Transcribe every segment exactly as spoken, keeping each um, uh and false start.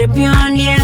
Piɔ̈ndiɛ̈,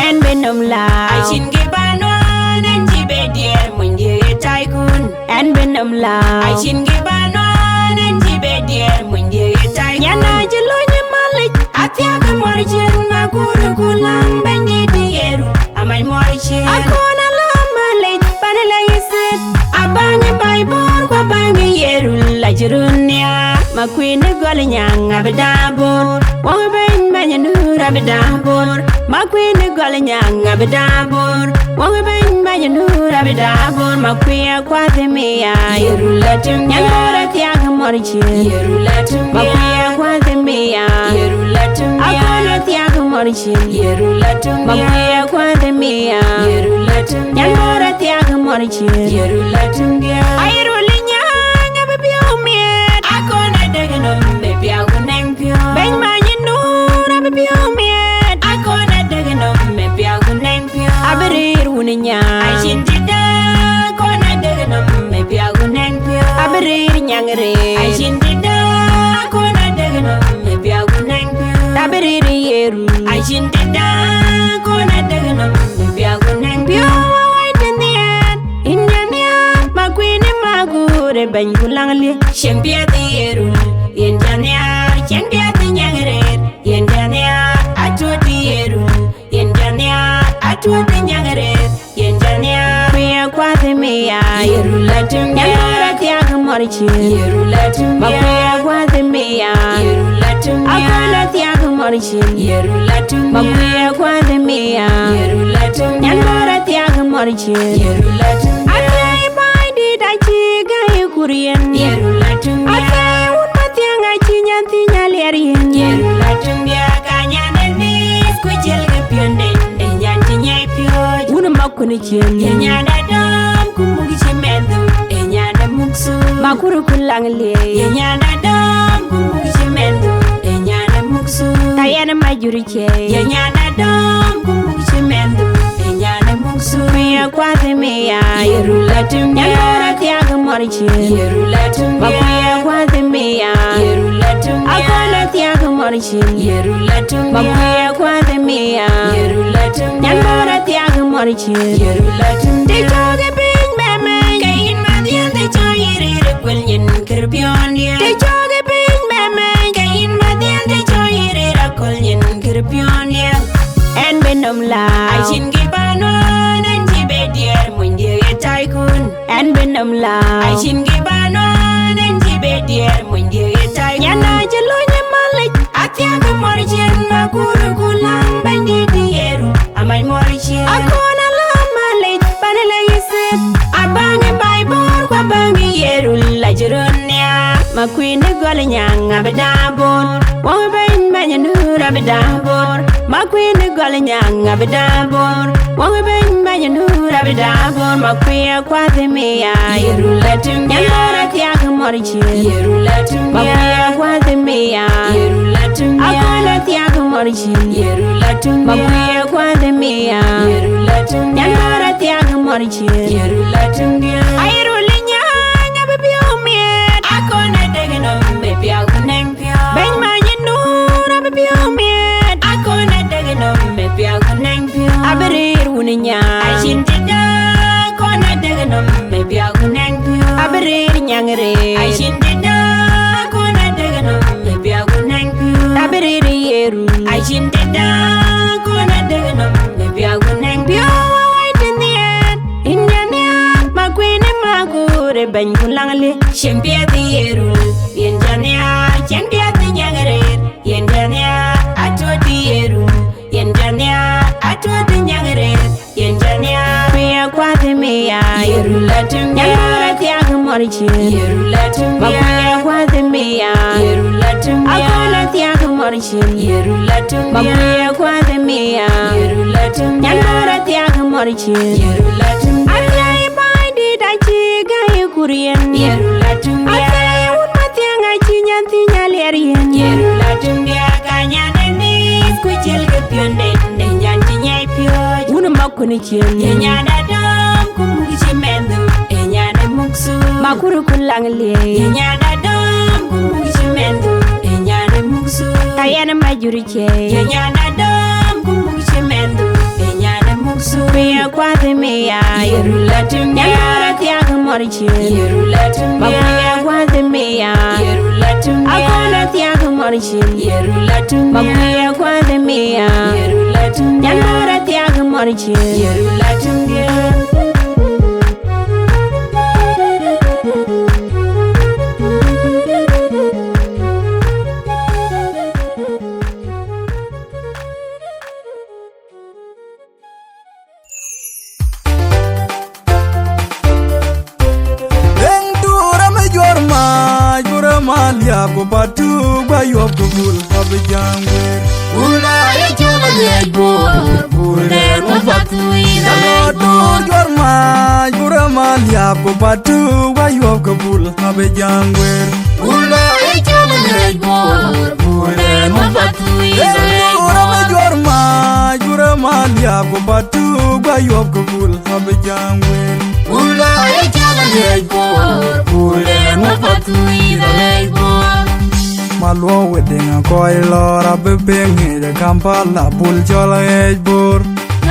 ɛn bï nɔm la. Acïn kë bä nuan, ɛn cï bɛ diɛɛr, monydiɛ̈ ye taikun. Ɛn bï nɔm la. Acïn kë bä nuan, ɛn cï bɛ diɛɛr, monydiɛ̈ ye taikun. Nyan acï lony ë Malic, athiäk ë mɔr cin, ma kur ku läŋ Bɛ̈nydït ye run. Amac mɔr cin. Akɔn ala Malic, pan la yisip. Abaŋ ë baai bor, ku abaŋ ë ye run, la cï run nhiaar. Ma kuïn ë gɔl nyaŋ abï daa bor. Wok bɛ̈ny bɛ̈ny nur abï daa bor. Ma kuïn ë gɔl nyaŋ abï daa bor. Wok bɛ̈ny bɛ̈ny nur abï daa bor. Ma kuï akuath ë mia. Ye run la tïm. Nyan bor athiäk ë mɔr cin. Ye run la tïm. Ma kuï akuath ë mia. Ye run la tïm. Akɔn athiäk ë mɔr cin. Ye run la tïm. Ma kuï akuath ë mia. Ye run la tïm. Nyan bor athiäk ë mɔr cin. Ye run la tïm. Aye run ë nyaŋ abï piɔ̈u miɛt. Akɔn adek nɔm bï piɔ̈u ku nɛŋ piɔ̈u. Bɛ̈ny ma nyin nur abï piɔ̈u miɛt. Akɔn adek nɔm bï piɔ̈u ku nɛŋ piɔ̈u. Abï rëër wun ë nyaŋ. Acïn tëda, akɔn adek nɔm bï piɔ̈u ku nɛŋ piɔ̈u. Abï rëër nyaŋ rëër. Acïn tëda, akɔn adek nɔm bï piɔ̈u ku nɛŋ piɔ̈u. Abï rëër ye run. Acïn tëda, akɔn adek nɔm bï piɔ̈u ku nɛŋ piɔ̈u. Piɔ̈u awai të nhiɛɛr, yïn jɔ nhiaar, ma kuïn ë ma guur ë bɛ̈ny ku läŋ lië. Cieŋ piɛth ye run, yïn jɔ nhiaar, cieŋ piɛth nyaŋ rëër, yïn jɔ nhiaar, atuɔ̈t ye run, yïn jɔ nhiaar, atuɔ̈t nyaŋ rëër, yïn jɔ nhiaar. Kuï akuath ë mia. Ye run la tïm. Nyan bor athiäk ë mɔr cin. Ye run la tïm. Ma kuï akuath ë mia. Ye run la tïm. Akɔn athiäk ë mɔr cin. Ye run la tïm. Ma kuï akuath ë mia. Ye run la tïm. Nyan bor athiäk ë mɔr cin. Ye run la tïm. Athiäi Bɛ̈nydït acï gäi kur yen. Ye run la tïm. Athiäi wun mathiäŋ acï nyan thïn aliɛr yen. Ye run la tïm. Ka nyan ë nïïth ku ciɛl ke piɔ̈nden, ë nyan cï nyai piɔ̈ɔ̈c. Wun ë makun ë cin. Ye nyan da dɔm ku muk cï mɛnhdu, ë nyan da muk thuk. Ma kur ku läŋ liëi. Ye nyan da dɔm ku muk cï mɛnhdu, ë nyan da muk thuk. Ka yɛn ë ma jur cie. Ye nyan da dɔm ku muk cï mɛnhdu, ë nyan da muk thuk. Kuï akuath ë mia. Ye run la tïm. Nyan bor athiäk ë mɔr cin. Ye run la tïm. Ma kuï akuath ë mia. Ye run la tïm. Akɔn athiäk ë mɔr cin. Ye run la tïm. Ma kuï akuath ë mia. Ye run la tïm. Nyan bor athiäk ë mɔr cin. Ye run la tïm. Të cɔk ë piny bɛ mɛny, ke yïn ma dhiɛl të cɔk yï rëër ë kuël nyin kër piɔ̈ndiɛ̈. Të cɔk ë piny bɛ mɛny, ke yïn ma dhiɛl të cɔk yï rëër aköl nyin kër piɔ̈ndiɛ̈. Ɛn bï nɔm la. Acïn kë bä nuan, ɛn cï bɛ diɛɛr, monydiɛ̈ ye taikun. Ɛn bï nɔm la. Acïn kë bä nuan, ɛn cï bɛ diɛɛr, monydiɛ̈ ye taikun. Nyan acï lony ë Malic, athiäk ë mɔr cin, ma kur ku läŋ Bɛ̈nydït ye run. Amac mɔr cin. Akɔn ala Malic, pan la yisip. Abaŋ ë baai bor, ku abaŋ ë ye run, la cï run nhiaar. Ma kuïn ë gɔl nyaŋ abï daa bor. Wok bɛ̈ny bɛ̈ny nur abï daa bor. Ma kuïn ë gɔl nyaŋ abï daa bor. Wok bɛ̈ny bɛ̈ny nur abï daa bor. Ma kuï akuath ë mia. Ye run la tïm. Nyan bor athiäk ë mɔr cin. Ye run la tïm. Ma kuï akuath ë mia. Ye run la tïm. Akɔn athiäk ë mɔr cin. Ye run la tïm. Ma kuï akuath ë mia. Ye run la tïm. Nyan bor athiäk ë mɔr cin. Ye run la tïm. Aye run ë nyaŋ abï piɔ̈u miɛt. Akɔn adek nɔm bï piɔ̈u ku nɛŋ piɔ̈u. Bɛ̈ny ma nyin nur abï piɔ̈u miɛt. Akɔn adek nɔm bï piɔ̈u ku nɛŋ piɔ̈u. Abï rëër wun ë nyaŋ. Acïn tëda, akɔn adek nɔm bï piɔ̈u ku nɛŋ piɔ̈u. Abï rëër nyaŋ rëër. Acïn tëda, akɔn adek nɔm bï piɔ̈u ku nɛŋ piɔ̈u. Abï rëër ye run. Acïn tëda, akɔn adek nɔm bï piɔ̈u ku nɛŋ piɔ̈u. Piɔ̈u awai të nhiɛɛr, yïn jɔ nhiaar, ma kuïn ë ma guur ë bɛ̈ny ku läŋ lië. Cieŋ piɛth ye run, yïn jɔ nhiaar, cieŋ piɛth nyaŋ rëër, yïn jɔ nhiaar, atuɔ̈t ye run, yïn jɔ nhiaar, atuɔ̈t nyaŋ rëër, yïn jɔ nhiaar. Kuï akuath ë mia. Ye run la tïm. Nyan bor athiäk ë mɔr cin. Ye run la tïm. Ma kuï akuath ë mia. Ye run la tïm. Akɔn athiäk ë mɔr cin. Ye run la tïm. Ma kuï akuath ë mia. Ye run la tïm. Nyan bor athiäk ë mɔr cin. Ye run la tïm. Athiäi Bɛ̈nydït acï gäi kur yen. Ye run la tïm. Athiäi wun mathiäŋ acï nyan thïn aliɛr yen. Ye run la tïm. Ka nyan ë nïïth ku ciɛl ke piɔ̈nden, ë nyan cï nyai piɔ̈ɔ̈c. Wun ë makun ë cin. Ye nyan da dɔm ku muk cï mɛnhdu, ë nyan da muk thuk. Ma kur ku läŋ liëi. Ye nyan da dɔm ku muk cï mɛnhdu, ë nyan da muk thuk. Ka yɛn ë ma jur cie. Ye nyan da dɔm ku Guath mia. Yerula tum ya. Nyandora thiak mor chin. Yerula tum ya. Maguya guath mia. Yerula tum ya. Akona thiak mor chin. Yerula tum ya. Maguya guath mia. Yerula tum ya. Nyandora thiak mor chin. Yerula tum ya. Ëŋ tuur ëmë juɔ̈r mac, bur ëmë aliap ku patuk, bä yuɔp ku bul abï jaŋ guëër. Bul ë cɔl aliɛc bor, bul ë ŋö path wïïr. Däŋ ë tuur juɔ̈r mac, bur ëmë aliap ku patuk, bä yuɔp ku bul abï jaŋ guëër. Bul ë cɔl aliɛc bor, bul ë ŋö path wïïr. Ëŋ tuur ëmë juɔ̈r mac, bur ëmë aliap ku patuk, bä yuɔp ku bul abï jaŋ wëër. Bul ë cɔl aliɛc bor, bul ë ŋö path wïïr aliɛc bor. Maluɔ wedding akɔc lɔɔr abï piŋ ŋic ë Kampala, bul cɔl aliɛc bor.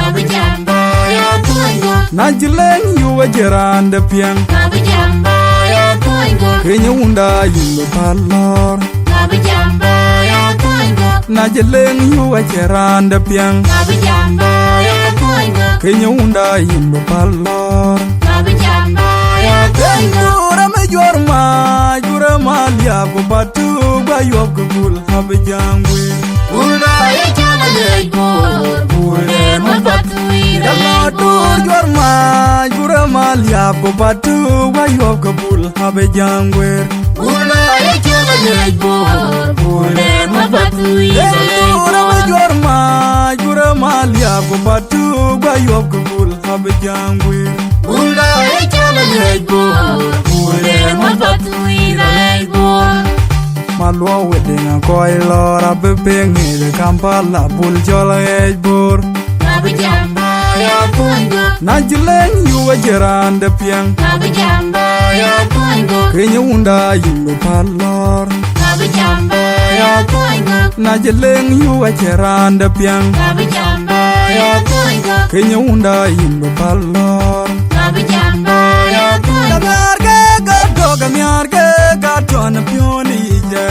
Abï jam bä ya tuɔny gɔ̈k. Na cï leŋ yuk acïn raan de piɛŋ. Abï jam bä ya tuɔny gɔ̈k. Keny ë wunda yïn bï päl lɔ̈ɔ̈r. Abï jam bä ya tuɔny gɔ̈k. Na cï leŋ yuk acïn raan de piɛŋ. Abï jam bä ya tuɔny gɔ̈k. Keny ë wunda yïn bï päl lɔ̈ɔ̈r. Abï jam bä ya tuɔny gɔ̈k. Ëŋ tuur ëmë juɔ̈r mac, bur ëmë aliap ku patuk, bä yuɔp ku bul abï jaŋ guëër. Bul ë cɔl aliɛc bor, bul ë ŋö path wïïr. Däŋ ë tuur juɔ̈r mac, bur ëmë aliap ku patuk, bä yuɔp ku bul abï jaŋ guëër. Bul ë cɔl aliɛc bor, bul ë ŋö path wïïr. Ëŋ tuur ëmë juɔ̈r mac, bur ëmë aliap ku patuk, bä yuɔp ku bul abï jaŋ guëër. Bul ë cɔl aliɛc bor, bul ë ŋö path wïïr aliɛc bor. Maluɔ wedding akɔc lɔɔr abï piŋ ŋic ë Kampala, bul cɔl aliɛc bor. Abï jam bä ya tuɔny gɔ̈k. Na cï leŋ yuk acïn raan de piɛŋ. Abï jam bä ya tuɔny gɔ̈k. Keny ë wunda yïn bï päl lɔ̈ɔ̈r. Abï jam bä ya tuɔny gɔ̈k. Na cï leŋ yuk acïn raan de piɛŋ. Abï jam bä ya tuɔny gɔ̈k. Keny ë wunda yïn bï päl lɔ̈ɔ̈r. Abï jam bä ya tuɔny gɔ̈k. Amiäär ke ka dɔ̈k, amiäär ke ka tɔ̈n piɔ̈n yic ë.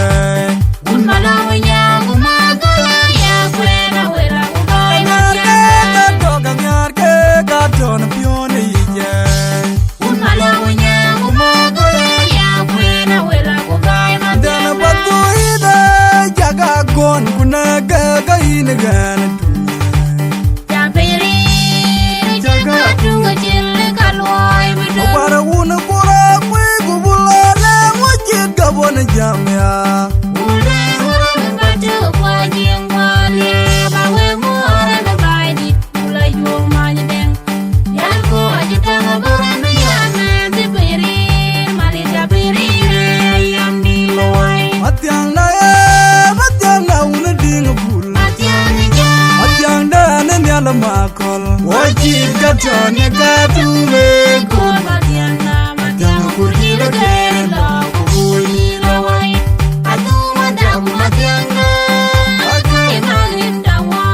Wun Malɔŋ Nyaŋ ku Magula ya kuɛɛn awël aku gäi. Amiäär ke ka dɔ̈k, amiäär ke ka tɔ̈n piɔ̈n yic ë. Wun Malɔŋ Nyaŋ ku Magula ya kuɛɛn awël aku gäi. Dɛn ë path ku yïth ë cak agɔn ku nɛ̈k ke ka yïn ë ɣɛn ë tuny. Cak piny riir, cak atuŋ acil ka luɔi bï döŋ. Awär wun ë kur akuëc ku bul ë lɛ̈ŋ wä cït ka bɔ̈ në jam ya. Bul ë ŋö rɔt bä tök kuany jiëŋ kuɔn ya, bä wek ŋö rɔt bä dït bul ajuɔ̈k many dɛŋ. Yan kɔc ë täŋ abɔ̈ rɔt bï ya mɛnh cï piny riir, malit cak piny riir ë yam dït luɔi. Mathiaŋ na ye, mathiaŋ na wun ë diŋ bul. Mathiaŋ ë jam. Mathiaŋ dɛn ë nhial ë makɔl. Wä cït ka tɔ̈n ë ka tuŋ ë kɔn. Mathiaŋ na, mathiaŋ ë kur cï lë kɛɛr lɔ ku bui lɔ wai. Athuŋ wä dap mathiaŋ na. Ajuɛc ma rin dap wä.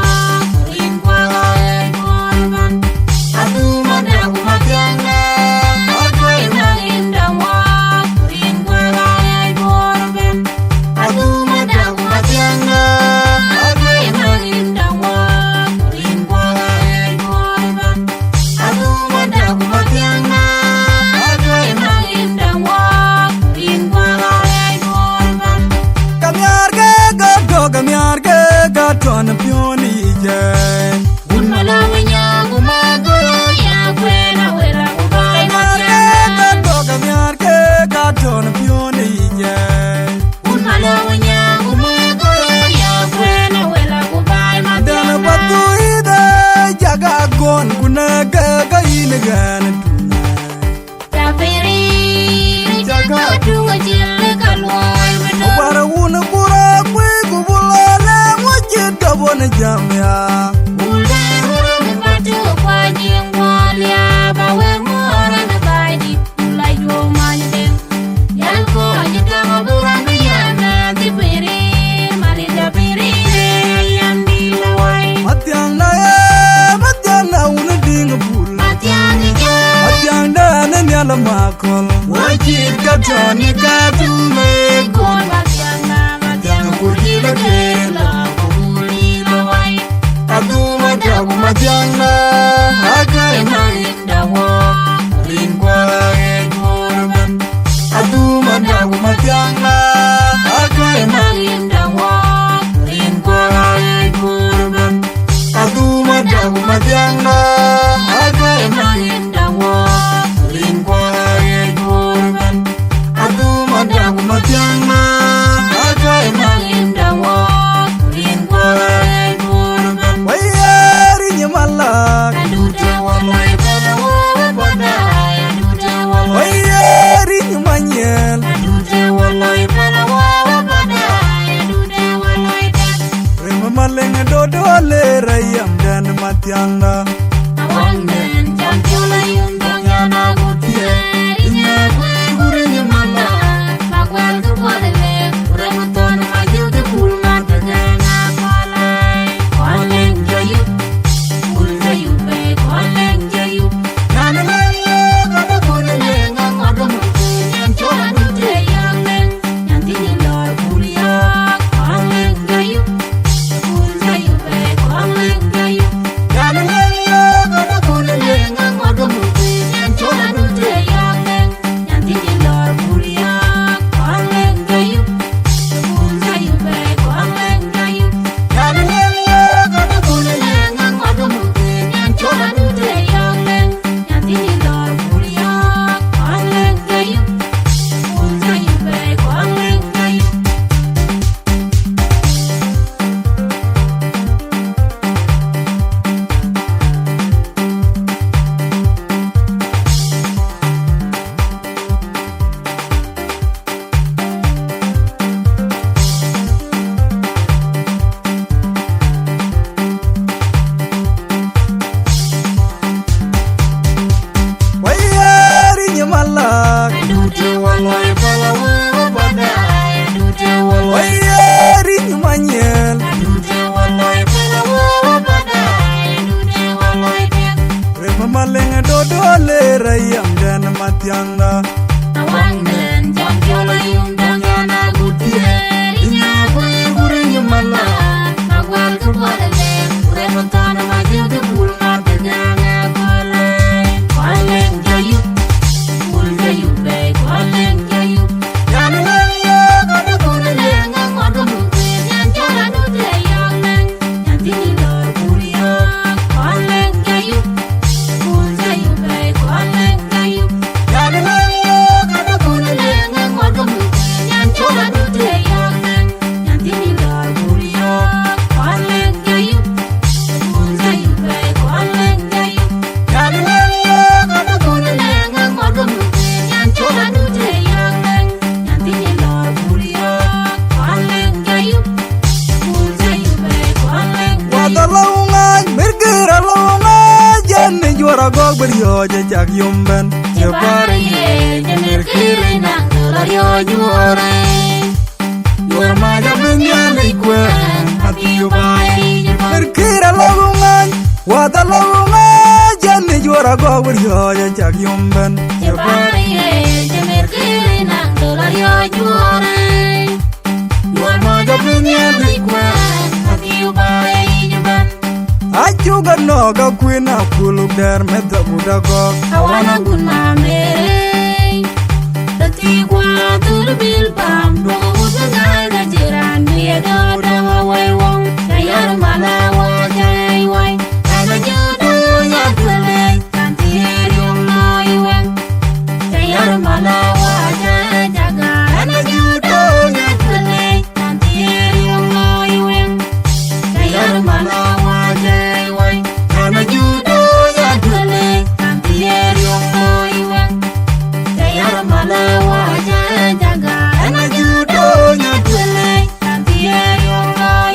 Rin kuak ë kɔn ëbɛ̈n. Athuŋ wä dap mathiaŋ na. Ajuɛc ma rin dap wä. Rin kuak ë kɔn ëbɛ̈n. Ka miäär ke ka dɔ̈k, ka miäär ke ka tɔ̈n piɔ̈n yic ë. Wun Malɔŋ Nyaŋ ku Magula ya kuɛɛn awël aku gäi. Ka miäär ke ka dɔ̈k, ka miäär ke ka tɔ̈n piɔ̈n yic ë. Wun Malɔŋ Nyaŋ ku Magula ya kuɛɛn awël aku gäi. Dɛn ë path ku yïth ë cak agɔn ku nɛ̈k ke ka yïn ë ɣɛn ë tuny. Cak piny riir, cak atuŋ acil ka luɔi bï döŋ. Awär wun ë kur akuëc ku bul ë lɛ̈ŋ wä cït ka bɔ̈ në jam ya. Bul ë ŋö rɔt bä tök kuany jiëŋ kuɔn ya, bä wek ŋö rɔt bä dït bul ajuɔ̈k many dɛŋ. Yan kɔc ë täŋ abɔ̈ rɔt bï ya mɛnh cï piny riir, malit cak piny riir ë yam dït luɔi. Mathiaŋ na ye, mathiaŋ na wun ë diŋ bul. Thiaŋda, akai marinda wo, rin kwa e kurban. Aduma dagu mathiaŋda, akai marinda wo, rin kwa e kurban. Aduma dagu mathiaŋda, akai marinda wo, rin kwa e kurban. Aduma dagu mathiaŋda, akai marinda wo, rin kwa e kurban. Wai eri nyi malak. Adute wallahi bala wo bada. Adute wallahi. Wai eri nyi manyel. Adute wallahi bala wo bada. Adute wallahi bala. Rem maleng dodo le rayam den mathiaŋda. Awang den jam jola yum dong yana gutie. Inya kui guri nyi malak. Makwel tu kwa de le. Rem ton ma jiu de kul ma de na kwa lai. Kwa leng jayu. Wai eri nyi malak. Adute wallahi bala wo bada. Adute wallahi. Wai eri nyi manyel. Adute wallahi bala wo bada. Adute wallahi bala. Rem maleng dodo le rayam den mathiaŋda. Awang den jam jola yum dong yana gutie. Inya kui guri nyi malak. Makwel tu kwa de le. Rem ton ma jiu de kul ma de na kwa lai. Kwa leng jayu. Wadha lou ŋany, mirkir alou ŋany, jɛn ni juɔr agɔk bi riɔ̈ɔ̈c ë cak yom bɛ̈n. Cï bäär ye, cï mirkir ë naŋ dhöl ariɔ̈ɔ̈c juɔ̈ɔ̈r ë. Juɔ̈ɔ̈r mac abï Nhialic kuɛɛn, athiu bä yic bä. Mirkir alou ŋany, wadha lou ŋany, jɛn ni juɔr agɔk bi riɔ̈ɔ̈c ë cak yom bɛ̈n. Cï bäär ye, cï mirkir ë naŋ dhöl ariɔ̈ɔ̈c juɔ̈ɔ̈r ë. Juɔ̈ɔ̈r mac abï Nhialic kuɛɛn, athiu bä yic bä. Acuk anɔ̈k akuën akuluk dɛ̈ɛ̈r meth agut agɔk. Awan agut mamerei. Tëthiikwa thur bil pam, duɔ̈k wut ŋäth acï raan bï ye dɔ̈ɔ̈r dɔ̈ɔ̈r awäi wöŋ. Cä yär mal awäc cä yäi wai, an, ajut duööny atuël lei, an, thiëër yöŋ looi wëŋ. Cä yär mal awäc cä yäi cä gäär, an, ajut duööny atuël lei.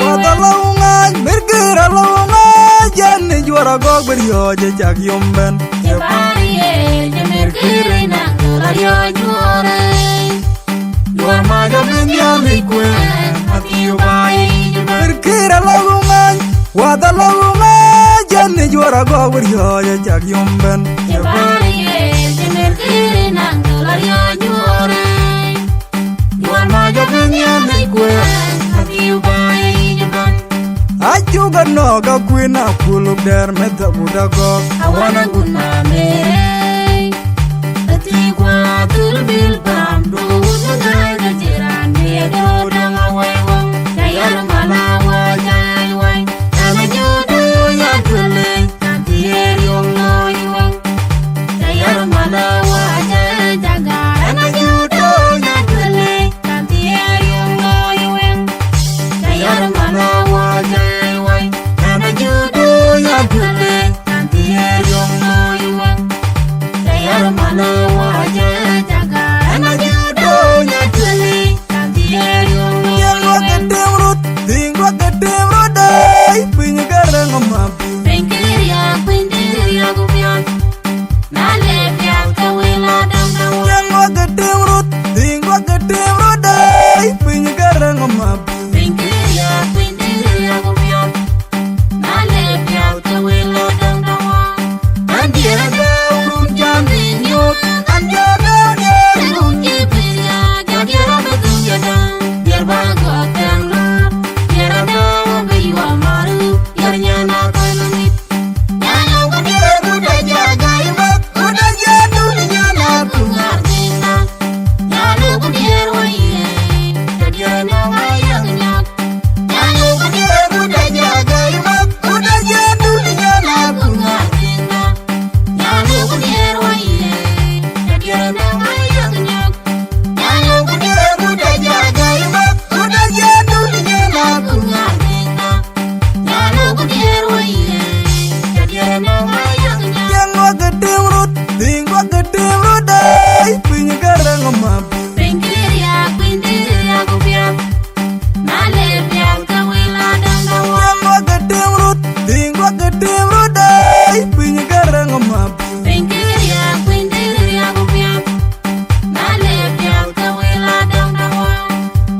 Wadha lou ŋany, mirkir alou ŋany, jɛn ni juɔr agɔk bi riɔ̈ɔ̈c ë cak yom bɛ̈n. Cï bäär ye, cï mirkir ë naŋ dhöl ariɔ̈ɔ̈c juɔ̈ɔ̈r ë. Juɔ̈ɔ̈r mac abï Nhialic kuɛɛn, athiu bä yic bä. Mirkir alou ŋany, wadha lou ŋany, jɛn ni juɔr agɔk bi riɔ̈ɔ̈c ë cak yom bɛ̈n. Cï bäär ye, cï mirkir ë naŋ dhöl ariɔ̈ɔ̈c juɔ̈ɔ̈r ë. Juɔ̈ɔ̈r mac abï Nhialic kuɛɛn, athiu bä yic bä. Acuk anɔ̈k akuën akuluk dɛ̈r meth agut agɔ̈k. Awan agut mamerei. Ëthiikua thul bil pam, duɔ̈k wut bï gäi ke cï raan bï ye dööt däŋ awäi wëŋ. Ca yär mala wä ca yäi wëi. Ɣɛn ajut duɔ̈ɔ̈ny atuëlei. Ɣɛn cï ye riöŋ looi wëŋ. Ca yär mala wä ca yäi ca gäär. Ɣɛn ajut duɔ̈ɔ̈ny atuëlei. Ɣɛn cï ye riöŋ looi wëŋ. Ca yär mala wä ca yäi wëi. Ɣɛn ajut duɔ̈ɔ̈ny atuëlei. Ɣɛn cï ye riöŋ looi wëŋ. Ca yär mala wä ca yäi ca gäär. Ɣɛn ajut duɔ̈ɔ̈ny atuëlei. Ɣɛn cï ye riöŋ looi wëŋ. Tim rot, tim rot, tim rot, ey, piny ke rɛŋ ma. Piny ke riak, piny ke riak, upiɔn. Na le piath ke wël adäŋ däŋ wä. Tim rot, tim rot, tim rot, ey, piny ke rɛŋ ma. Piny ke riak, piny ke riak, upiɔn. Na le piath ke wël adäŋ däŋ wä. An diɛɛr adäŋ run jam piny yök. An diɛɛr adäŋ diɛɛr run ke piny riak. Jɔ diɛɛr abï dhuk yadäŋ. Diɛɛr ba gɔ̈k tɛŋ lor. Diɛɛr adäŋ abï yuɔm maru. Yär nyan akɔ̈l ŋic. Nyan ë wun ye röt aja gai wek, röt aja dul nyan abï ŋaar dhïnda. Nyan ë wun ye röt ye, tëdiɛ̈ nɔŋ ayak nyak. Nyan ë wun ye röt aja gai wek, röt aja dul nyan abï ŋaar dhïnda. Nyan ë wun ye röt ye, tëdiɛ̈ nɔŋ ayak nyak. Piny ke riak, piny ke riak, upiath. Na le piath ke wël adäŋ däŋ wä.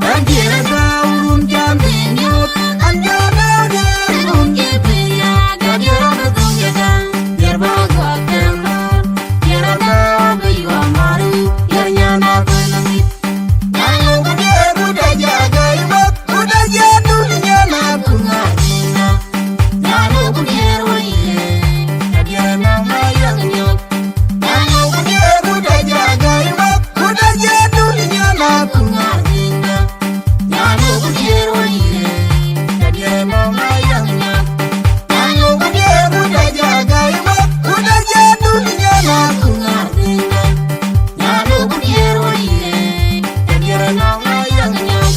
An diɛɛr adäŋ run jam piny yök. An diɛɛr adäŋ diɛɛr run ke piny riak. Jɔ diɛɛr abï dhuk yadäŋ. Diɛɛr ba gɔ̈k tɛŋ lor. Diɛɛr adäŋ abï yuɔm maru. Diɛɛr nyan akɔ̈l ŋic. Nyan ë wun ye röt aja gai wek. Röt aja dul nyan abï ŋaar dhïnda. Nyan ë wun ye röt ye, tëdiɛ̈ nɔŋ ayak nyök. Nyan ë wun ye röt aja gai wek, röt aja dul nyan abï ŋaar dhïnda. Nyan ë wun ye röt ye, tëdiɛ̈ nɔŋ ayak nyök. Nyan ë wun ye röt aja gai wek, röt aja dul nyan abï ŋaar dhïnda. Nyan ë wun ye röt ye, tëdiɛ̈ nɔŋ ayak nyök.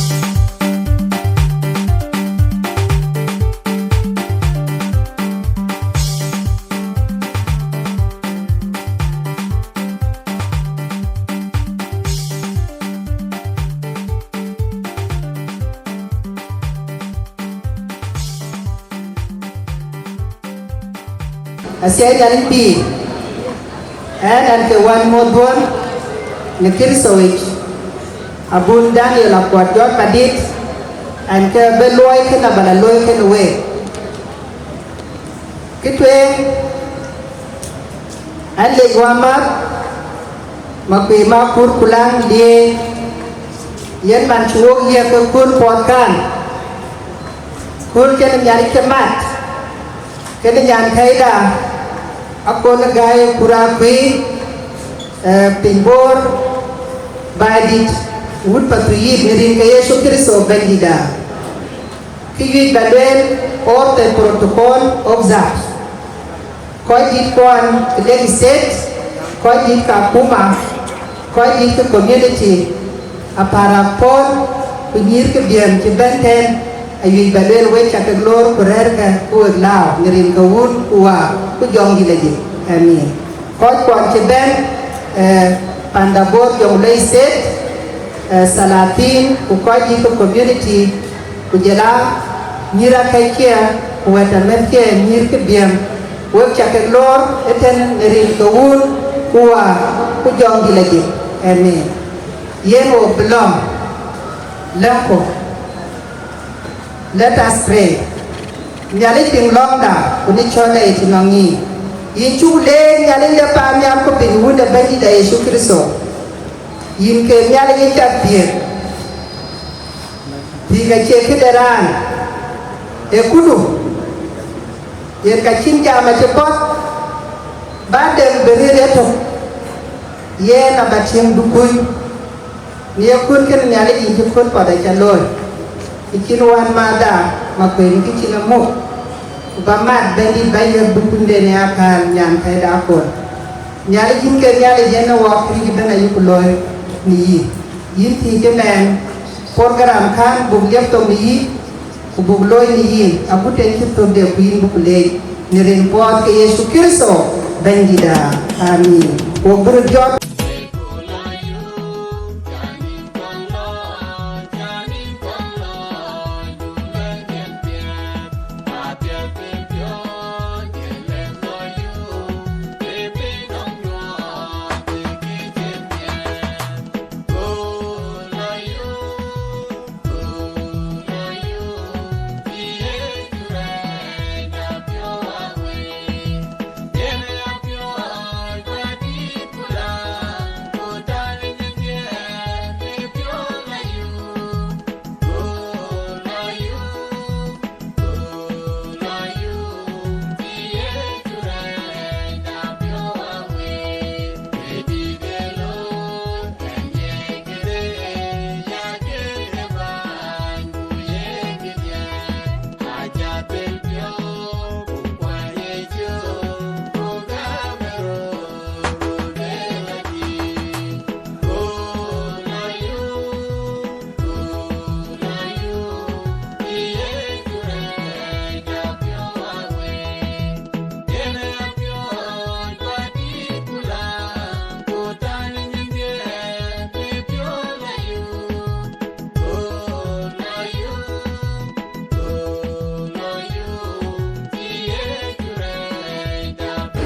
Acie Nhialic pïïr, ɣɛn, ɣɛn ke wän muɔ̈th dhuɔ̈n në Kërtho yic, abun Daniel Akuɔt Jɔt Madït, ɣɛn ke bï luɔi kënë abä la looi kënë week. Kë tueŋ, ɣɛn lec wämäth, Makuëi Makur ku Laŋ Diëëny, yen man cï wok yiëk ke kööl puɔth kan, kööl cïn Nhialic cï mat, kenë nyankɛ̈ida, Akon Gai Kur Akuëi, eh, piny Bor, Baidït, wut Pathuyith, në rin ke Yecu Kërtho Bɛ̈nydïtda. Kë wiëc bä lueel, all the protocol observed. Kɔc dït kuɔn ke Lake State, kɔc dït ke akuma, kɔc dït ke community, Aparak puɔ̈l, ku nyïïr ke biɛ̈m cï bɛ̈n tɛ̈n, awiëc bä lueel wek ca kek loor ku rɛ̈ɛ̈rkë ku wek lääu në rin ke Wun ku Wä ku Jɔŋdït Lajik. Amin. Kɔc kuɔn cï bɛ̈n, eh, panda Bor Jonglei State, eh, salatin ku kɔc dït ke community, ku jɔl a nyïïr akɛ̈ckiɛ̈ ku wɛ̈t amɛ̈thkiɛ̈ nyïïr ke biɛ̈m, wek ca kek loor ëtɛ̈n në rin ke Wun ku Wä ku Jɔŋdït Lajik. Amin. Yen wo bï lɔ̈ŋ, lɛ̈ŋku. Let us pray. Nhialic piŋ lɔ̈ŋda, ku në cɔ̈l ë ye tïŋ nɔŋ yïn. Yïn cuk leec Nhialic de paannhial ku piny Wun de Bɛ̈nydït de Yecu Kërtho. Yïn ke Nhialic ë cath thiëëk. Thiëëk acie këde raan. Ee këdu, yen ka cïn jam acï pɔ̈t, ba dem bï rëër etök, yen aba tiëŋ dukuny. Në ye kuën kënë Nhialic yïn cï kuën path aca looi, kë cïn wänmäthda Makuëi kë cïn amuk, ku ba mat Bɛ̈nydït ba yiëk dukunyden ë akäl nyan kɛ̈ɛ̈cda akɔ̈l. Nhialic yïn ke Nhialic yen ë wɔɔk riëëc ëbɛ̈n ayï ku looi në yïn. Yïn thiëc ëmɛɛn, program kän buk liep thok në yïn, ku buk looi në yïn, agut en cï thökde ku yïn buk leec, në rin puɔth ke Yecu Kërtho Bɛ̈nydïtda. Amin. Wok bï röt jɔt.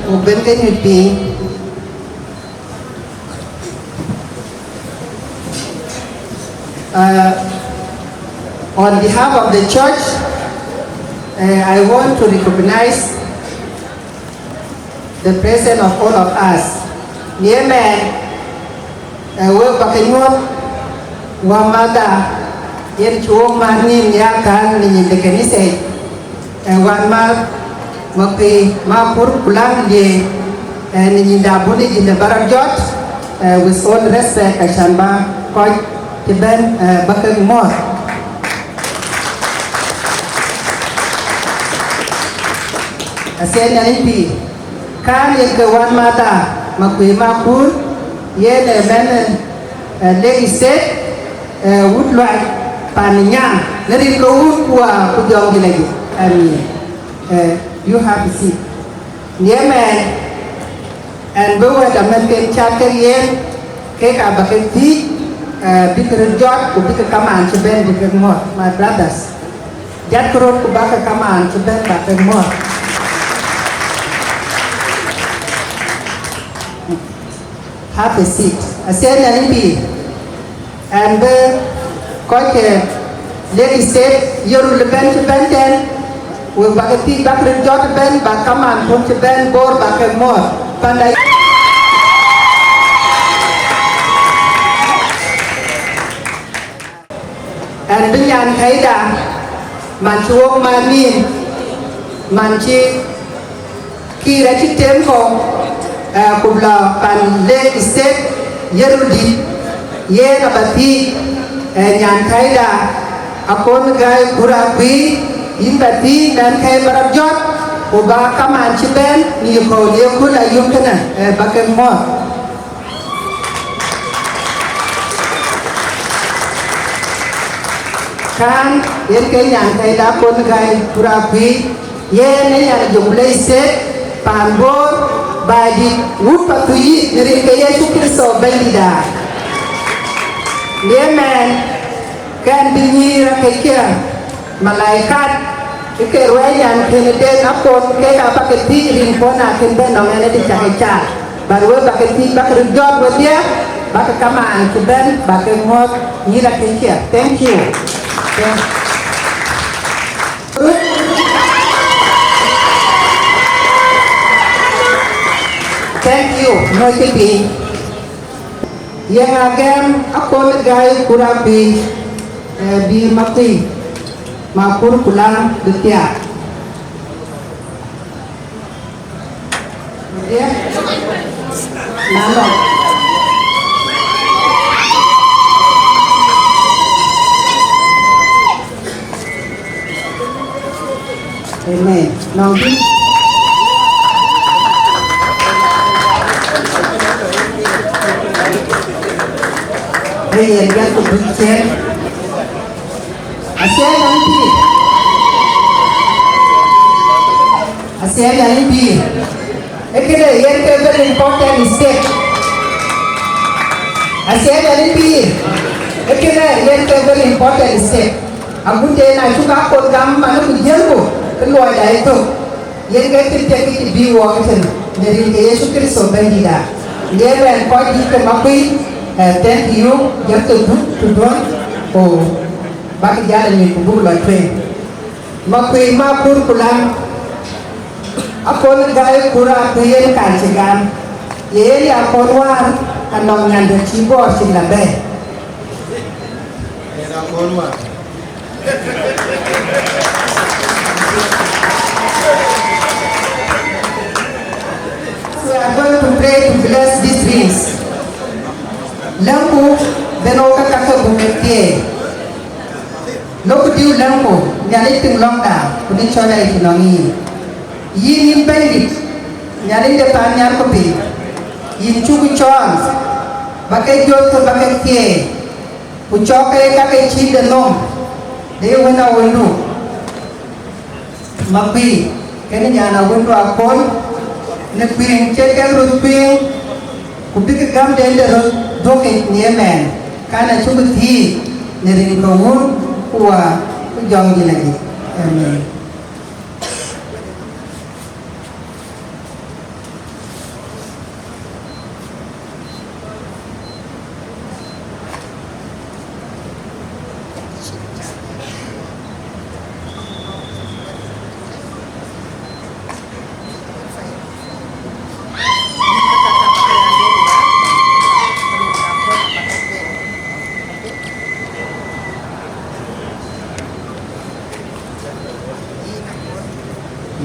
Ku ben ke nyuc piny. Uh, on behalf of the church, uh, I want to recognize the presence of all of us. Në ëmɛɛn, eh, wek ba ke nyuɔ̈th, wämäthda, yen cï wok mat nïïm në akäl në nyin de kanitha yic. Eh, wänmäth Makuëi Makur ku Läŋ Liëëc, eh, në nyin de abun ë jin de ba rɔt jɔt, eh, with all respect, acan ba kɔc cï bɛ̈n, eh, ba kek muɔ̈th. Acie Nhialic pïïr. Kän yen ke wänmäthda Makuëi Makur, yen ë mɛn, eh, Lake State, eh, wut luac pan Nyaŋ, në rin ke wut ku, ah, ku jɔŋdït lajik. Amin. Eh, you have a seat. Në ëmɛɛn, ɛn bï wɛ̈t amɛ̈thken cath ke yen, kek aa ba ke thiëëc, eh, bïk röt jɔt, ku bïk kamaan cï bɛ̈n bï kek muɔ̈th, my brothers. Jat kë röt ku bäk kamaan cï bɛ̈n bäk kek muɔ̈th. Have a seat. Acie Nhialic pïïr. Ɛn bï kɔc ke Lake State ye röl ëbɛ̈n cï bɛ̈n tɛ̈n, wek bäk ke thiëëc bäk röt jɔt ëbɛ̈n, bäk kamaan puɔ̈n cï bɛ̈n Bor bäk kek muɔ̈th. Panda. Ɛn bï nyan kɛ̈ɛ̈cda, man cï wok mat nïïm, man cï kïïr acï tem kɔ̈u, eh, ku bï lɔ pan Lake State ye röl dït, yen aba thiëëc, eh, nyan kɛ̈ɛ̈cda Akon Gai Kur Akuëi, yïn ba thiëëc nɛn kɛ̈ɛ̈c ba rɔt jɔt, ku ba kamaan cï bɛ̈n në yï kɔ̈u në ye kööl ayum kënë, eh, ba kek muɔ̈th. Kän yen ke nyan kɛ̈ɛ̈cda Akon Gai Kur Akuëi, yen ë nyan Jonglei State, pan Bor, Baidït, wut Pathuyith, në rin ke Yecu Kërtho Bɛ̈nydïtda. Në ëmɛɛn, kɛn bï nyïïr akëckiɛ̈. Malaikat, ë ke ruɛ̈ɛ̈c nyan kënë den Akon, kek aa bäk ke thiëëc rin puɔ̈n akën bɛ̈n nɔm ɛn ë dï cak ë caal. But wek bäk ke thiëëc bäk röt jɔt wedhie, bäk kamaan cï bɛ̈n bäk ke muɔ̈th nyïïr akëckiɛ̈. Thank you. Thank, thank you. Muɔ̈ckë piny. Yen agɛm Akon Gai Kur Akuëi, eh, bï Makuëi. Makur ku Laŋ bï thiaak. Diɛ̈, na lɔ. Amen. Nɔŋ kï. Ee yen jɔt ku bï ciëën. Aciɛɛc anï pïïr. Aciɛɛc anï pïïr. Ee këde yen ke very important step. Aciɛɛc anï pïïr. Ee këde yen ke very important step. Agut en acuk akol gam man ku jiëlku, ke luɔida ë thök. Yen ke kë thiek kë cï bï wɔk ëtënë, në rin ke Yecu Kërtho Bɛ̈nydïïtda. Ye bɛ̈n kɔc dït ke Makuëi, eh, thank you, jɔt ke dhuk, ku duɔ̈n, ku bäk jäl ë nyuc ku buk lɔ tueŋ. Makuëi, Makur ku Laŋ, akɔn gäi ku raan ke yen kan cï gam. Ye yen ya akɔn wäär, anɔŋ nyan dɛ̈ cï Bor cï la bɛ̈ɛ̈i. Yen akɔn wäär. We are going to pray to bless these rings. Lɛ̈ŋku, bɛ̈n wok ke ka ke buk ke thiëëc. Lok diu lɛ̈ŋku, Nhialic piŋ lɔ̈ŋda, ku në cɔl ayï nɔŋ yïn. Yïn, yïn Bɛ̈nydït, Nhialic de paan nhial ku piny, yïn cuk cɔɔl, ba ke jɔt ke ba ke thiëëc. Ku cɔk ke ka ke cït de nhom, de wën awëndu Makuëi, kenë nyan awëndu Akon, në kuëëŋ cï kek röt kuëëŋ, ku bïk gämden de röt dhuɔ̈k yic në ëmɛn, kan acuk thiëëc në rin ke Wun, ku Wä, ku Jɔŋdït Lajik. Amen.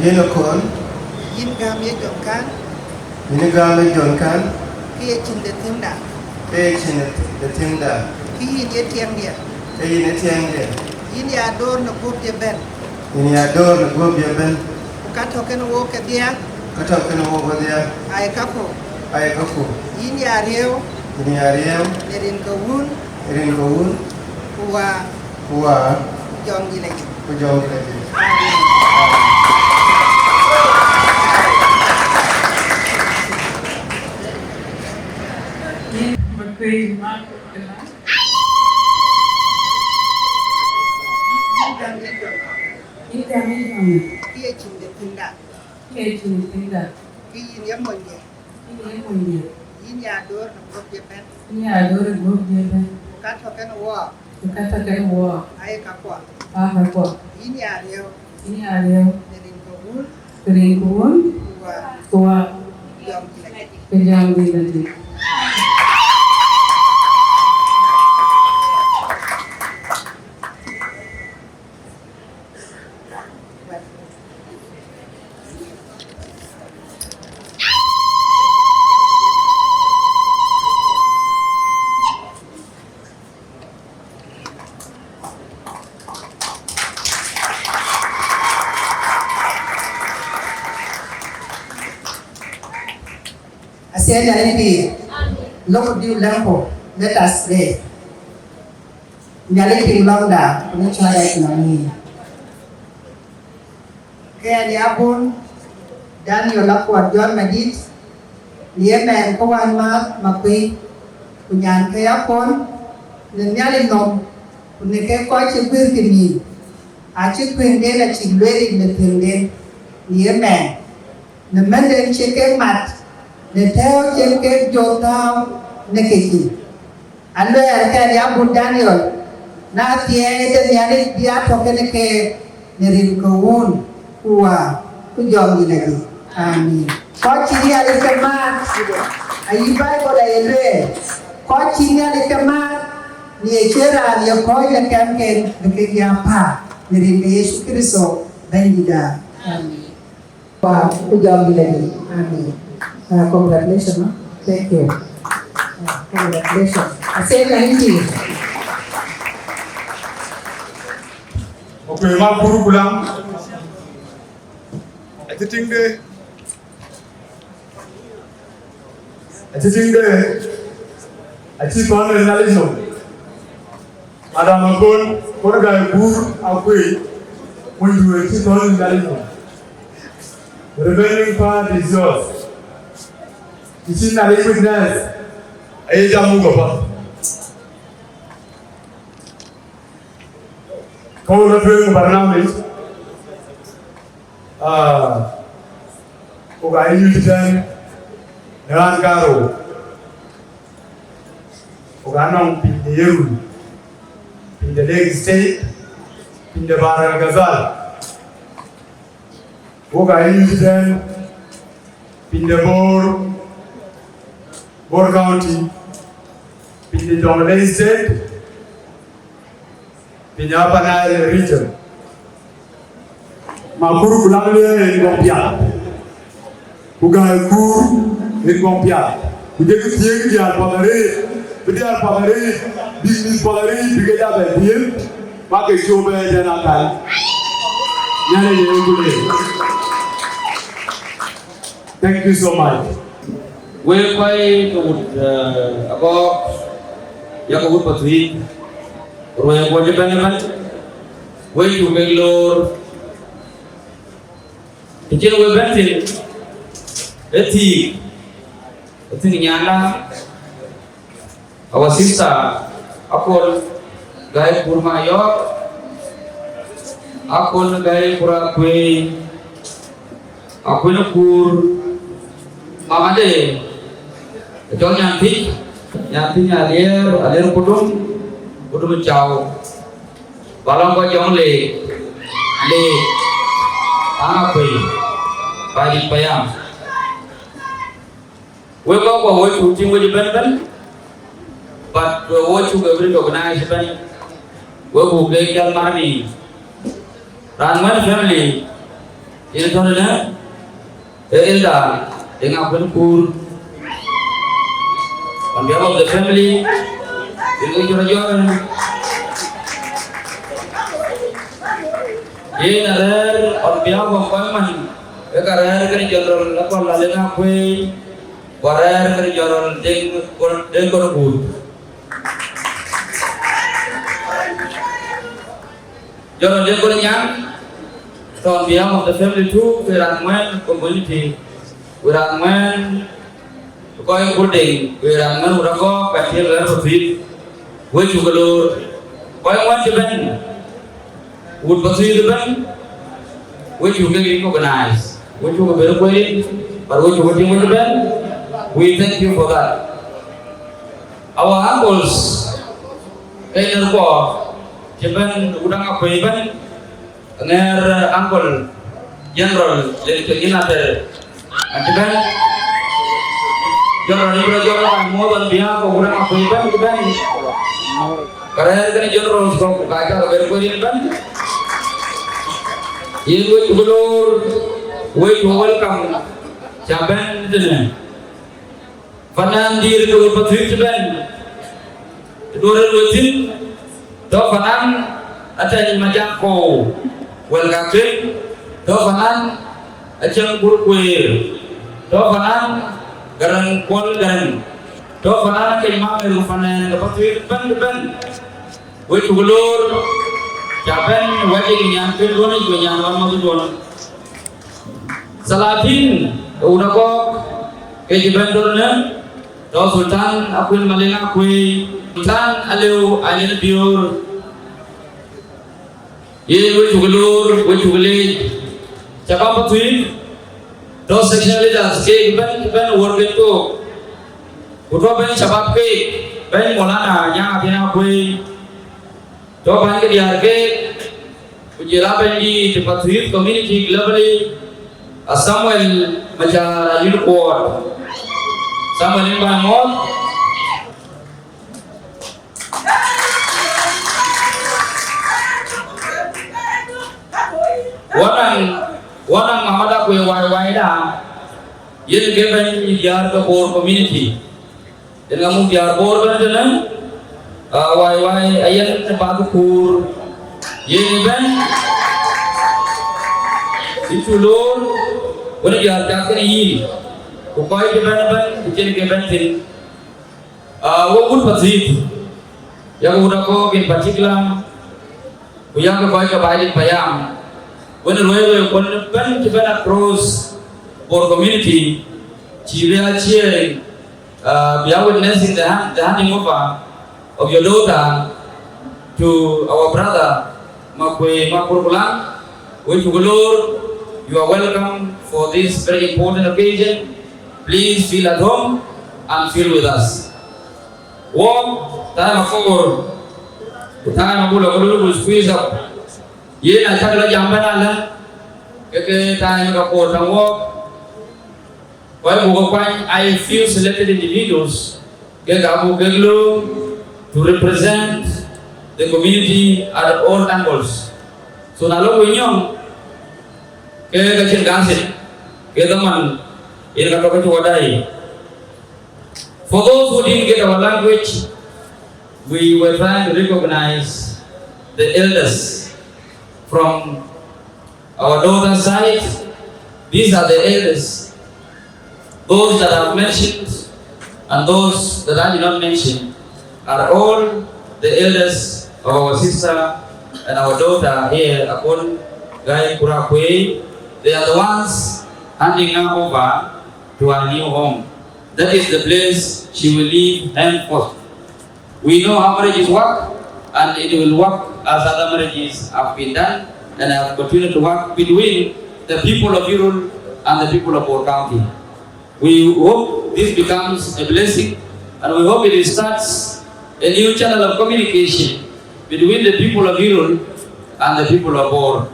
Yïn Akon. Yïn gäm ye jɔŋ kan. Yïn gäm ye jɔŋ kan. Kë ye cin de thiëŋda. Kë ye cin de thiëŋda. Kë yïn ye tiɛŋdiɛ̈. Kë yïn ye tiɛŋdiɛ̈. Yïn ya door në guɔ̈pdiɛ̈ ëbɛ̈n. Yïn ya door në guɔ̈pdiɛ̈ ëbɛ̈n. Ku ka tɔ̈ kenë wook kedhie. Ka tɔ̈ kenë wook kedhie. Aye kaku. Aye kaku. Yïn ya riëëu. Yïn ya riëëu. Në rin ke Wun. Në rin ke Wun. Ku Wä. Ku Wä. Ku Jɔŋdït Lajik. Ku Jɔŋdït Lajik. Yïn gäm ye jɔŋ. Yïn gäm ye jɔŋ. Kë ye cin de thiëŋda. Kë ye cin de thiëŋda. Kë yïn ye monydiɛ̈. Kë yïn ye monydiɛ̈. Yïn ya door në guɔ̈pdiɛ̈ ëbɛ̈n. Yïn ya door në guɔ̈pdiɛ̈ ëbɛ̈n. Ku ka tɔ̈ kenë wook. Ku ka tɔ̈ kenë wook. Aye kakuɔ. Aye kakuɔ. Yïn ya riëëu. Yïn ya riëëu. Në rin ke Wun. Në rin ke Wun. Ku Wä. Ku Wä. Jɔŋdït Lajik. Ku Jɔŋdït Lajik. Aciɛɛc anï pïïr, lok diu lɛ̈ŋku, let us pray. Nhialic piŋ lɔ̈ŋda, ku në cɔl ayï nɔŋ yïn. Ke ɣɛn ya bun Daniel Akuɔt Jɔn Madït, në ëmɛn ke wänmääth Makuëi, ku nyanke Akon, në Nhialic nɔm, ku në kek kɔc cï guëër kenïïm, acï kuëëŋden acïk lueel yic në piŋden, në ëmɛn, në mɛ̈nden cï kek mat, në tɛ̈ɛ̈u cï kek jɔ tääu në kecin. Aluɛɛl kɛn ya bun Daniel, na thiɛɛi de Nhialic bï a tɔ̈ kenë keek në rin ke Wun, ku Wä, ku Jɔŋdït Lajik. Amin. Kɔc cï Nhialic ke määt, ayï Baibol aye lueel, kɔc cï Nhialic ke määt, në ye cïn raan ye kɔ̈ɔ̈c në kɛmken bï kek ya päl. Në rin ke Yecu Kërtho Bɛ̈nydïtda. Amen. Wa ku jam bi lɛ̈k. Amen. Uh, congratulations, no? Thank you. Uh, congratulations. I say thank you. Okay, ma kuru kulam. Acï tïŋde, acï tïŋde, acï thɔ̈n ë Nhialic nɔm. Madam Akon, Akon Gai Kuur Akuei, monydu acï thɔ̈n ë Nhialic nɔm. The remaining part is yours. Të cï Nhialic witness, aye jam muk apath. Ka wën rɔt tueŋ barnamij, ah, ku ka yï nyuc tɛ̈n në raan karou, ku ka nɔŋ piny de Yirol, piny de Lake State, piny de Bahr el Ghazal. Wok aa yï nyuc tɛ̈n piny de Bor, Bor County, piny de Jonglei State, piny Upper Nile Region. Ma kuru ku lam le rin gɔŋ piath. Ku Gai Kuur rin gɔŋ piath. Ku jëkï thiëëk diäär path arëët, bï diäär path arëët, bïk mïth path arëët, bï ke ja bɛ dhiëëth, bä ke cop ë tɛ̈n akan. Nhialic ë ku le. Thank you so much. Wek kɔc ke wut, eh, Agɔɔk, yakë wut Pathuyith, ruɛ̈ɛ̈k wɔ cï bɛ̈n ëbɛ̈n, wek cuk kek loor. Të cïn wek bɛ̈n thïn, ë thiik, ë thiik nyanda, our sister, Akol Gai Kuur Mayɔɔk, Akol Gai Kuur Akuei, Akuei Kuur, mamade, cɔl Nyanthïc, Nyanthïc Aliɛɛr, Aliɛɛr Kudum, Kudum Cau, ba lɔŋ kɔc jɔŋ leec, leec, an Akuei, ba dït payam. Wek kɔc kuɔ wek cuk tïŋ wec ëbɛ̈n ëbɛ̈n, but wek wok cuk ë recognize ëbɛ̈n, wek buk ke jal mar nïïm. Raan Ŋuɛ̈n family, yen tɔ̈ tënë, ee elder Deŋ Akuën Kuur. On behalf of the family, yen ke jɔt ajɔt. Yen arɛ̈ɛ̈r on behalf of kɔc man, ke ka rɛ̈ɛ̈r kënë General Akol Aleŋ Akuei, ku arɛ̈ɛ̈r kënë General Deŋ Kon, Deŋ Kon Kuur. General Deŋ Kon Nyaŋ, so on behalf of the family too, ke raan Ŋuɛ̈n community, ku raan Ŋuɛ̈n, kɔc Kur Deŋ, ku raan Ŋuɛ̈n wut Agɔɔk, ka tiël rɛ̈ɛ̈r Pathuyith, wek cuk ke loor. Kɔc Ŋuɛ̈n cï bɛ̈n, wut Pathuyith ëbɛ̈n, wek cuk ke recognize, wek cuk ke bɛ̈n kueer, but wek cuk ke tïŋ wek ëbɛ̈n. We thank you for that. Our uncles, ke ner kuɔ, cï bɛ̈n wut Aŋakuei ëbɛ̈n, ŋɛɛr, eh, uncle General Lel Col Nyin Ater, acï bɛ̈n. General Ibra Jɔk, more than behalf of wut Aŋakuei ëbɛ̈n, cï bɛ̈n. Ka rɛ̈ɛ̈r kënë generals kɔ̈k, ku ka cä ke bɛ̈n kueer yen ëbɛ̈n. Yen wek cuk loor, wek cuk welcome, cä bɛ̈n tënë. Fanan dïïr ke wut Pathuyith cï bɛ̈n, të duɔ̈ɔ̈r rëër wek thïn, tɔ̈ fanan Atɛny Majak Kɔu, wɛl ka kek, tɔ̈ fanan Acäŋ Gur Kueer, tɔ̈ fanan Garaŋ Kuɔl Garaŋ, tɔ̈ fanan Akec Mamer, ku fanan ke Pathuyith ëbɛ̈n ëbɛ̈n. Wek cuk loor, cä bɛ̈n wɛ̈t ye nyan kënduɔ̈n yic, ku nyan ɣɔn mäthduɔ̈n. Salatin ke wut Agɔɔk, ke cï bɛ̈n tɔ̈ tënë, tɔ̈ Sultan Akuën Maleŋ Akuei, Sultan Alëu Anyel Biöör. Yen wek cuk loor, wek cuk leec. Shabab Pathuyith, tɔ̈ sectional leaders keek bɛ̈n, bɛ̈n wär ke thook. Ku tɔ̈ bɛ̈ny shabab keek, bɛ̈ny Maulana Nyaŋ Athiɛn Akuei. Tɔ̈ bäny ke diäär keek, ku jɔl a bɛ̈nydït Pathuyith community globally, a Samuel Macar Ayïl Kuɔɔt. Samuel, yïn bä muɔ̈ɔ̈th. Wɔ naŋ Mama Dakuei Wai Wai da, yen ke bɛ̈ny diäär ke Bor community. Yen ka muk diäär Bor bɛ̈n tënë, ah, Wai Wai ayen të bath kuur. Yen ë bɛ̈ny, yïn cuk loor, wën diäär cath kenë yïn, ku kɔc cï bɛ̈n ëbɛ̈n, ku cïn kë bɛ̈n thïn. Ah, wɔ wut Pathuyith, yak wut Akɔ̈k in particular, ku yak kɔc ke Baidit payam, wën ruɛ̈i ruɛ̈i kuɔn bɛ̈n cï bɛ̈n across Bor community, cï bï a cheering, uh, we are witnessing the, hand, the handing over of your daughter to our brother Makuei Makur Kulang, which we Lord, you are welcome for this very important occasion. Please feel at home and feel with us. Walk, time of four, time of squeeze up. Yen acäk lɔ jam bɛ̈n alë, ke ke time ka kuɔɔr tɛ̈ wɔɔk, kɔc buk ke kuany, a few selected individuals, kek abuk kek loor to represent the community at all angles. So na lɔ ku nyɔŋ, ke ka cïn gasit, ke dhaman, yen ka tɔ̈ ke cï wɔ dai. For those who didn't get our language, we were trying to recognize the elders from our daughter's side. These are the elders. Those that I've mentioned and those that I did not mention are all the elders of our sister and our daughter here, Akol Gai Kurakwei. They are the ones handing her over to her new home. That is the place she will live henceforth. We know how marriages work, and it will work as other marriages have been done and have continued to work between the people of Yirol and the people of Bor County. We hope this becomes a blessing, and we hope it starts a new channel of communication between the people of Yirol and the people of Bor.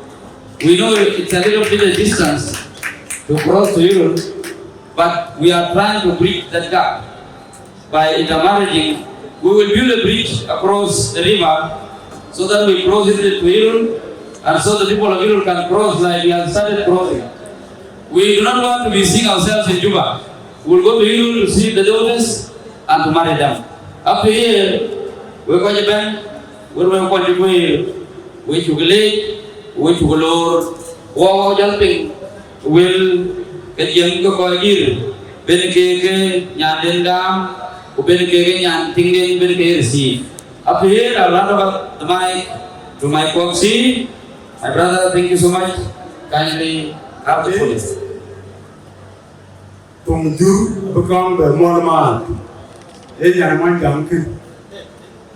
We know it's a little bit a distance to cross to Yirol, but we are trying to bridge that gap by intermarrying. We will build a bridge across the river so that we cross it to Yirol, and so the people of Yirol can cross like we have started crossing. We do not want to be seeing ourselves in Juba. We will go to Yirol to see the daughters and to marry them. Up to here, we kɔc ëbɛ̈n, we wek kɔc ë kueer, we cuk leec, we cuk loor, wɔ wɔ jɔl piŋ, wël ke Jiëŋ ke kɔc dït, ben ke ke nyanden gam, ku ben ke ke nyan tiŋden, ben ke receive. Up to here, I'll hand over the mic to my proxy. My brother, thank you so much. Kindly have the podium. Thoŋ jur abï kɔŋ bɛ muɔl maan, ee nyan muɔny jam kën.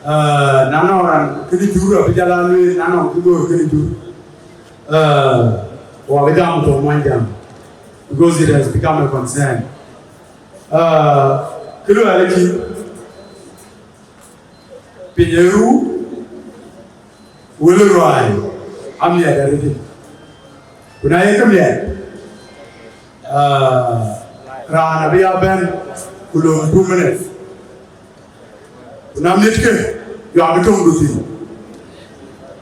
Ah, na nɔŋ raan kënë jur abï jal a lueel, na nɔŋ kë gör kënë jur. Ah, wɔ bï jam thoŋ muɔny jam, because it has become a concern. Ah, kë luɛɛl acï piny ë ruu, wël ë ruääi, amiɛt arëët. Ku na ye kë miɛt, ah, raan abï ya bɛ̈n, ku lööm two minutes. Ku na miɛtkë, yuak töŋdu thïn.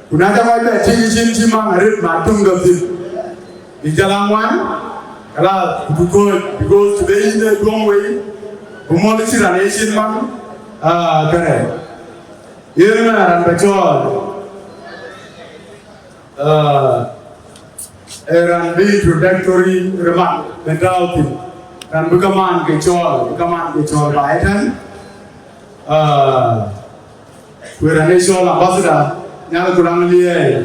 Ku na ca kɔc bɛ tïŋ cin cï maŋ arëët, ma töŋdu thïn. Bï jal aŋuan, kala ku bï kɔ̈ɔ̈c, because të be yïn ë duɔ̈ŋ wei, ku mɔ̈l cï raan ë cin maŋ, ah, kërɛɛc. Yen ëmɛn raan bä cɔɔl, ah, ee raan bï introductory remark bɛ̈n tääu thïn. Raan bï kamaan ke cɔɔl, bï kamaan ke cɔɔl ba ëtɛ̈n. Ah, ku raan ë cɔɔl ambassador, Nhial Kulaŋ Liɛɛr.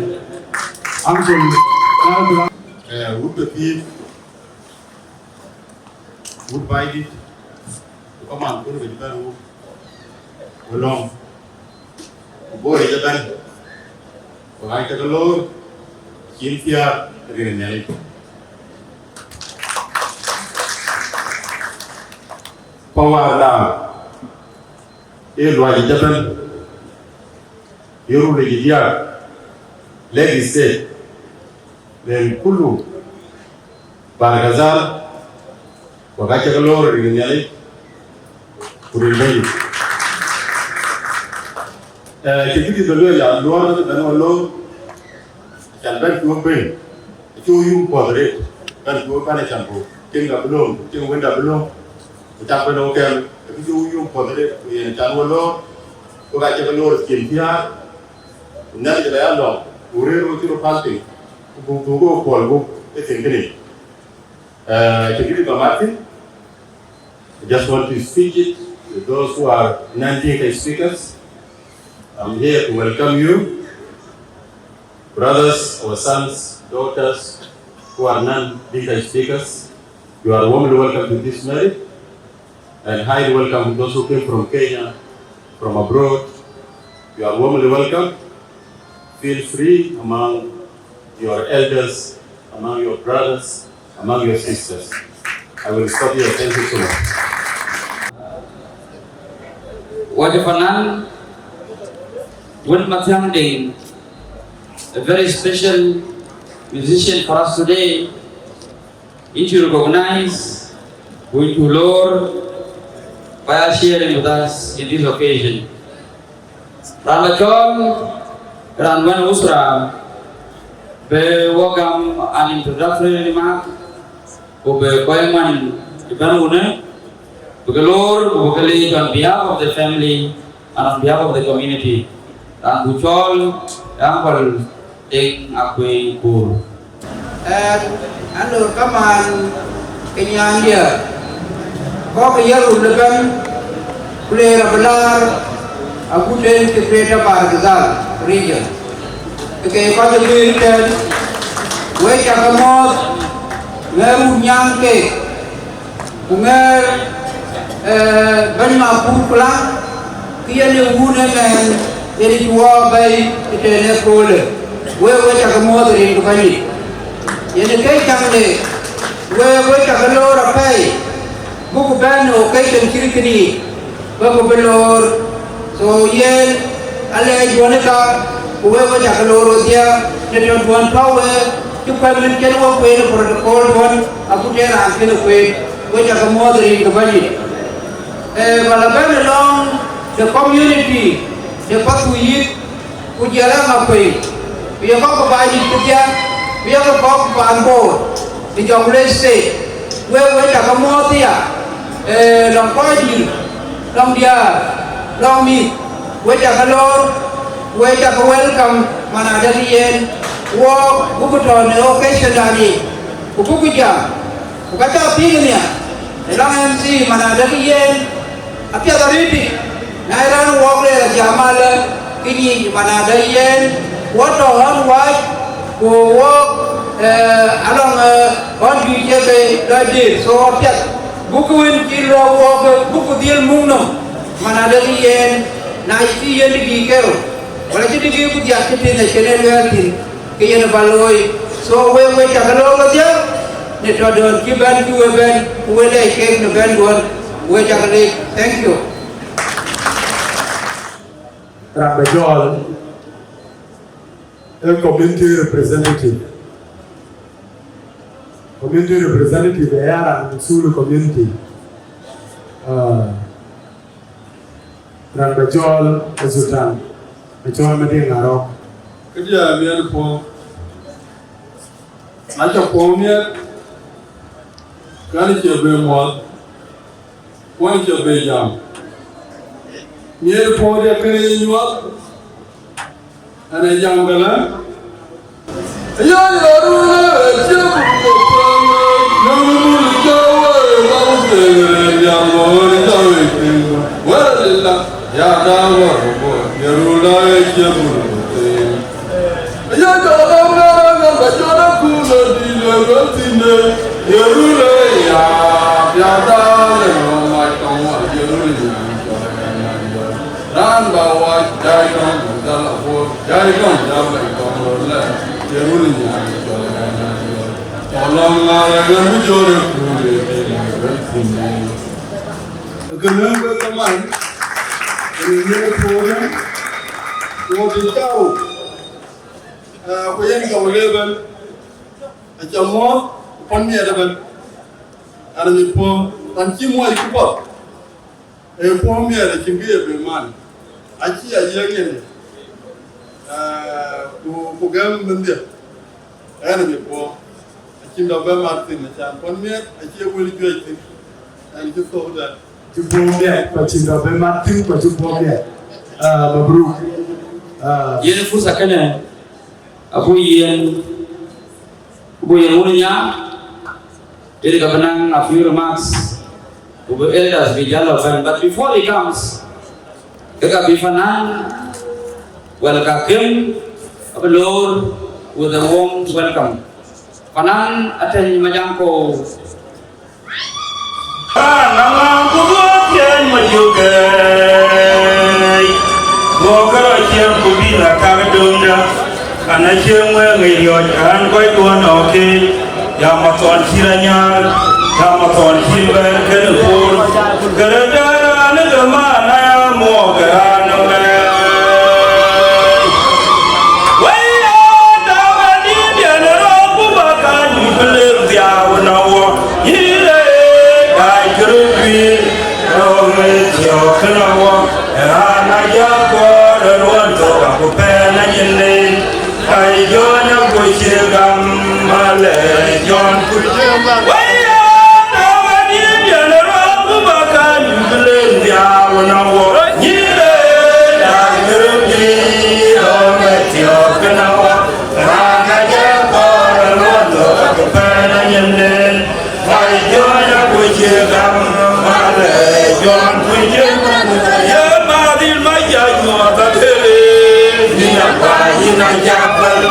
Uncle, Nhial Kulaŋ. Eh, wut Pathuyith, wut Baidit, ku kamaan kun bï bɛ̈n wut, ku lɔ̈ŋ, ku Bor yic ëbɛ̈n, ku ɣaac ke ke loor, cin thiaak rin ë Nhialic. Power da, ee luac yic ëbɛ̈n, ee rul yic diäk, Lakes State, rin kulu, Bahr el Ghazal, ku ka cä ke loor rin Nhialic, ku rin Bɛ̈nydït. Eh, cïn kë dït bä lueel, ya luɔɔr bä bɛ̈n wa loor, acan bɛ̈n cuɔ̈k piny, Cï wo yum puɔth arëët, bɛ̈n cï wo bɛ̈n acan ku tiŋda bï lööm, ku tiŋ wënda bï lööm, ku cak bɛ̈n wo kɛm, kë cï wo yum puɔth arëët, ku yen acan wo loor, ku ka cï ke loor cin thiaar, ku Nhialic ë bɛ ya lɔ̈ŋ, ku rëër wo cï röt päl piny, ku buk dhuk wo kuɔl gup ë thïn kënë. Uh, cï gït ba mat thïn, I just want to speak it to those who are non-Dinka speakers. I'm here to welcome you, brothers, our sons, daughters, who are non-Dinka speakers. You are warmly welcome to this marriage, and highly welcome those who came from Kenya, from abroad. You are warmly welcome. Feel free among your elders, among your brothers, among your sisters. I will stop here. Thank you so much. Wajah Fanan, Win Mathiang Deng, a very special musician for us today. Yïn cuk recognize, ku yïn cuk loor, by sharing with us in this occasion. Raan ba cɔɔl, raan wën usra, bï wɔ gam an introductory remark, ku bï kɔc ŋuan ëbɛ̈n wunë, bï ke loor, ku bï ke leec on behalf of the family and on behalf of the community. Raan buk cɔɔl, Uncle Deng Akuei Kur. Ɣɛn, ɣɛn lor kamaan ke nyaandiɛ̈, kɔc ke ye run ëbɛ̈n, ku leer abï laar agut en ke Greater Bahr el Ghazal region. Ke kɔc ë guiir tɛ̈n, wek cak ke muɔ̈ɔ̈th, ŋɛɛr wun nyaŋ keek, ku ŋɛɛr, eh, bɛ̈ny Makur Kulaŋ, kë yen ë wun ëmɛɛn, yen cï wɔ bɛ̈i ëtɛ̈ɛ̈n ë köölë, wek we cak ke muɔ̈ɔ̈th rin ke Bɛ̈nydït. Yen ë ke cäŋde, wek we cak ke loor apɛi, buk bɛ̈n në occasion cït kënë yic, bï ku bï loor. So yen alɛɛc duɔ̈n ë ka, ku wek we cak ke loor wedhie, në tɔ̈ duɔ̈n tɔ̈u we, cï kuɛ̈n wën cïn wɔ kueen ë protocol duɔ̈n, agut tɛ̈n raan kënë kueen, we cak ke muɔ̈ɔ̈th rin ke Bɛ̈nydït. Eh, ba la bɛ̈n alɔŋ the community, the Pathuyith, ku jɔl a Makuei, ku ye kɔc ke Baidit kedhie, ku ye kɔc ke paan Bor, në Jonglei State, wek we cak ke muɔ̈ɔ̈th aya, eh, lɔŋ kɔcdït, lɔŋ diäär, lɔŋ mïth, we cak ke loor, we cak ke welcome, man adɛ̈ yen, wɔk buk tɔ̈ në occasion dan yic, ku buk jam, ku ka cä piŋ nhial, ë lɔŋ M C man adɛ̈ yen, apiɛth arëëtic, na ye raan wɔk leer ajam alë, kë nyic man adɛ̈ yen, wɔ tɔ̈ ɣän wac, ku wɔk, eh, alɔŋ, eh, ɣän juëc cie ke lɔc dëër, so apiɛth, buk kë wën cï lɔ wɔk, buk ku dhil muk nɔm, man adɛ̈ yen, na cï yen dït kerou, wala cï dït ku dhiak cï tïŋ acïn ë luɛɛl thïn, ke yen ë ba looi. So wek we cak ke loor wedhie, në tɔ̈ duɔ̈n cï bɛ̈n cï we bɛ̈n, ku we lɛc kek në bɛ̈n duɔ̈n, we cak ke leec. Thank you. Raan ba jɔl, a community representative. Community representative ë ya raan Sulu community. Ah, raan ba jɔl ë Sultan, ba jɔl Madiŋ Arɔ̈k. Këdiɛ̈ miɛt puɔ̈u. Na cä puɔ̈u miɛt, kɛn cï bï muɔ̈th, kuɔn cï bï jam. Miɛt puɔ̈u diɛ̈ kënë ye nyuɔɔth, ɛn ë jam këlä. Ya, ya, rule, cï bï puɔ̈u, nöm mul jɔ wä, wä, wä, ya, wä, ya, wä, wä, ya, da, wä, wä, ya, rule, cï bï puɔ̈u. Aya jɔl a ŋära ŋäl ba jɔl a kuul a dïl a röl thïn de, ye rul ë ya, ya dal ë nɔm mac tɔŋ wal, ye rul ë nyan cɔl ë ŋäny ŋäny jɔl. Raan ba wac, jai tɔŋ ku jal a kuɔɔr, jai tɔŋ jal ë tɔŋ röl lɛ, ye rul ë nyan cɔl ë ŋäny ŋäny jɔl. Cɔl a ŋära ŋäl bi jɔl ë kuul ë dïl a röl thïn de. Kënë wek kaman, kënë wek puɔ̈u, ku wɔ bï cau. Ah, ku yen jɔŋ le ëbɛ̈n, aca muɔ̈ɔ̈th, ku pɔ̈n miɛt ëbɛ̈n. An, mïth puɔ̈u, pan cï muɔc ku path, ee puɔ̈u miɛt acïn kë ye bï man, acï a yiëk yen. Ah, ku, ku gɛm bï dhiëth, ɛn mïth puɔ̈u. Cïn dɔ̈ bɛ mat thïn, acan kuɔn miɛt, acie wël juëc thïn. Ɛn cï thou dɛn. Cï puɔ̈u miɛt, ku acïn dɔ̈ bɛ mat thïn, ku acï puɔ̈u miɛt. Ah, mabruk. Ah. Yen fursa kënë, abu yen, abu yen wun nya, yen ka bï naŋ a few remarks, ku bï elders bï jal lɔ bɛ̈n. But before he comes, ke ka bï fanan, welcome him, abï loor with a warm welcome. Fanan Ateny Majaŋ Kou. Raan na ŋaŋ ku dhuɔɔk ciɛɛny ma jukɛɛi, dhuɔɔk kärɔ ciɛɛm ku bï la kak döŋda. An, acie ŋuɛɛŋ ë riɔ̈c, an, kɔc duɔ̈n ɔɔk keek, ya mathɔn cït anyar, ya mathɔn cït bɛ̈ɛ̈r kënë koor. Gërëdë raan ë ke man aya muɔɔk ë raan ë wɛɛi. Wëi ya däŋ anïï diɛn ë rɔ̈ɔ̈k ku bä ka nyuc bï lëk dhiau ënɔɔnë wɔ. Yïn ë dac kërë juiir rɔ̈ɔ̈k ë thiɔ̈k kënë wɔ. Raan aja kɔɔr ë ruɔ̈n thok aku pɛɛn anyin leen. Ai Jɔn aku cï gam malɛ Jɔn ku cï gam. Wëi ya däŋ anïï diɛn ë rɔ̈ɔ̈k ku bä ka nyuc bï lëk dhiau ënɔɔnë wɔ. Nyïïn ë dac kërë juiir rɔ̈ɔ̈k ë thiɔ̈k kënë wɔ. Raan aja kɔɔr ë ruɔ̈n thok aku pɛɛn anyin leen. Ai Jɔn aku cï gam malɛ Jɔn ku cï gam. Ye madhil ma ya nyuɔɔth atëlë. Ni na pa yïn a japal.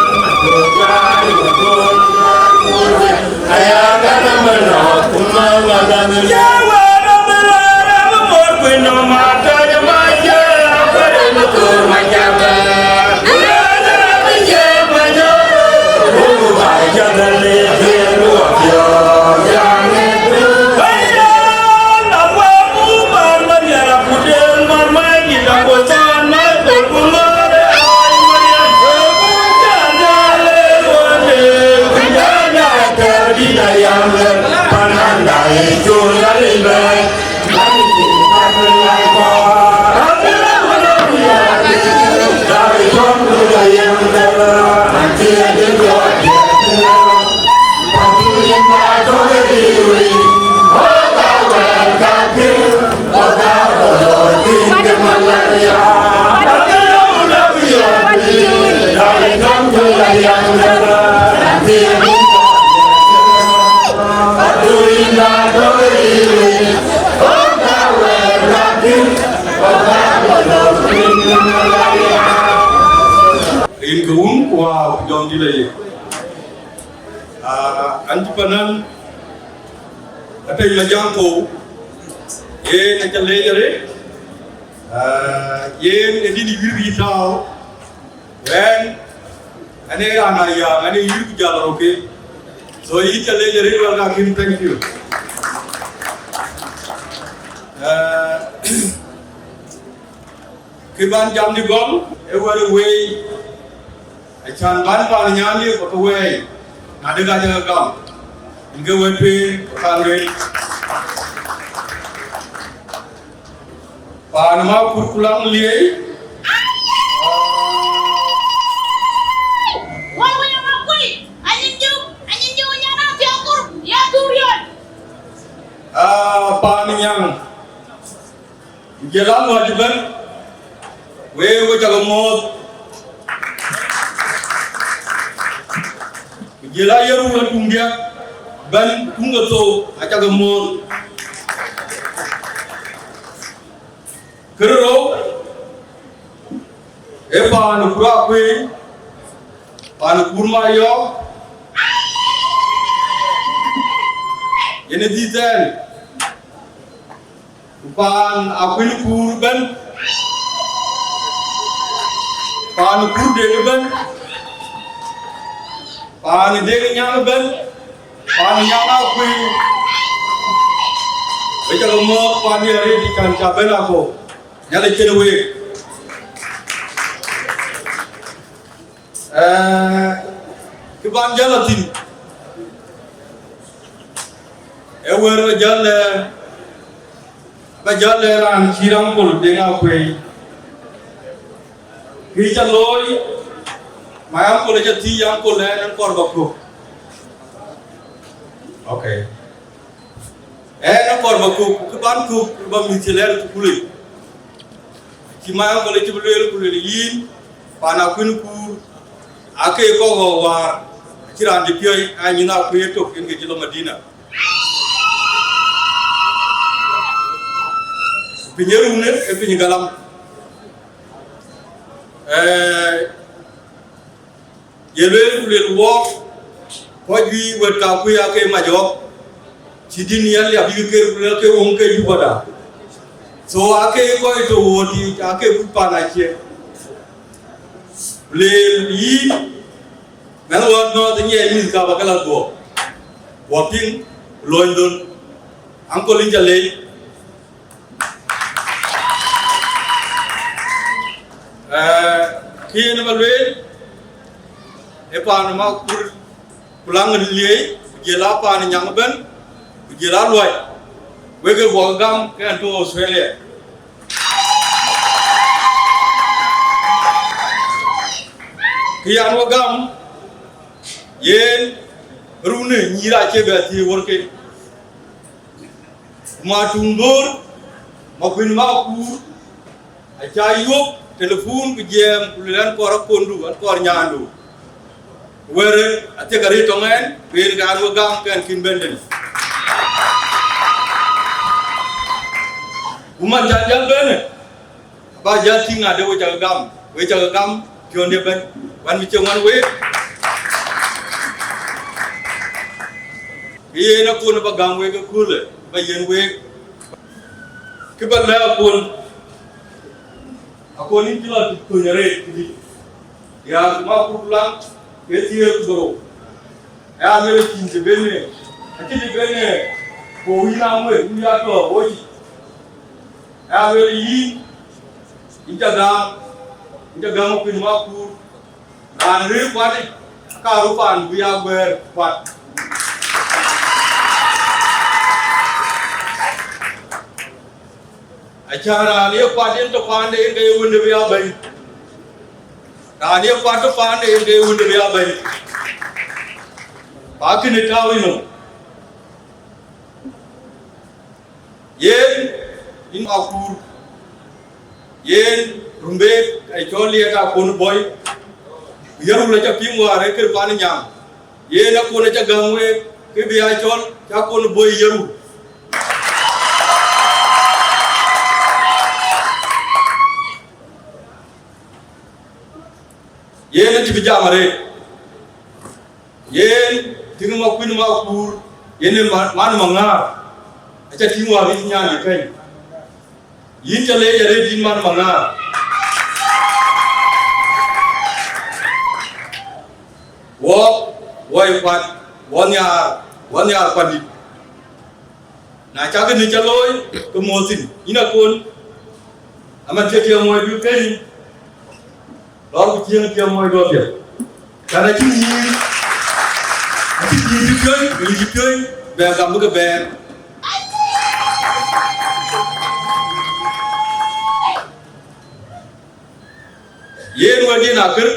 Aya kana mena kuma madam. Ya wa na mena na mor ku no ma ta ya ma ya. Kare ni kur ma japal. Rin ke wun ku waa ku jɔŋ dït aye. Ah, an cï panan Ateny Majaŋ Kou, yen aca leec arëët. Ah, yen ë dït yï wiëër bï tääu. Ɣɛn, an ee raan aya, an ee yïr ku jal rɔt ke. So yïn ca leec arëët, welcome him, thank you. Eh, kë ban jam dï gɔl, ë wɛ̈t ë wëi, acan ban pan nyan liep ke wëi, na dek aca ke gam, yen ke wɛ̈t tueŋ, ke kan lueel. Paan ma kur ku laŋ liei. Wai, wai, wai, wai. Anyin juk, anyin juk, nyana tiakur, ya turion. Ah, paan nyaŋ. Ku jël aŋɔ̈c ëbɛ̈n. Wek, we cak muɔ̈ɔ̈th. Ku jël ayeru ë tuŋ diäk bɛ̈n tuŋ ke thou, acak muɔ̈ɔ̈th. Kërë rou, ee paan ë Kur Akuëi, paan ë Kur Mayɔ̈ɔ̈k, yen ë dhïth ɛn. Ku paan Akuëi Kur ëbɛ̈n, paan Kur Deŋ ëbɛ̈n, paan Deŋ Nyaŋ ëbɛ̈n, paan Nyaŋ Akuëi, we cak muɔ̈ɔ̈th paan diɛ̈ arëët, can ca bɛ̈n akɔ̈u, Nhialic cïn week. Eh, kë ban jäl a thïn, ee wër ba jäl, eh, ba jäl, eh, raan cït uncle Deŋ Akuëi. Kë ca looi, my uncle aca thiëëc, uncle, ɛn ɛn kɔɔr ba kɔ̈k. Okay. Ɛn akɔɔr ba kök, kë ban kök ba mïth cï lɛɛr thukul yic. Cï ma akɔl cï bï lueel ku lueel yïn, pan akuën kuur, ake kɔk ɣɔ̈k wäär, acï raan cï piɔ̈i, a nyin akuën ë tök, yen ke cï lɔ Madina. Piny ë run ë, ë piny galam. Eh, ye lueel ku lueel wɔɔk, kɔc juëc wɛ̈t kakuc ake mac ɣɔ̈k, cï dïn yɛn liap yïk ker ku lueel ke wöŋ ke Jubada. So ake kɔc tɔ wuɔ̈t yiic ake kuc pan acie. Lueel yïn, mɛn ɣɔ̈t nɔɔth nyiɛɛc mïth ka ba ke la dhuɔɔk. Wɔ piŋ, lony dhöl. Ankol in ca leec. Eh, kë yen ba lueel, ë paan ë Makur, ku laŋ liëëi, ku jël a paan ë nyaŋ ëbɛ̈n, ku jël a luɔi, wek ë buɔk gam ke ɛn tɔ̈ Australia. Kë yan wek gam, yen runë nyïïr acie bɛ thiëëc wärke. Ku ma tuŋ dhöör, ma kuën Makur, aca yök telefon ku jiɛɛm ku lueel, ɛn kɔɔr akondu, ɛn kɔɔr nyaandu. Wërë athiek arëët tɔŋ ɛn, ku yen ke an wek gam ke ɛn kïn bɛ̈n tënë. Ku man ca jäl bɛ̈në, aba jäl tïŋ ade we cakë gam, we cakë gam piɔ̈nde bɛ̈n, wan mi cï ŋuan week. Ke yen akon aba gam week ëköölë, ba yen week. Kë ba lɛ̈k akon, akon yïn cï lɔ thöny arëët këdï. Ya Makur laŋ, ke thiëër ku dhorou. Ë aluel cïn cï bɛ̈n ë, acï cï bɛ̈n ë, ku yïn aŋuë, yïn ya tɔ̈ ɣoc yic. Ë aluel yïn, yïn ca gam, yïn ca gam akuën Makur. Raan rëër kuat yic, aka röt paan bï ya guɛ̈ɛ̈r kuat. Acä raan ye kuat yen tɔ paande yen ke ye wënde bï ya bɛ̈ny. Raan ye kuat tɔ paande yen ke ye wënde bï ya bɛ̈ny. Pa kënë tääu yïnɔm. Yen, yïn Makur, yen Rumbek, acɔl Liɛt Akon Bɔ̈i, ku Yarul aca piŋ wäär ë kër pan Nyaŋ. Yen akon aca gäm week, ke bï a cɔl, cä Akon Bɔ̈i Yarul. Yen acï bï jam arëët. Yen tïŋ Makuën Makur, yen ë ma-, man Maŋaar, aca tïŋ wäär yïn nyan ë kɛ̈ny. Yïn ca leec arëët yïn man Maŋaar. Wɔ, wɔ ye kuat, wɔ nhiaar, wɔ nhiaar kuat dït. Na cak kënë ca looi, ke muɔ̈th thïn, yïn Akon, amat cï tiɛɛm muɔɔc bï keny, lɔɔr ku cieŋ tiɛɛm muɔɔc dɔ̈ɔ̈r piɛth. Kan acï nyïïr, acï nyïïr cï piööny, ku nyïïr cï piööny, bɛ gam bï ke bɛɛr. Yen wɛ̈tdiɛ̈n akër,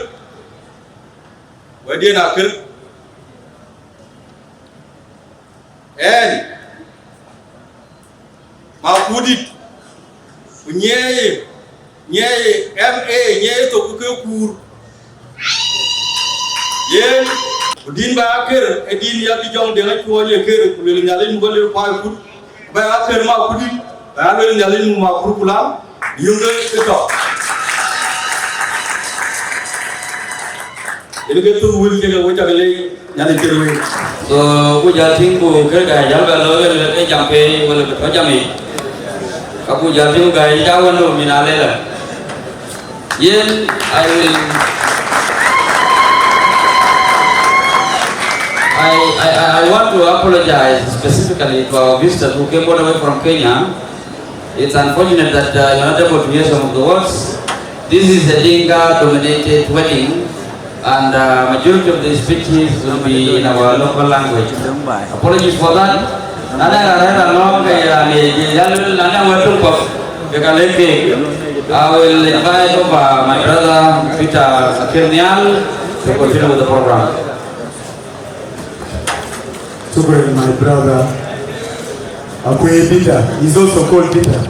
wɛ̈tdiɛ̈n akër. Ɛn, Makur dït, ku nyiɛɛi, nyiɛɛi M A, nyiɛɛi thok ke kuur. Yen, ku dïn ba akër, ë dïn ya bï jɔŋ deŋ acuɔɔny ë kër, ku luel Nhialic muk ë lëu paai kut. Ba ya kër Makur dït, ba ya luel Nhialic muk Makur ku lam, yöŋ ke ke tɔ. Yen ke thuk wël cï ke wec cak leec, Nhialic cï wël. So, ku jal tïŋ ku kër ka jal bɛ lɔ wël ke jam pei, wël ke tɔ jam yic. Ka ku jal tïŋ ka jal wën nu min alɛlɛ. Yen, I will, I, I, I I want to apologize specifically to our visitors who came all the way from Kenya. It's unfortunate that uh, you're not able to hear some of the words. This is a Dinka dominated wedding, and uh, majority of the speeches will be in our local language. Apologies for that. Nana rara long yani yalul nana wetu pop bekaleke. I will invite over my brother Peter Akirnial to continue with the program. Shukran, my brother. Akuei Peter. He's also called Peter.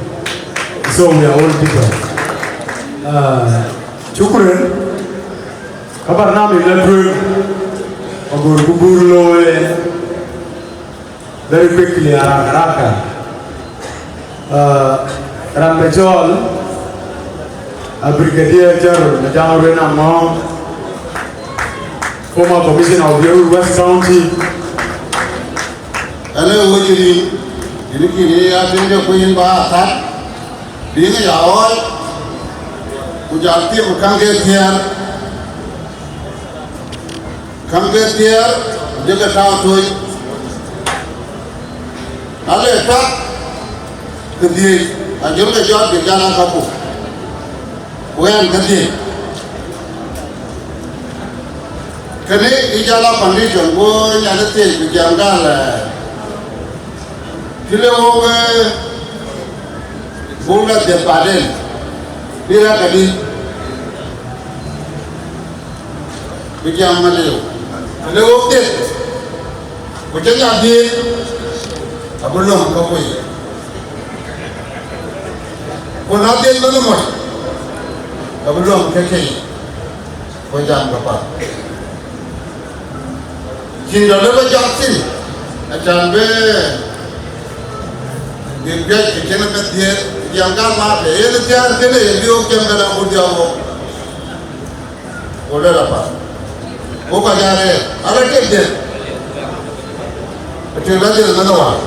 So we are all Peter. Uh, shukran. Ka barnamij la tueŋ, agör ku bur looi very quickly, haraka haraka. Uh, raan bɛ cɔɔl, a Brigadier General Majang Ruën Aŋɔɔŋ, former Commissioner of Yirol West County. Ɛn ee wec riŋ, yïn kïn ë ya tënde ku yïn ba a that, bï ŋic a ɣɔɔc, ku jal thiëëk käŋ ke thiëër, käŋ ke thiëër, ku jëkë tääu toc. Na le tak, ke dhiëc, a jɔl ke jɔt bï jal a kaku. Ku ɛn ke dhiëc. Kënë ë jal a condition, go nyan ë thiëc bï jam gal, eh, cï le wok, eh, buk la dhiëth baden, bï rɛ̈k adï, bï jam aliu. Të le wok dhiëth, ku cï nya dhiëth, abï löŋ ke kuc. Ku na dhiëth mɛnh mɔc, abï löŋ ke kei, ku jam ke path. Cïn tɔ̈ lëu bä jɔk thïn, acan bï, bï juëc kë cïn bï dhiëëth, jam gam maatde, yen thiäär kënë ye bï wok cam kënë ku dhiɔp wok. Ku luel apath. Ku kɔc aa rëër, ala tek dhiëth. Atek la dhiëth mɛnh wäär.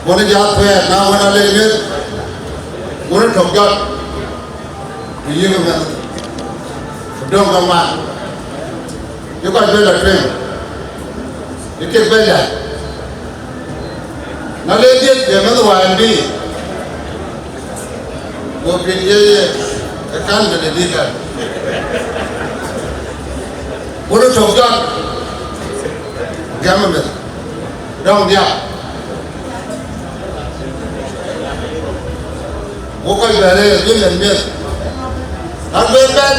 Wën ë jɔt thuɛɛr, na wën ale miëth, wën ë tök jɔt. Ku yiëk ë mɛnh, ku döŋ ke man, cï kɔc bɛ̈n lɔ tueŋ, cï kek bɛ̈n lɛ̈k. Na le dhiëth, ke mɛnh wään bï, go piŋ ye ye, ë kan bï de bï kan. Wën ë tök jɔt, gɛm ë meth, dɔŋ diaak. Wo kɔc bɛ̈n ë bï meth miëth, na bï bɛ̈n,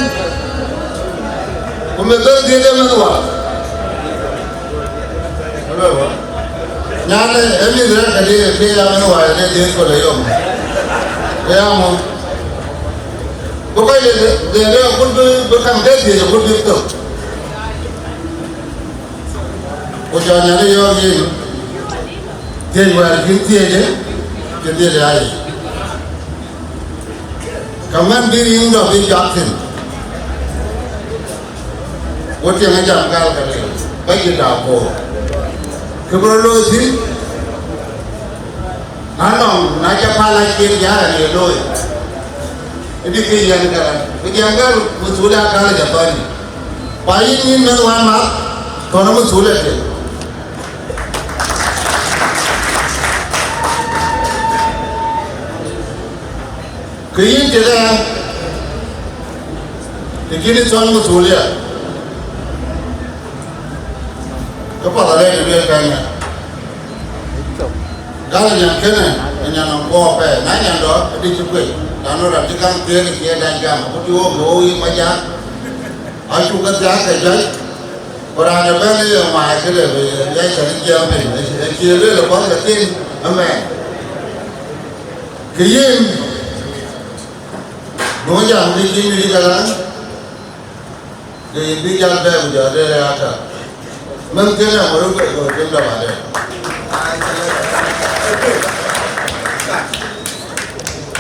ku meth bï dhiëth ë meth wäär. Nyan ë mïth rɛ̈k këdï, ke ya meth wäär ë dhiëth kɔc ë yom. Ke ya ŋö? Bï kɔc le dhiëth ë akut bï, bï käŋ ke dhiëc akut bï thök. Ku jɔ nyan ë yɔ̈ɔ̈k yïn, thiëc wäär cïn thiëëcë, cï dhiëth ë ayic. Ka man bï riŋ dɔ̈ bï jɔak thïn, wo tiɛŋ ë jam gal ka liu, bä cï dak koor. Kë bï rɔt looi thïn, anɔŋ na cä päl acïn jäl an ye looi, ë bï kë yɛn gal, bï jam gal muthuul aa gal ë jɔ thɔ̈n. Ba yïn yïn mɛnh wään math, thɔ̈n ë muthuul ë tek. Ke yïn tëde ɣɛn, të cïn ë thɔ̈n muthuulia, ke path arëët ë lueel kɛn ë. Gal ë nyan kënë, ë nyan nɔm kuɔɔk apɛi, na nyan dɔ̈, adï cï kuec, na nɔn raan cï käŋ thiëëk ë cie dac gam, ku cï wok ke wok yï Majak, acuk ke thiaak ke juëc, ku raan ëbɛ̈n ë ye maai këde, bï yai cä cï jiɛɛm piny, ë cie lueel ë kuɔth ke thin ëmɛn. Ke yen, duöŋ jam bï cïn bï cï ke raan, ke yïn bï jal bɛ̈ɛ̈i ku jɔ rëër ë ata. Mɛnh kënë aŋö röt bɛ gɔ̈ɔ̈r tiɛm dap adɛ̈?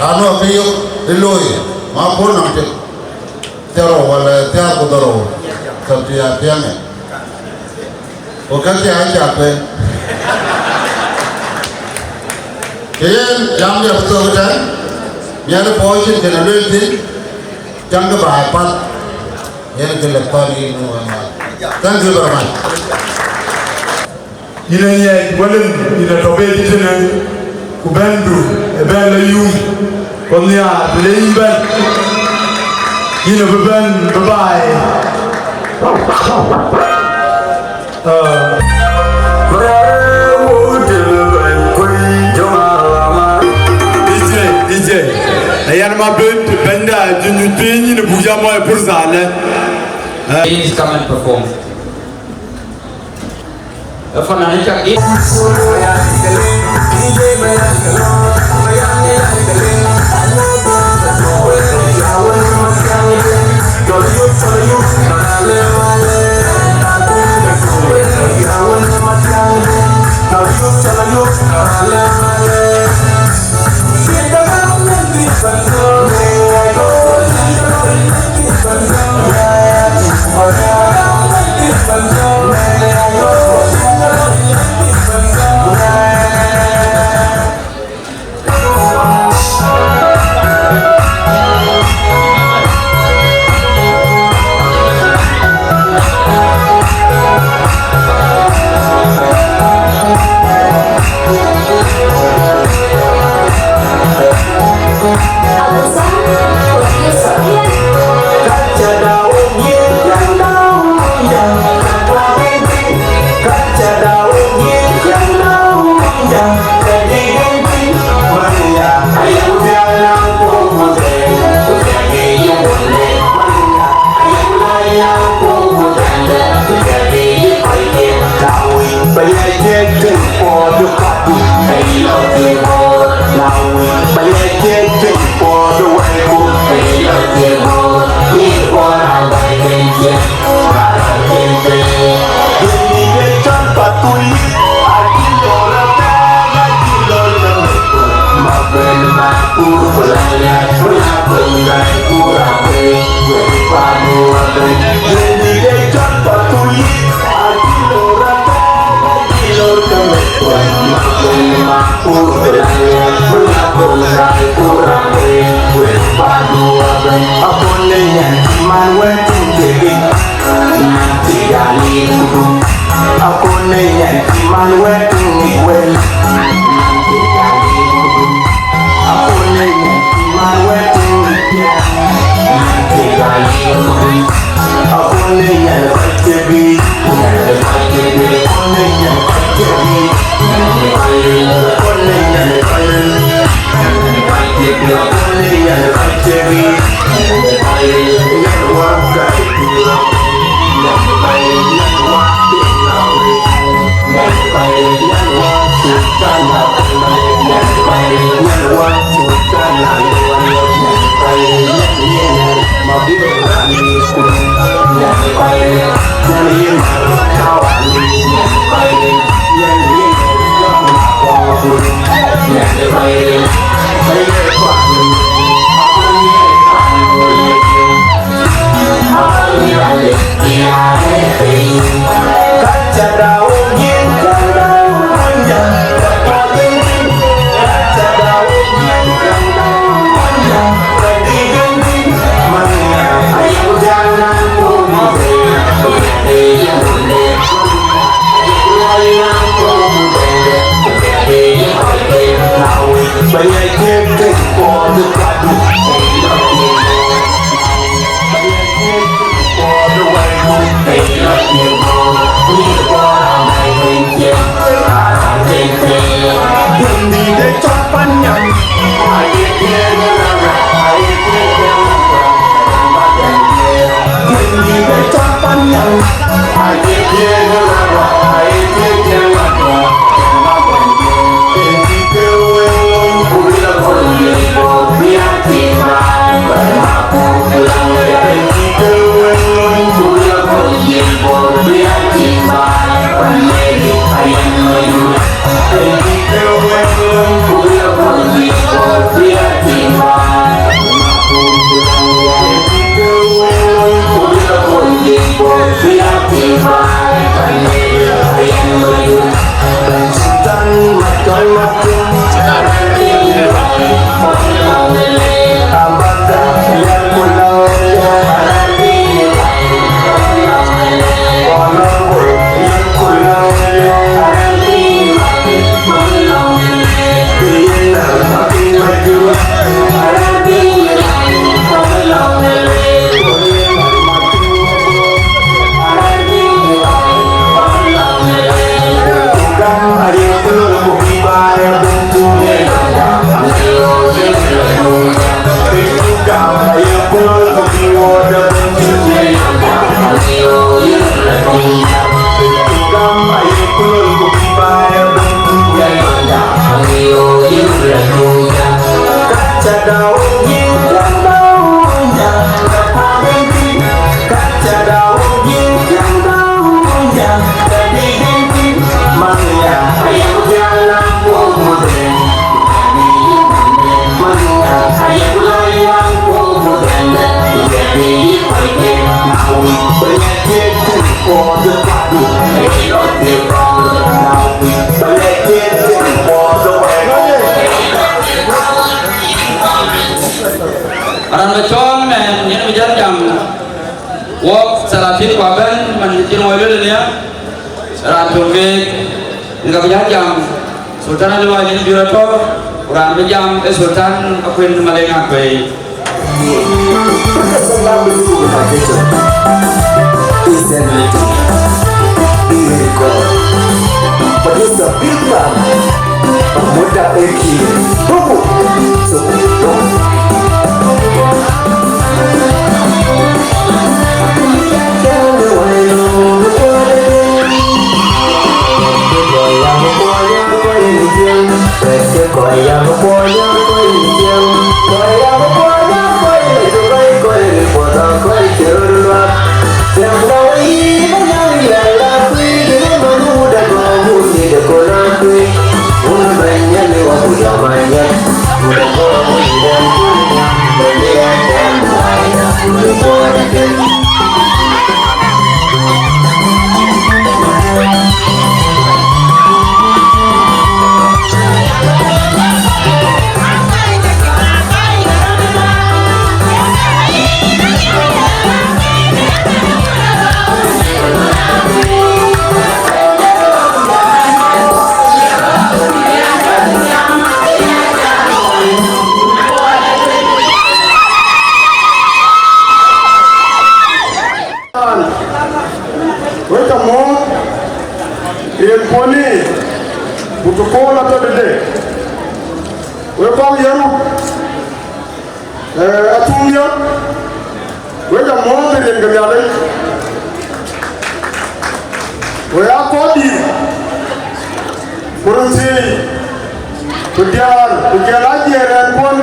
Raan nɔ̈k kë yök ë looi, ma puɔ̈l nɔm tek, thiärou wala thiäär ku dhorou, thɔ̈n të ya piɛŋë. Ku käkë aa cak pɛ̈n. Ke yen, jam diɛ̈ bï thök ëtɛ̈ɛ̈n, miɛt ë puɔ̈u cïn kën a lueel thïn, tiɛŋkë bä a path, yen kë lëk thɔ̈n yïn në wën wal. Thank you very much. Yïn ë ŋiɛc wëlin, yïn ë tɔ̈ bɛ̈ɛ̈i tënë, ku bɛ̈ndu ë bɛ̈n lɔ yum, ku nhiaar të le yïn bɛ̈n, yïn ë bï bɛ̈n bï baai. Aa. D J, D J. Ayan ma bɛ̈n, bɛ̈nda, junyuc piny, yïn ë buk jam ë pursa alë. Aa. Please come and perform. Fananin cak gït. Raan bï cɔɔl mɛn yen bï jäl jam, wok salatin ku abɛ̈n man cïn wɔ lueel nia, raan töŋ keek, yen ka bï jäl jam, Sultan Aliwa yen bï rɔt tɔ̈, ku raan bï jam ee Sultan Akuën Maleŋ Akuëi. Put the sound down with the organization. Is an idea. Be a record. But it's a big man. But what the heck is? Boom, boom. So, boom. Wek ca mɔ̈ɔ̈th, riɛnkuɔn ë, ku të kööl atɔ̈ tëde, wek kɔc ye rut, ee, atuŋdiɛ̈, wek ca mɔ̈ɔ̈th ë riɛnke Nhialic. Wek aa kɔc dït, ku röt thiëëc, ku diäär, ku jɔl aa jiɛɛr rɛɛnkuɔn,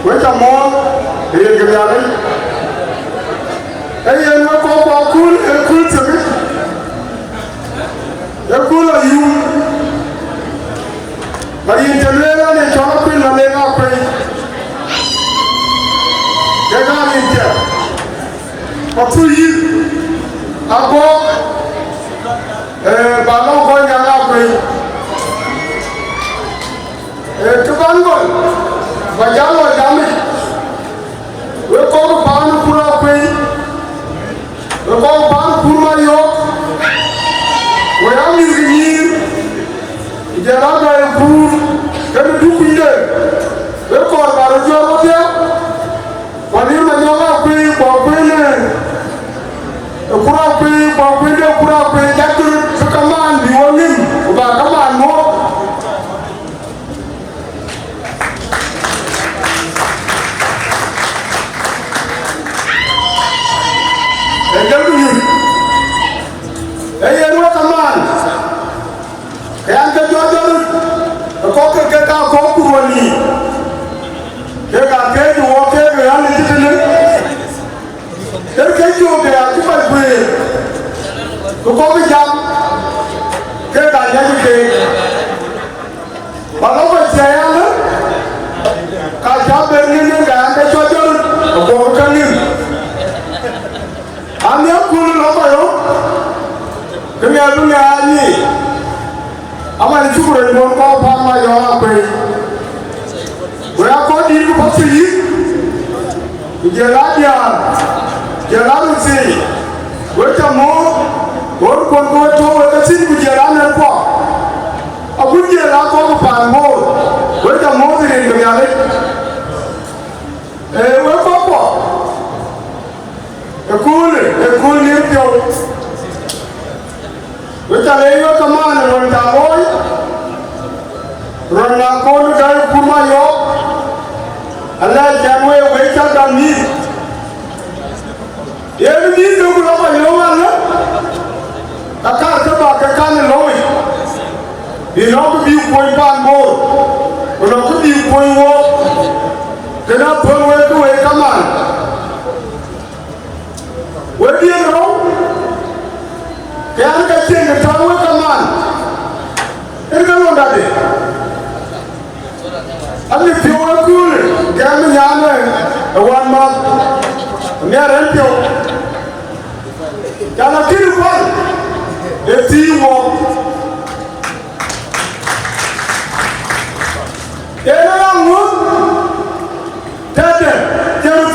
wek ca mɔ̈ɔ̈th ë riɛnke Nhialic. Ee yen wek kɔc kua kööl, ee kööl thiekic, ee kööl ayum. Ka yïn të lueel an, ee cɔl Akuën Maleŋ Akuëi, kek aa rin cɛ, ku thuk yïth agɔ̈k, ee, ba lɔ kɔc nyan Akuëi. Ee, kë bän gɔl, ba jal lɔ jamic, wek kɔc paan Kur Akuëi, wek kɔc paan Kur Mayɔ̈k, wek aa mïth ke nyïïr, ku jɔl aa bɛ̈ɛ̈i Kur, kenë duk kunyde, wek kɔɔr ba röt jɔt wodhie, ku Anir Manyɔk Akuëi, ku Akuën ë Kur Akuëi, ku Akuën de Kur Akuëi, jat kë röt ke kamaan bï wɔ ŋïm, ku ba kamaan muɔ̈ɔ̈th. Ee jɔl ku nyuc, ee yen wek kamaan, ke an, ke jɔ jɔt röt, ë kɔ̈k ke kek aa kɔ̈k ku ruɔ̈n yiic, kek aa keec wɔ keek ë ɣän ë cï tënë, ee ke jɔ̈ɔ̈k ke acï kɔc guëër, ku kɔ̈k ë jam, kek aa nyɛc keek. Ba lɔ kɔc thiëëc alë, ka cä ber ŋic yen, ka an, ke cɔl jɔt, aguɔkë ke ŋic. An, nhiäk kööl lɔ kɔc röt, ke ŋɛk bï ŋɛk aa nyiic, aman cuk röt muɔ̈n kɔc paan Mayɔ̈k Akuëi. Wek aa kɔc dït ku path thïn yïth, ku jɔl aa diäär, jɔl aa röt thiëëc, wek ca mɔ̈ɔ̈th, ɣööt kuɔn ke we tɔ̈u wek ethïn, ku jɔl aa nɛ̈rkuɔ, agut jɔl aa kɔc ke paan Bor, wek ca mɔ̈ɔ̈th ë rin ke Nhialic. Ee, wek kɔckuɔ, ë köölë, ë kööl nhiëër piɔ̈u. Wek ca leec wek kamaan ë ɣön ca looi, röt na kööl ë gäi Kur Mayɔ̈k, alɛɛc cän wek, wek cä gam mïth. Yen mïth ke ku lɔ kɔc löŋ alë, ka kaar ke bä ke kan ë löŋic, bï nɔ̈k kë bï kuöny paan Bor, ku nɔ̈k kë bï kuöny wok, kënë apuɔ̈l wek ke wek kamaan. Wek diëër rou, ke an, ka cieŋ kë tɔ̈u wek kamaan, en ke londade. Anï piɔ̈u ë köölë, gɛm ë nyan ë wan math, miɛt en piɔ̈u. Can akïn kual ë thii wɔ. Yen ë raan ŋuɔ̈th tëde, cï röt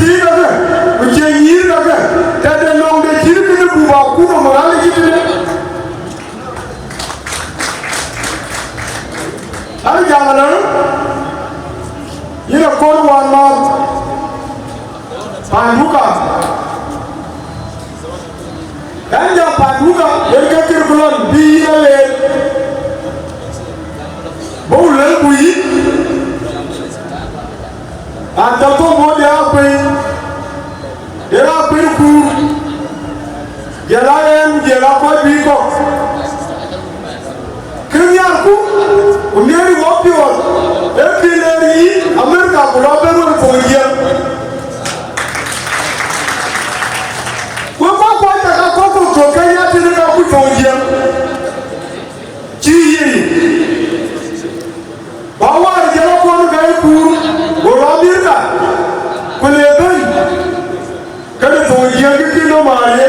An jam ëlë, yïn akɔn wään määth, paanduka. An jam paanduka, yen ke kër ku lɔn bï yïn a leer. Bä ku lël ku yïn, an tɔ thok bɔ̈ de akuëny, de raan akuëny kuur, jël a ɣɛn, jël a kɔc bï kɔ̈k. Kë nhiarku, ku nhiëër wɔ piɔ̈ɔ̈th, ee kë leer yï Amerika ku lɔ bɛ̈n wek thoŋ jiɛɛm. Wek kɔc kuɔc tak akɔ̈k ku tök Kenya tënë ka kuc thoŋ jiɛɛm. Cï yic. Ba wäär jël akɔn ka ye kuur, go lɔ Amerika, ku le bɛ̈n, kënë thoŋ jiɛɛm kë kïn nɔm aa ye.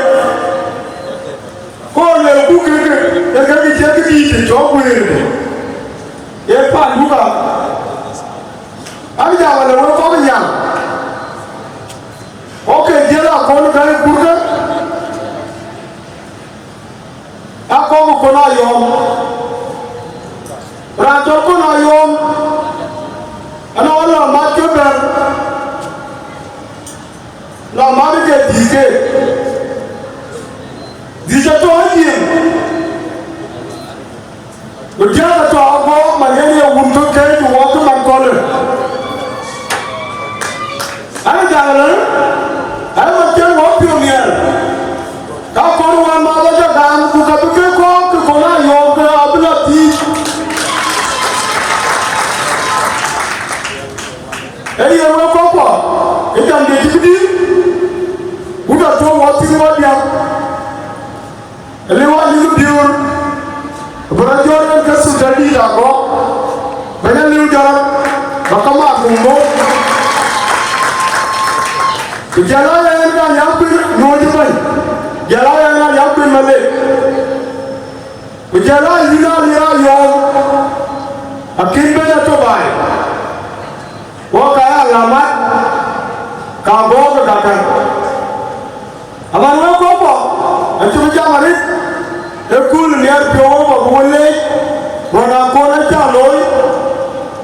Ku luelku kekë, ee kek cï kë dïït cɔk guëërde, ee paanduka. An jam ëlë wek kɔc nyan, kɔc ke jiël akɔn ka ye kurkë, akɔn kon ayɔm. Raan cɔl kon ayɔm, ënɔɔnë lɔ mat ke bɛ̈n, lɔ mat ke dhïc ke, dhïc atɔ̈ ayiëŋ. Ku diäk atɔ̈ aguɔ man yen ye wun tök keec wɔ cï man kɔlë. An jam ëlë, an man cïn wɔ piɔ̈u nhiɛɛr, ka kɔn wään ma bä jɔ gam, ku ka bï ke kɔɔk ke kɔn ayɔɔk ke abï lɔ thiic. Ee yen wek kɔckuɔ, ë jam de cï bï dït, wut atɔ̈ wɔ thïn wɔ diäk. Aliu aliu biur, bï rɔt jɔt en ke sultan dït agɔk, bɛ̈ny aliu jɔt, bä ke mat kum bɔ̈. Ku jël a ɣɛn ka liap kuïn nuɔɔc ë bɛ̈ny, jël a ɣɛn ka liap kuïn malek. Ku jël a yïn a lier a yɔɔm, akïn bɛ̈ny atɔ̈ baai, wɔ ka ya lamat, ka bɔ̈ ke ka kän. Aman wek kɔckuɔ, acï bï jam arëët, ë kööl nhiɛɛr piɔ̈u wek bä bï we leec, ɣɔn akɔn acä looi,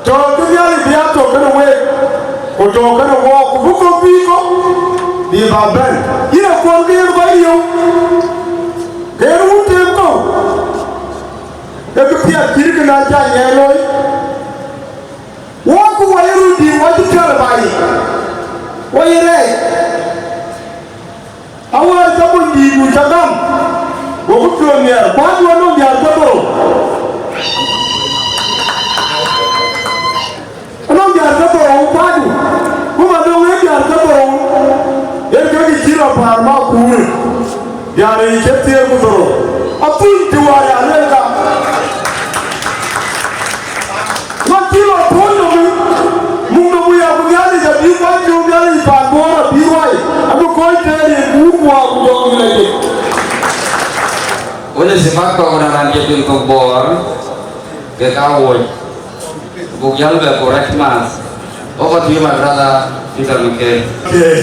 tɔ̈ kë Nhialic bï a tɔ̈ kënë week, ku tɔ̈ kënë wɔɔk, ku bï kɔ̈k bï kɔ̈k, bï bä bɛ̈n. Yïn akuɔn ke yen kɔc riëëu, ke yen wun teem kɔ̈u, ke kë piɛth cït kën acä nyiɛɛi looi. Wɔɔk ku wɔ ye run dïït wɔ cï piɔl ë baai yic, wɔ ye rɛɛc. Awär cä bony dïït wun cä gam, gokï piɔ̈ɔ̈th nhiɛɛr, kuatdu anɔŋ diäär ke dhorou. Anɔŋ diäär ke dhorou kuatdu, ku ma döŋ ee diäär ke dhorou, yen ke kë cï rɔt päär ma kuurë, diäär yic cï thiëër ku dhorou. Athuny të wäär ya luel ka. Mat cï lɔ puɔ̈l nɔm, muk nɔm wia ku Nhialic abï kuany piɔ̈u Nhialic paan Bor abï ruai, abï kɔc tëër yen ku wun ku wä ku jɔŋ yïn aye. Wënë simat kɔ̈k na raan cï piŋ thok Bor, ke ka wuɔ̈c. Buk jäl bɛ correct math. Over to you, my brother, Peter Mikel. Okay.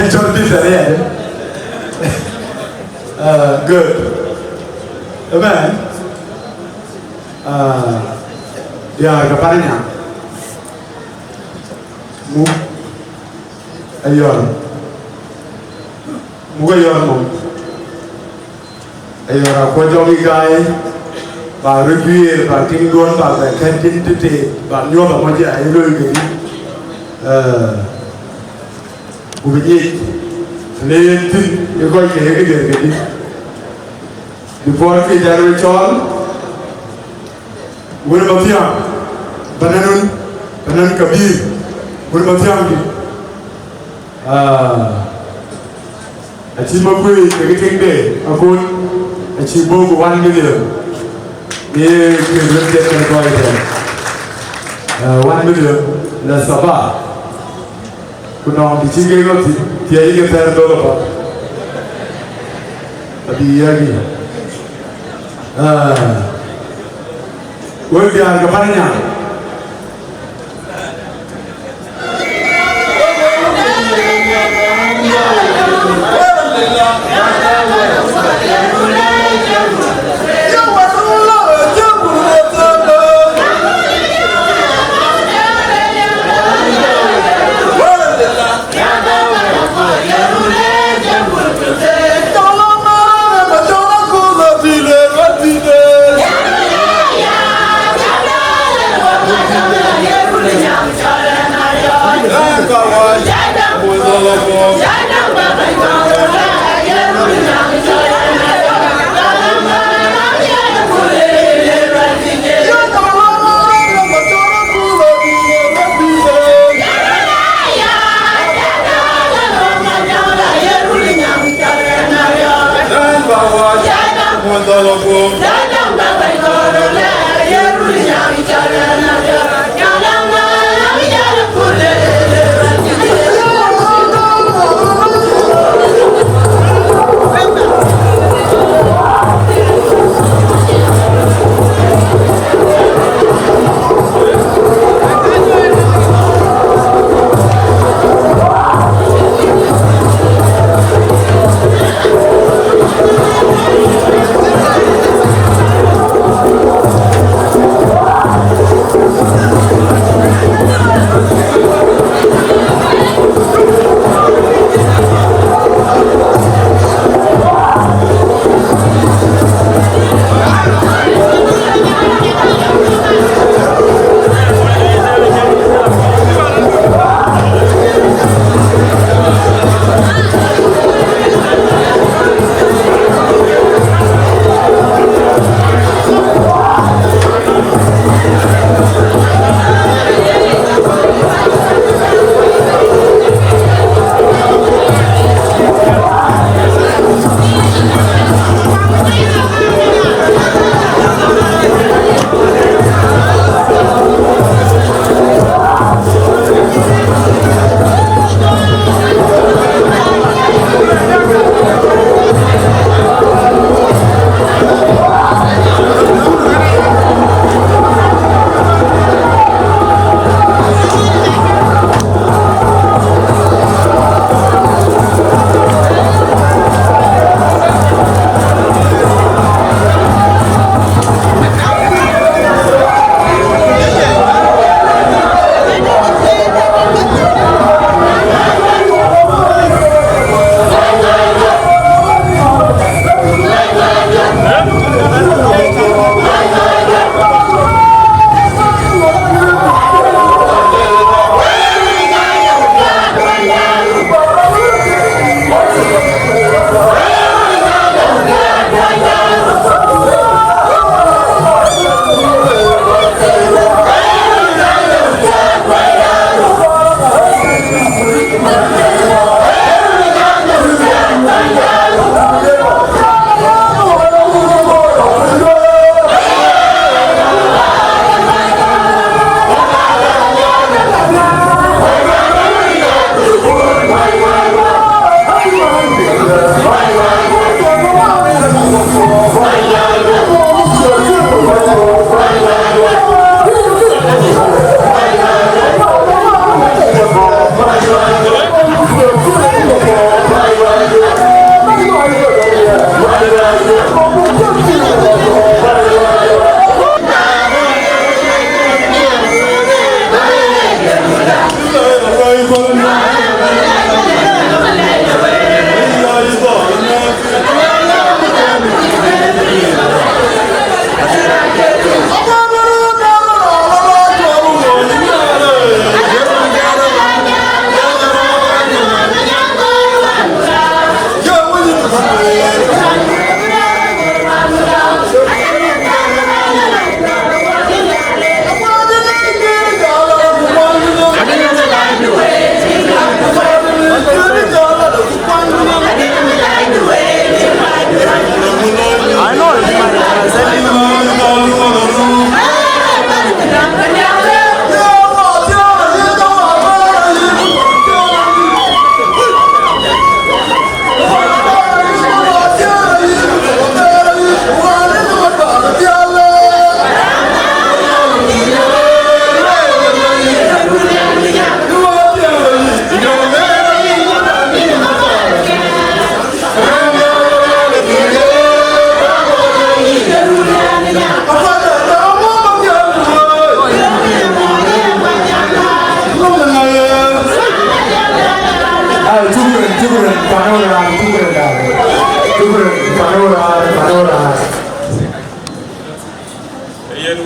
John Peter, yeah. Uh, good. Amen. Ah, diäär ke Pananyaŋ, muk ayɔ̈l, muk ayɔ̈l muk ayɔ̈l akuɔc jɔŋ yï gaai, bä röt juëër, bä tiŋduɔ̈n, bä bɛ kɛ̈t tïŋ tëtëët, bä nyuɔ̈th amɔc ë looi kedï. Eh, ku bï nyic, të le yen thïn, ë kɔc ke ye këdiɛ̈ kedï. Before ke jal we cɔɔl, wën Mathiaŋ, Panan, Panan Kabir, wën Mathiaŋ dï. Ah, acï Makuëi kekë tiŋde akun, acï bɔ̈ ku one million. Ye kë röt thieth kën kɔc tɛ̈n. Ah, one million la saba. Ku nɔŋ të cï kek lɔ thïn, thiɛɛi ke thɛɛr dhöl apath, abï yiɛ̈k yic. Ah, wek diäär ke Pananyaŋ.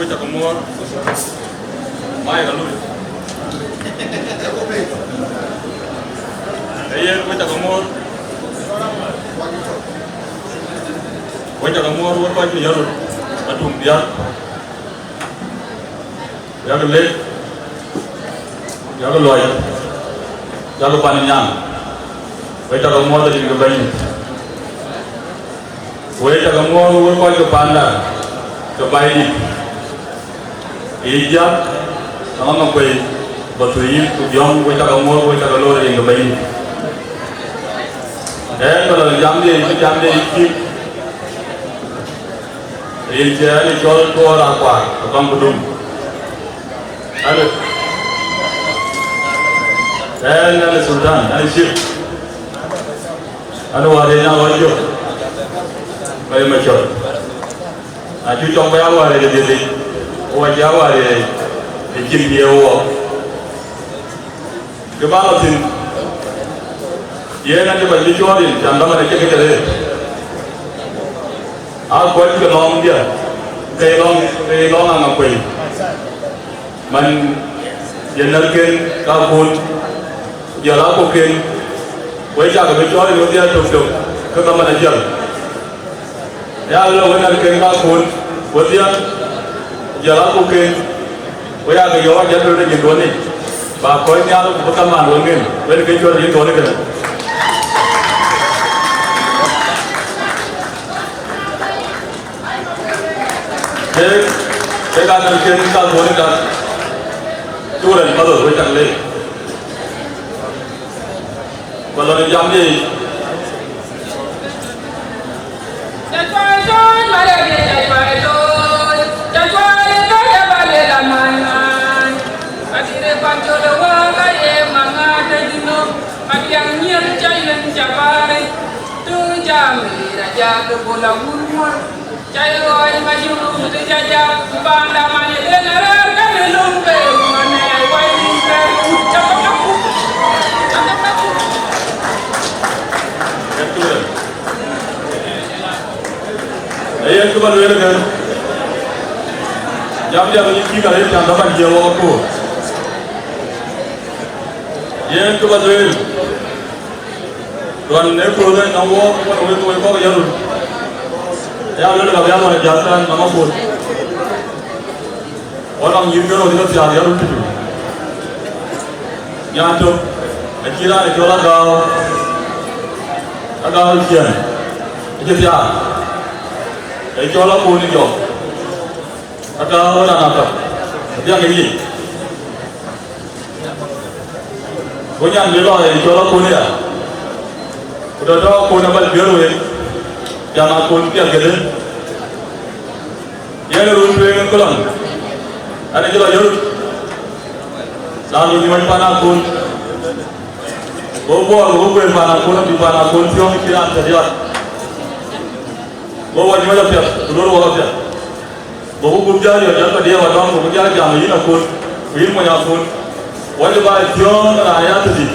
Cak muɔɔr, mai ka lui. Ee yen, we cak muɔɔr. We cak muɔɔr, we kɔc cï yɔ̈t röt, atuŋ diäk. Yak lek, yak luɔi, yak pan nyan. We cak muɔɔr, rin ke Bɛ̈nydït. We cak muɔɔr, we kɔc ke panda, ke Baidït. Ë jak, Aŋakuei, Pathuyith, ku Jɔŋ, we cak muɔɔr, we cak loor rin ke Bɛ̈nydït. Ɣɛn ba lɔ jamdiɛ, jamdiɛ cï rin cï ɣɛn cɔl Tuɔɔr Akuaar, ke Baŋ Kudum. Alo. Ɣɛn, ɣɛn Sultan, ɣɛn Chief. Ɣɛn Wariëc, ɣɛn Wariëc jök. Ba ye macɔl. Na cuk cɔk ba ya Wariëc ë dhiëthic, ku wa cï ya Wariëc ë cin diëër wɔ. Kë ba lɔ thïn, yen acï kɔc bï cuɔɔr rin, can dhamën acï kë cï rëër. Aa kɔc ke lɔŋdiɛ̈, ke lɔŋ, ke lɔŋ Aŋakuei. Man ye närken kakun, jɔl aa kokken, we cak bï cuɔɔr rin wedhie tök tök, ke dhamën ajiël. Ya lɔ we närken kakun, wedhie, jɔl aa kokken, we ya ke yɔ̈ɔ̈k ajɔt röt ë nyinduɔ̈n yic, ba kɔc nhial ku bï kamaan we ŋen, wën ke cuɔt ë nyinduɔ̈n ë kënë. Kek, kek aa närken kakun ë ka, cuk rɛ̈n path we cak leec. Ku lɔ në jam ye yic. Ee yen kë ba lueel ëkën, jam jam yï cïk arëët, can dhamën jiëë wok akööl. Yen kë ba lueel, ɣɔn ë kööl ë nɔm wok, ɣɔn wek, wek kɔ̈k yɔ̈t röt. Ya lueel ka bï a ɣɔn ë jäl tɛ̈n nɔm akööl. Wɔ nɔŋ nyïïr ke röt ke thiaak ya röt tëtui. Nyan tök, acï raan ë cɔl Agäu, Agäu Ciɛɛn, acï thiaak, ë cɔl Akon ë Jɔk, Agäu raan apath, adhiaŋ ë yic. Ku nyan bï lɔ ë cɔl Akon aya, ku tɔ̈ tɔ̈ Akon abal guiëër wek, jam Akon piɛth këdë. Yen run tueŋ ë këlɔn, an, acï lɔ yöt, raan run ŋuɛ̈ny pan Akon. Go Bor, go kueer pan Akon, abï pan Akon thiɔ̈ŋ cï raan tëde ɣɔn. Go wɔ nyuɔ̈c apiɛth, ku lor wɔ apiɛth. Go ku gup jäl yɔt, jäl bä diɛɛr wä dɔm, ku jäl jam, yïn Akon, ku yïn mony Akon. Wɔ cï bä thiɔ̈ŋ raan ya tëdï.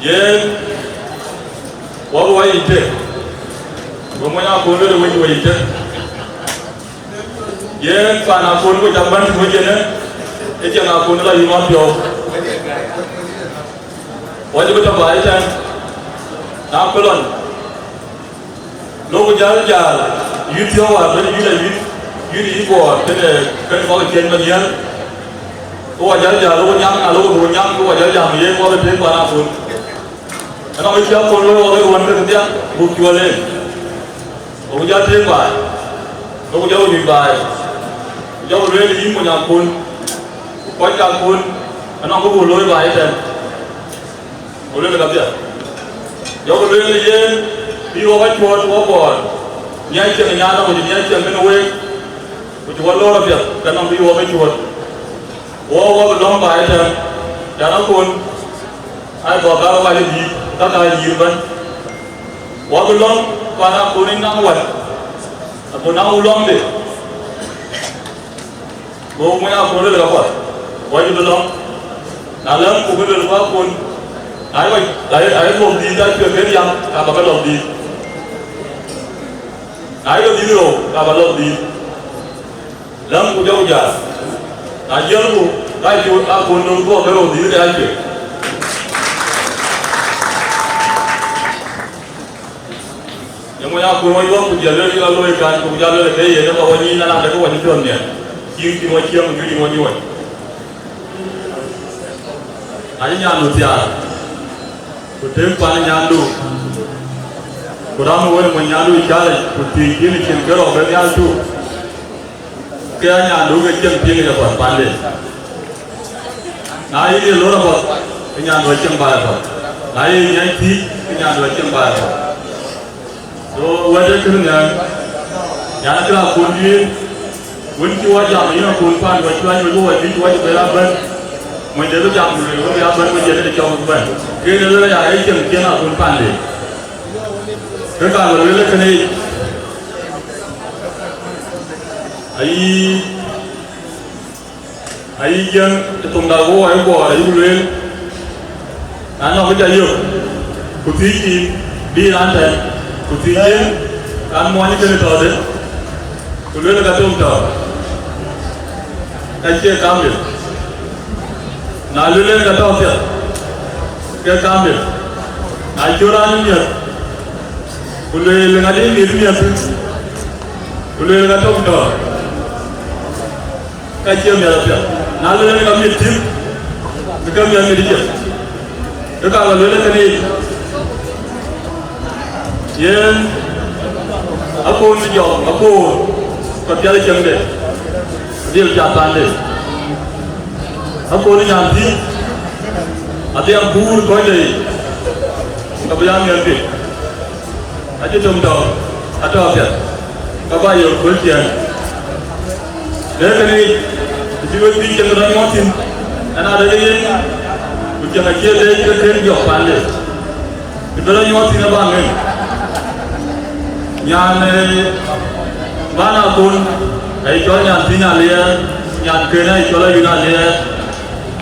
Yen, wɔ bï wɔ yic tek, we mony Akon lueel wec we yic tek. Yen pan Akon ku cak bän tïŋ wec ënë, ë cieŋ Akon la yï mat piɔ̈u. Wɔ cï bï tɔ baai tɛ̈n, na ku lɔn. Lok jäl jäl, yït thiɔ̈k wäär bɛ̈n yït ayït, yït yï Bor, kënë, kënë kɔc ciëny Manyiɛl. Ku wɔ jäl jäl, lok nyam, na lok bï nyam, ku wɔ jäl jam, yen wɔ bï tëëk pan Akon. Ënɔɔnë cï Akon looi wɔ ke ruɔ̈n ke thiäŋ, buk cuɔl en. Ku jɔ tëëk baai, ku jɔ wïc baai, ku jɔ lueel yïn mony Akon, ku kɔc ke Akon, ënɔɔnë ku buk looi baai ëtɛ̈n. Ku lueel ka piɛth. Jɔku lueel yen, bï wɔ ka cuɔt wɔ Bor, nhiac cieŋ nyan nɔm, ku cï nhiac cieŋ kënë week, ku cï wɔ loor apiɛth, ke nɔm bï wɔ ka cuɔt. Wɔ, wɔ bï lɔ̈ŋ baai ëtɛ̈n, yan Akon, ai bɔ̈ ka wɔ ka cï dïït, ka ka yïr bɛ̈n. Wɔ bï lɔ̈ŋ, pan Akon ë naŋ wɛ̈t, ago naŋ wulɔ̈ŋde. Go mony Akon lueel ka path, wɔ cï bï lɔ̈ŋ. Na lɛ̈ŋ ku bï lueel ku Akon, na ye, na ye, na ye lɔ̈ŋ dhïït, acuɛ ke riaŋ, ka bä ke lɔ̈ŋ dhïït. Na ye dhïït rou, ka bä lɔ̈ŋ dhïït. Läŋku jɔku jäl. Na jiëlku, ka cï Akon nöm guɔ ke rou dhil ke acuet. Ye moc Akon wɔ yuɔ̈p ku jɔl lueel yï lɔ looi kan, ku jɔl lueel ke yen ë ba wɔ nyic na raan de ke wɔ cï piɔ̈ɔ̈th nhial. Cïn cïn wɔ ciɛɛŋ, ku cïn wɔ nyuɔɔc. Acï nyandu thiaar, ku tëëk pan nyandu, ku ram wën mony nyandu cälic, ku thiëc cïn cïn ke rɔt bɛ̈n nhial tuuk. Ke anyandu ke cieŋ piŋ ë path pande. Na ye ye lor apath, ke nyandu acieŋ baai apath. Na ye nyac thiic, ke nyandu acieŋ baai apath. So wɛ̈t ee kënë ŋɛɛŋ, nyan akï raan Akon duëër, wën cï wɔ jam yïn Akon pan wɔ cuany wɔ wɔ bï wɔ bɛ̈n abɛ̈n. Mony de bï jam lueel wɔ bï abɛ̈n wɔ jɛn de cɔk bɛ̈n. Ke de lueel aya ee cieŋ cieŋ Akon pande. Ke ka lɔ lueel kënë yic. Ayï, ayï jiëŋ ë thoŋda wok ayï guɔɔr ayï lueel, na nɔŋ kë ca yök, ku thiëc yïn, bï raan tɛ̈n, ku thiëc yïn, raan muɔny kënë tɔ̈ de, ku lueel ka tom tɔ̈, ka cie kamil. Na lueel ka tɔ̈ piɛth, ke kamil. Na cï raan miɛt, ku lueel ŋadï miɛt miɛt, ku lueel ka tom tɔ̈, ka cie miɛt apiɛth. Na lueel ka mit tïŋ, ke ke miɛt mit ëcï. Ke ka lɔ lueel kënë yic, yen Akon jɔk Akon, ka piɛth cieŋde, dhil piath pande. Akon nyan thiëc, adhiam kuur kɔcde yic, ka bï ya miɛt piny. Acï tom tɔ̈, atɔ̈ apiɛth, ka bä yök kööl ciɛɛŋ. Lëk kënë yic, të cï wek bï cieŋ rɔt nyuɔɔth thïn, ɛn ade ke yen, ku cieŋ acie leec ke kën jɔk pande. Të bï rɔt nyuɔɔth thïn abä ŋën. Nyan, ee, bän Akon, aye cɔl nyan thiëc Aliɛɛr, nyan kën aye cɔl Ayuɔ̈n Aliɛɛr.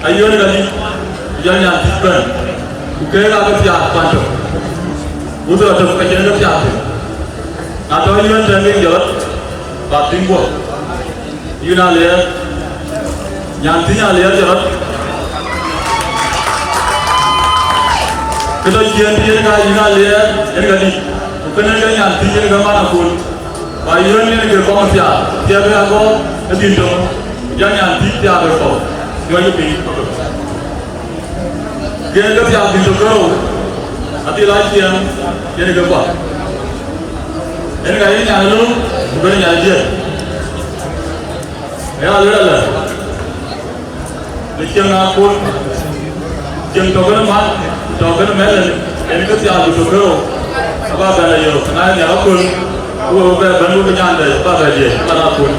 Ayuɔ̈n ka dït, ku jɔl nyan thiëc bɛ̈n, ku keek aake piath pan tök. Ku dhil atök ka cïn ke piath thïn. Na tɔ̈ Ayuɔ̈n tɛ̈n ke jɔt, bä piŋ guɔ. Ayuɔ̈n Aliɛɛr, nyan thiëc Aliɛɛr jɔt. Kë tɔ̈ ciëën yen ka Ayuɔ̈n Aliɛɛr, yen ka dït. Ku kënë ke nyan thiëc yen ke man Akon. Ba yöön yen ke kɔm thiaak, thiaak ë agɔ̈ɔ̈r ë dhil töŋ, ku jɔ nyan thiëc thiaak ë kɔ̈u, nyuɔ̈c ë piny. Yen ke thiaak dhil tök ke rou, adhil aa ciɛɛŋ, yen ke kuath. Yen ka ye nyan ë löŋ, ku bɛ̈n nyan ë diëër. Aya luel alë, në cieŋ Akon, cieŋ tɔ̈ kënë man, tɔ̈ kënë mɛ̈lën, en kë thiaak ku tök kërou, abä bɛ lɔ yök, na ë nhiaar aköl, ku we bɛ bɛ̈n wek nyandɛ, abä bɛ diëc, man Akon,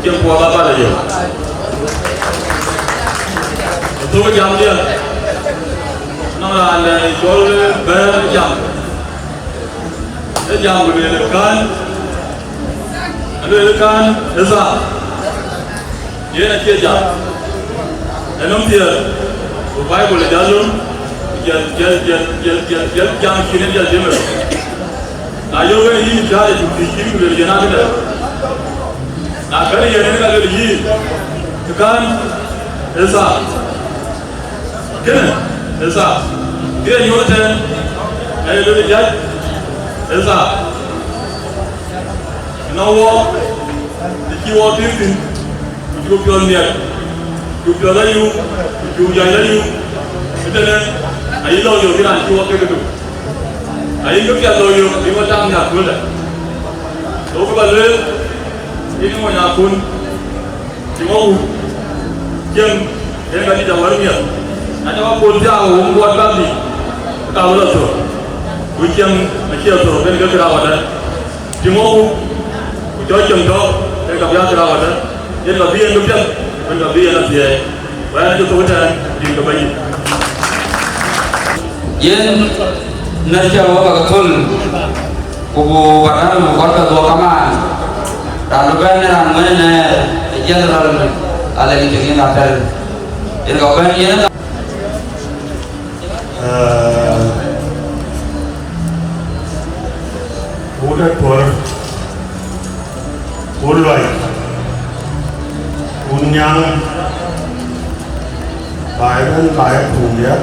cieŋ puɔth abä lɔ yök. Thok jamdiɛn, nɔŋ raan dɛn cɔl bɛ̈ɛ̈r jam, ë jam ku lueel kän, alueel kän ë thaa, yen acie jam. Ë nɔm thiëër, ku Baibul ë jal löm, jal, jal, jal, jal, jal, jal jam cïn en jal jëmër. Na yök en yïn cäätɛ cuk thiëc cïn ku lueel yen akëdë. Na kɛ̈n yen en ka lueel yïn, kän ë thaa. Kënë ë thaa. Kë ye nyuɔɔth ëtɛ̈ɛ̈n, aye lueel jäc ë thaa. Ënɔɔnë wɔ, të cï wɔ tïŋ thïn, ku cuk piɔ̈ɔ̈th miɛt, cuk piɔ̈ɔ̈th ayum, ku cuk jäc ayum, ëtënë ayï lɔ yök ë raan cï wɔ kek ëtök. Ayï kë piɛth lɔ yök bï wɔ tam nhial kööldɛ. Go kë bä lueel, yïn ë mony Akon, Cï ŋɔ̈k wut, cieŋ, yen ka dït awär miɛt. Na cä wä kuɔn thiaak wun buɔt bäk dït, ka wä lɔ thör. Ku cieŋ acie thör, ben ke kërau adä. Cï ŋɔ̈k wut, ku cɔl cieŋ tɔ̈, yen ka bï a kërau adä. Yen ka bï yen ke piɛth, ben ka bï yen athiɛɛi. Ku ɛn acï thök ëtɛ̈ɛ̈n, rin ke Bɛ̈nydït. Yen në cä wä bä ke thöl, ku bu barnamij bu kɔn ke dhuɔk kamaan. Raan bï bɛ̈n ë raan ŋuɛ̈n ënɛɛr ë General Alec Tiŋ Atel. Yen ka bɛ̈n yen ë Ee, wut ë tuɔ̈r, wut luac, Wun Nyaŋ, baai ëbɛ̈n, baai ë puuŋdiɛ̈,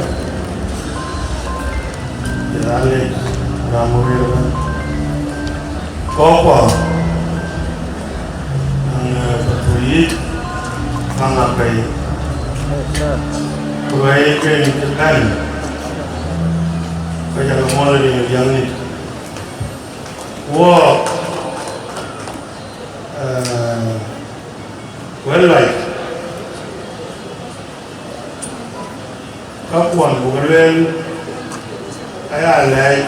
ye raan lec, raan wëër ëbɛ̈n. Kɔckuɔ, naŋ, eh, Pathuyith, naŋ Apɛi, ku rɛ̈ɛ̈r ken cï bɛ̈n, ke jɔ ke muɔ̈l ë riɛl ë Nhialic. Wɔ, eh, wël lɔc, ka kuɔn buk lueel, aya lɛɛc,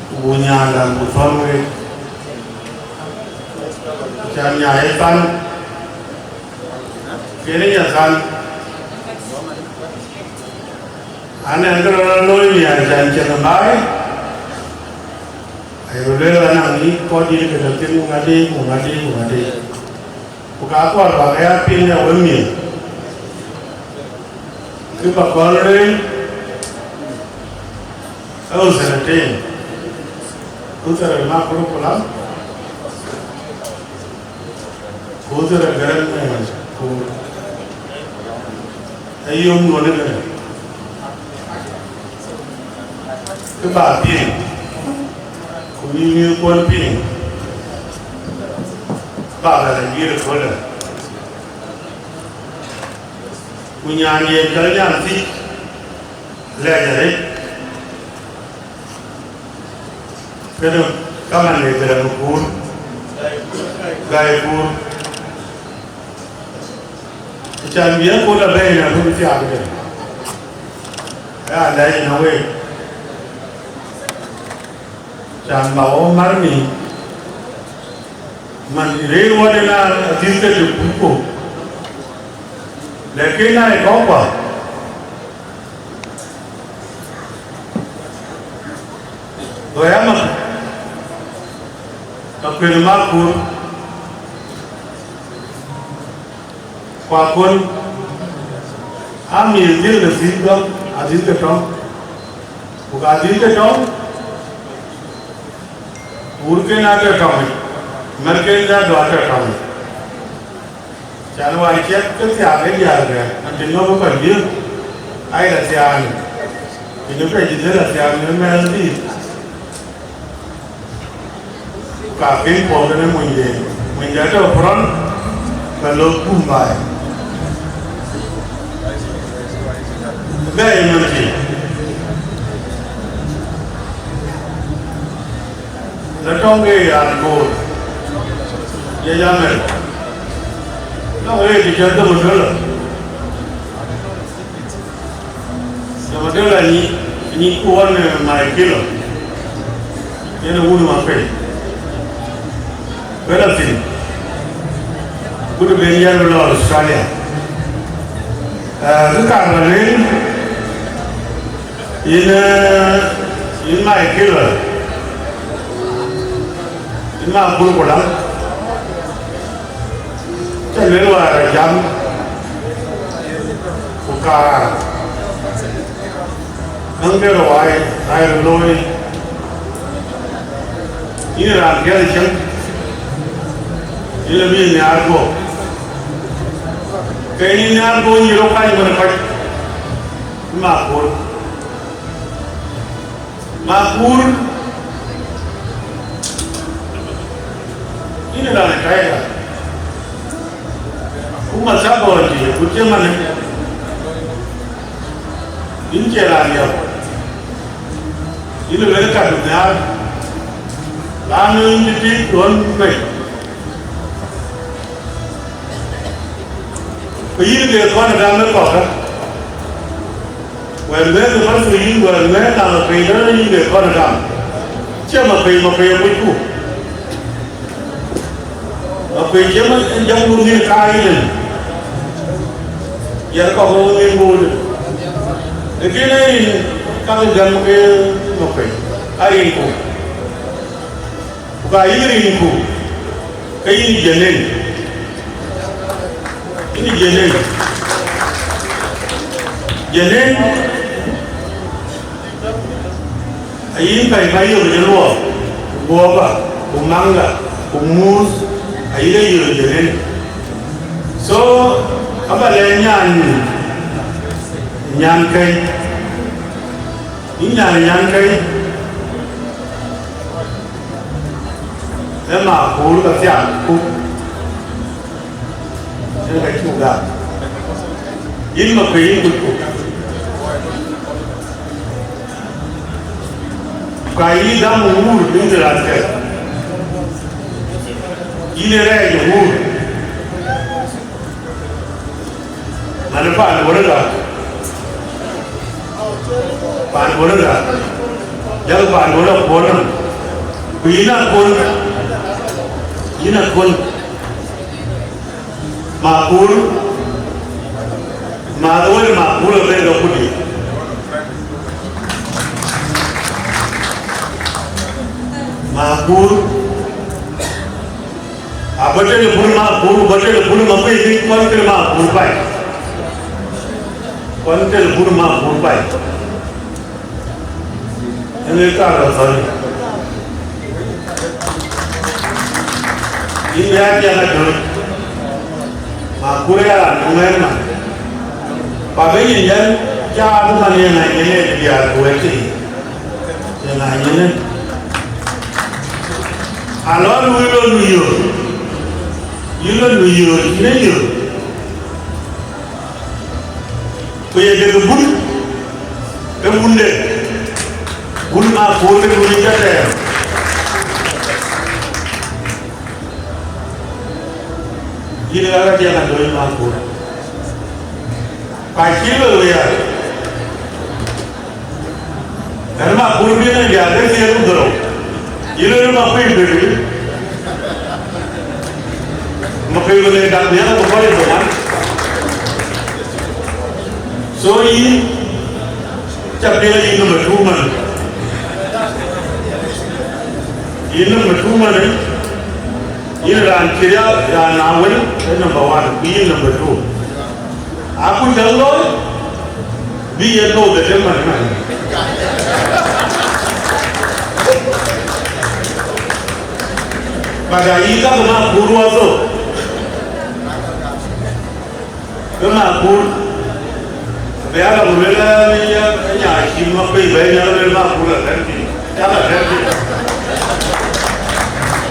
ku buk nyaandan buk thɔ̈n week, acan nya ye than, kën ë nya than, an, ɛn kë rɔt looi miɛt acan cieŋ ë baai, aye röt lueel anaŋ yï kɔc dït ke tɔ̈ thïn, ku ŋadï, ku ŋadï, ku ŋadï. Ku ka kuɔr bäk ya piŋ ya wek miɛt, kë ba kɔn lueel, ee usra team, usra ma kuru kulam, ku usra garan, eh, ku ayom nuɔn ëkënë. Kë ba piŋ, ku bï mïthkuɔn piŋ, ba bɛ lɔ guiir ëköölë. Ku nyaandiɛ̈n cɔl Nyan Thïc, lɛc arëët, kënë kaman le gërɛm ë kuur, gai kuur. Acan bï ëköölë bɛ̈ɛ̈i na bï thiaak ëdë. Aya lɛc na week, can ba wo mär ni, man rëër wɔ de na adhil ke de kuc ko, lakin na ë kɔ̈k kuɔ, go ya mak, ka kuën ë mak kuur. Ku akɔ̈l, aa mïth dhil ke dhil dɔm, adhil ke tɔŋ, ku ka dhil ke tɔŋ, wurken atɔ̈ tɔŋ yic, märken dhadu atɔ̈ tɔŋ yic. Can wäär ciɛth ke thiaak ë diäär kë, an, të nɔ̈k ë kɔc dhiëëth, ayï la thiaan, të në pɛc dhël la thiaan në mɛɛn dhil. Ka piŋ puɔ̈u kënë monyde, monyde atɔ̈ front, ka lok gum baai. Bɛ̈ɛ̈i ëmën tï, la tɔŋ ke raan goor, ye jam ël, nɔŋ rëër të cä dhöm ë tölë. Dama döl anyi, anyi kuɔn, eh, Maikilo. Yen wun Makuei. Bela thin. Kudu ben yar bela Australia. Eh, kë kaŋ ba lueel, yen, eh, yen Maikilo. Yen ma bul ku lam. Cä luel wäär ë jam, ku kaar, nɔŋ de rɔt wai, na ye rɔt looi, yïn raan piɛth ë cäŋ, yïn lɔ bï nhiaar guɔ̈p. Ke yïn nhiaar guɔ̈p yï rɔt kac wën ë kɔc, ma kuur. Ma kuur, yïn ë raan ë tɛ̈ɛ̈i, ku mathabɔɔt dïït, ku cï manë, yïn cie raan yɔ̈k, yïn ë wël kat nhiaar, raan ë yïn cï tïŋ ɣön bei. Ku yïn ke kɔn ë gam ë kɔ̈k, wɛ̈t wëëth ë Pathuyith, wɛ̈t wëëth Makuei, dɔ̈ɔ̈r yïn ke kɔn ë gam. Cie Makuei, Makuei ë kucku. Makuei cie ma jɔŋ wun nin kaa yïn. Yɛn kɔ̈k ë wun nin bool. Lakin ee yïn ka ke gam ke Makuei, aa yïn ku. Ku ka yïn rinku, ke yïn Jenin. Yïn Jenin. Jenin, ayïn pɛ̈i ka yök ë luɔk, ku guɔ̈pä, ku maŋda, ku muus, ayï ke yök Jenin. So, aba lɛ̈k nyan, nyan kɛ̈i. Yïn nyan, nyan kɛ̈i. Ë Makur ka thiak ku. Ë ka cuk gam. Yïn Makur yïn kuc ku. Ka yï gam wur yïn de raan kɛ̈k. Yïn ë rɛɛc wur. Mane paan wärëga, paan wärëga, yak paan wärë kuɔn nɔm, ku yïn akuɔn, yïn akuɔn, Makur, ma wärë Makur abɛn ke kudi. Makur, abä tëde pur Makur, bä tëde pur Makur, kɔn tëde Makur pai. Kɔn tëde pur Makur pai. Ënë ka rɔ thɔ̈n. Yïn bï a tiɛŋ adöt. Makur ya raan ŋuɛ̈ɛ̈n man. Ba bï yïn yɛn, ca abï man yɛn ŋany yɛn ë diaar ku wɛ̈t thii. Yɛn ŋany yɛn ë. Alɔ nu yï lɔ nu yöök. Yï lɔ nu yöök, yïn ë yöök. Ku ye dek bun, ke bunde. Bun Makur ke bun ë jɔt tɛɛr. Yïn ë ɣa tiɛŋ adöny Makur. Ka cï lɔ wëë ya. Ɛn Makur bï në diaar ke thiëër ku dhorou. Yïn ë Makur bï bï. Makur bï le dak nhial ku kɔc dhoŋuan. So yïn, ca piŋ yïn number two man. Yïn number two man, eh? Yïn raan cï rial, raan na wën, eh, number one, ku yïn number two. Aku cäŋ looi, bï yen nou dhetem man man. But ayï ka Makur wɔ thok. Ke Makur, bï ya lɔ ku luel, eh, nya cï Makur bɛ nya luel Makur la tɛ̈n piny. Ya la tɛ̈n piny.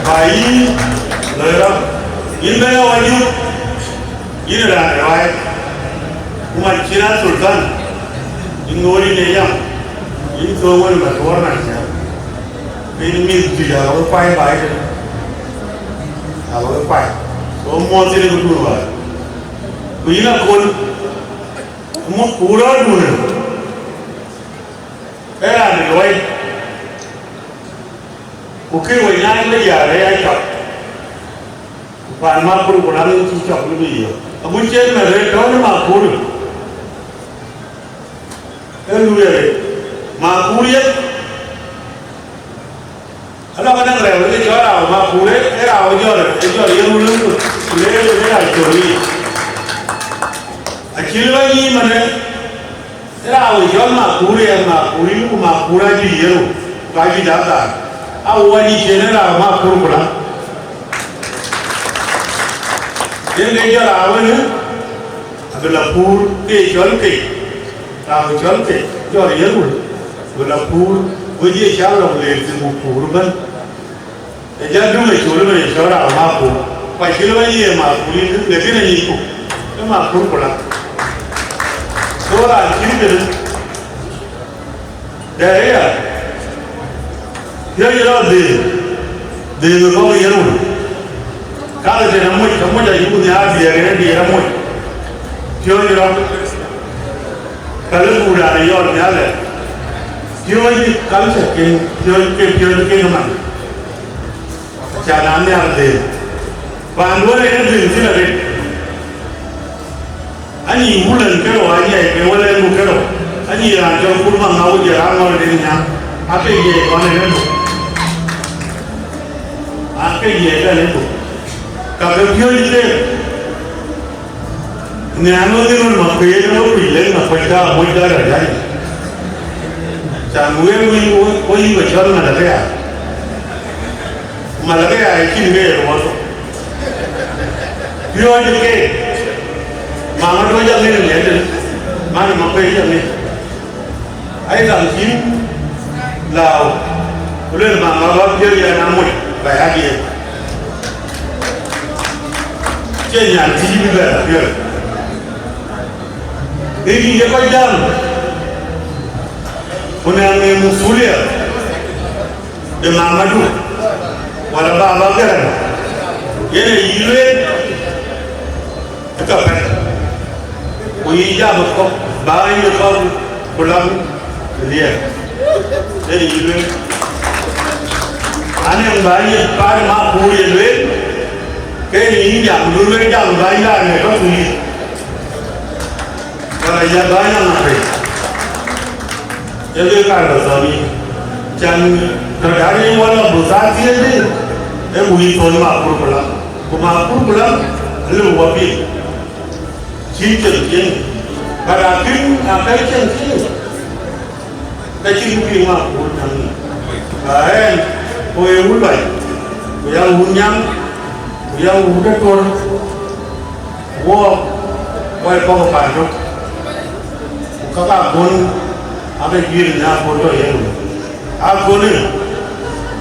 Ba yï, lɔ rɔ. Yïn bɛ ya wanyuk. Yïn raan ë ruaai, ku man cïn a Sultan, yïn ŋoot yïn ë yam, yïn thou wën ë Matuɔɔr man cä, ke yïn mïth juëc aa wek kuany baai tënë, aa wek kuany. So muɔɔth thïn ë këdun wäär. Ku yïn akon, muk ku rɔɔrdun ë, ee raan ë luɔi, ku kë we nyaai bï diäär ë ya cɔk. Ku paan Makur ku raan cï cɔk bï yök. Agut cï en mɛn rëër tɔ̈u në Makur. Ee lueel arëët. Makur yeth. Ala ka däŋ rɛɛu ë cɔl rau Makur ë rau ë jɔl, ë jɔl ye run ë ku le le le rau col yiic. Acï lɔ nyïïn manë. Rau ë cɔl Makur ë Makur yïn ku Makur ajuëc ye rou, ku ajuëc adhaar. A wɔ nyic cïn ë rau Makur ku la. Yen ke jɔl rau ënë, abï la Kur ke cɔl ke, rau cɔl ke, jɔl ye rou, abï la Kur, ku jï cak lɔ ku le thïn ku Kur ëbɛ̈n. Ë jɔ dum ë col ëmën ë cɔl raan Makur, ku acï lɔ ye Makur yïn, lakin ë nyicku, ë Makur ku la. So raan cïn kënë, dɛ̈ ëya, piɔ̈c rɔt dhëëŋ, dhëëŋ ë kɔ̈k yen wun. Ka lɔ tën amoc, amoc ayuk nhiaar diɛɛr ë diɛɛr amoc. Piɔ̈c rɔt, ka lë buk raan ë yɔɔt nhial ë. Piɔ̈c culture ken, piɔ̈c ke piɔ̈c ken man. Acan aa nhial dhëëŋ. Paan duɔ̈n en dhëëŋ thïn arëët. Anyic wulën kerou, anyiɛc ke wëlënku kerou. Anyic raan cɔl Kur Maŋau jɔl raan ŋɔ̈r den nyan. Ake yiɛc kɔn en ëbuk. Ake yiɛc kɛn ëbuk. Ka ke piööc keek. Nhial wek ë röl Makuëëc ë wek kuc lek Makuëëc ka moc dɔc rɔt jäl. Can wek wïc wek yïk cɔl Malakia. Malakia ë cïn ke ye ruɔɔth. Piööcë keek. Mama duɔ̈c aŋic ë miɛt tënë, man ë Makuei aŋic. Ai, dhaŋ cïn lääu, ku lueel, mama, bä piɛ̈r yɛn amoc, bä ya diɛɛr. Cie nyan cï bï bɛ̈n apiɛl. Ë yï ye kɔc jam, ku nɛn ë masulia de mamadu, wala baba Garaŋ, yen ë yï lueel, ë ka pɛ̈l. Ku yï jam ë kɔ̈k, bäny ë kɔ̈k, ku lam ë liɛɛr. Yen ë yï lueel. Anɛŋ bäny ë paan Makuur ye lueel, ke yïn jam, du lueel jam bäny raan ë tɔ̈ ku yï. Wala ya bäny aŋa pei. Ye lueel ka lɔ thɔn yï. Can tɔ̈ daŋ yï wala bu thaa thiëëdï, ë ku yï thɔn Makuur ku lam. Ku Makuur ku lam, alëu wä piŋ. Cïn cïn cïn, but akïn akɛ̈l cïn cïn, ka cïn piŋ Makuur nyaŋ. Ka ɛn, ku ye wun bac, ku ya wun nyaŋ, ku ya wun de tuɔ̈l, wɔ, wɔ ë kɔ̈k ë paan tök. Ku ka ka gon, abï juël në aköl tɔ̈ yen. Aköölë,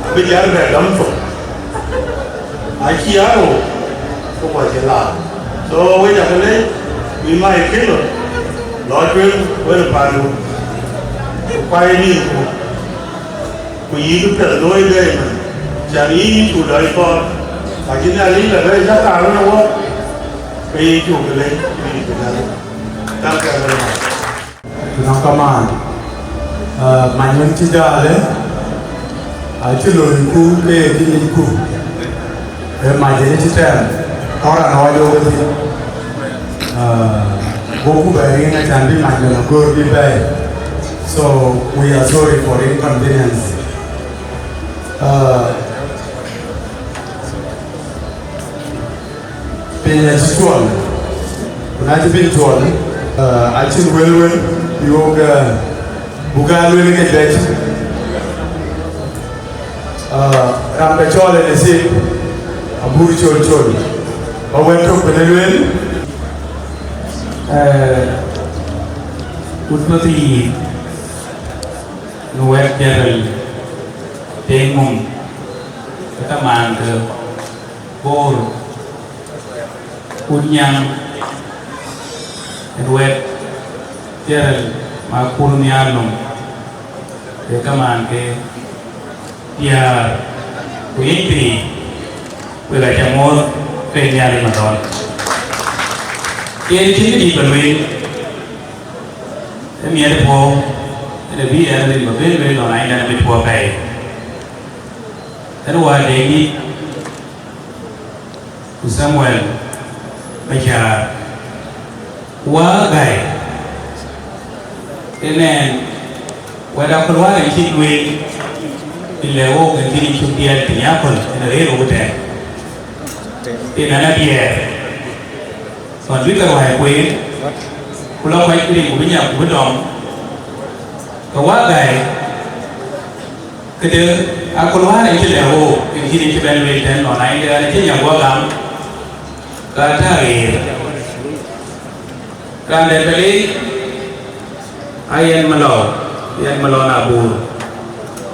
abï jal bɛ dɔm thok. Acï aa rou, ke kɔc cï laar. So, wek ca ke lec, wïc mac ë kilo, lɔ tueŋ wël ë pandu, ku kuai nïïmku, ku yïk piɛth looi dɛɛi man, can yïn cu lɔc kɔɔr, acï Nhialic lɔ bɛ̈ɛ̈i cä kaar ënë wɔ, ke yïn cuk ke lec, yïn cï Nhialic. Thank you very much. Nɔŋ kamaan, ah, many wën cï jaalë, acï loiku ke ye kë ŋicku, ee mac en cï tɛɛm, kɔn raan ɣɔc wok ëthïn. Ah, goku bɛ riŋ acan bï mac lɔ göör bï bɛ̈ɛ̈i. So, we are sorry for inconvenience. Ah, Piny acï tuɔl, ku na cï piny tuɔl, eh, acïn wël wën bï wok, eh, buk aa lueel ke juëc. Eh, ram ke cɔɔl ë nasib, abur col col, ba wɛ̈t tök bï në lueel. Eh, ku tuɔth yï në wɛ̈t Jiël Teŋ Mum, ke kamaan ke Bor, Kut Nyaŋ, ë wɛ̈t Jiël Makuur Nhial nɔm, ke kamaan ke diäär, ku yic pïïr, wek aca muɔ̈th ke Nhialic Madhɔl. Yen cïn kë dït bä lueel, ë miɛt puɔ̈u, ënë bï ɛn rin bä ben lueel lɔn aa yïn ɛn mit puɔ̈u apɛi. Ënë wäär de yï, ku Thamuel Macar, ku Wä Gäi, ënɛn wɛ̈t aköl wäär en cï lueel, bï lɛ̈k wok en cïn cuk diɛɛr piny aköl, en rëër wok ëtɛ̈ɛ̈n. Yen an, adiɛɛr, ɣɔn bï ke ruääi kueen, ku lɔ kɔc riŋ, ku bï nyak, ku bï dɔm, ke Wä Gäi, këde aköl wäär en cï lɛ̈k wok, en cïn en cï bɛ̈n lueel tɛ̈n lɔn aa yïn de ɣɛn acï nyak guɔ gam, ka tääu ɣeer. Raan dɛ̈t bɛ leec, aa yɛn Malɔu, yɛn Malɔu Abur,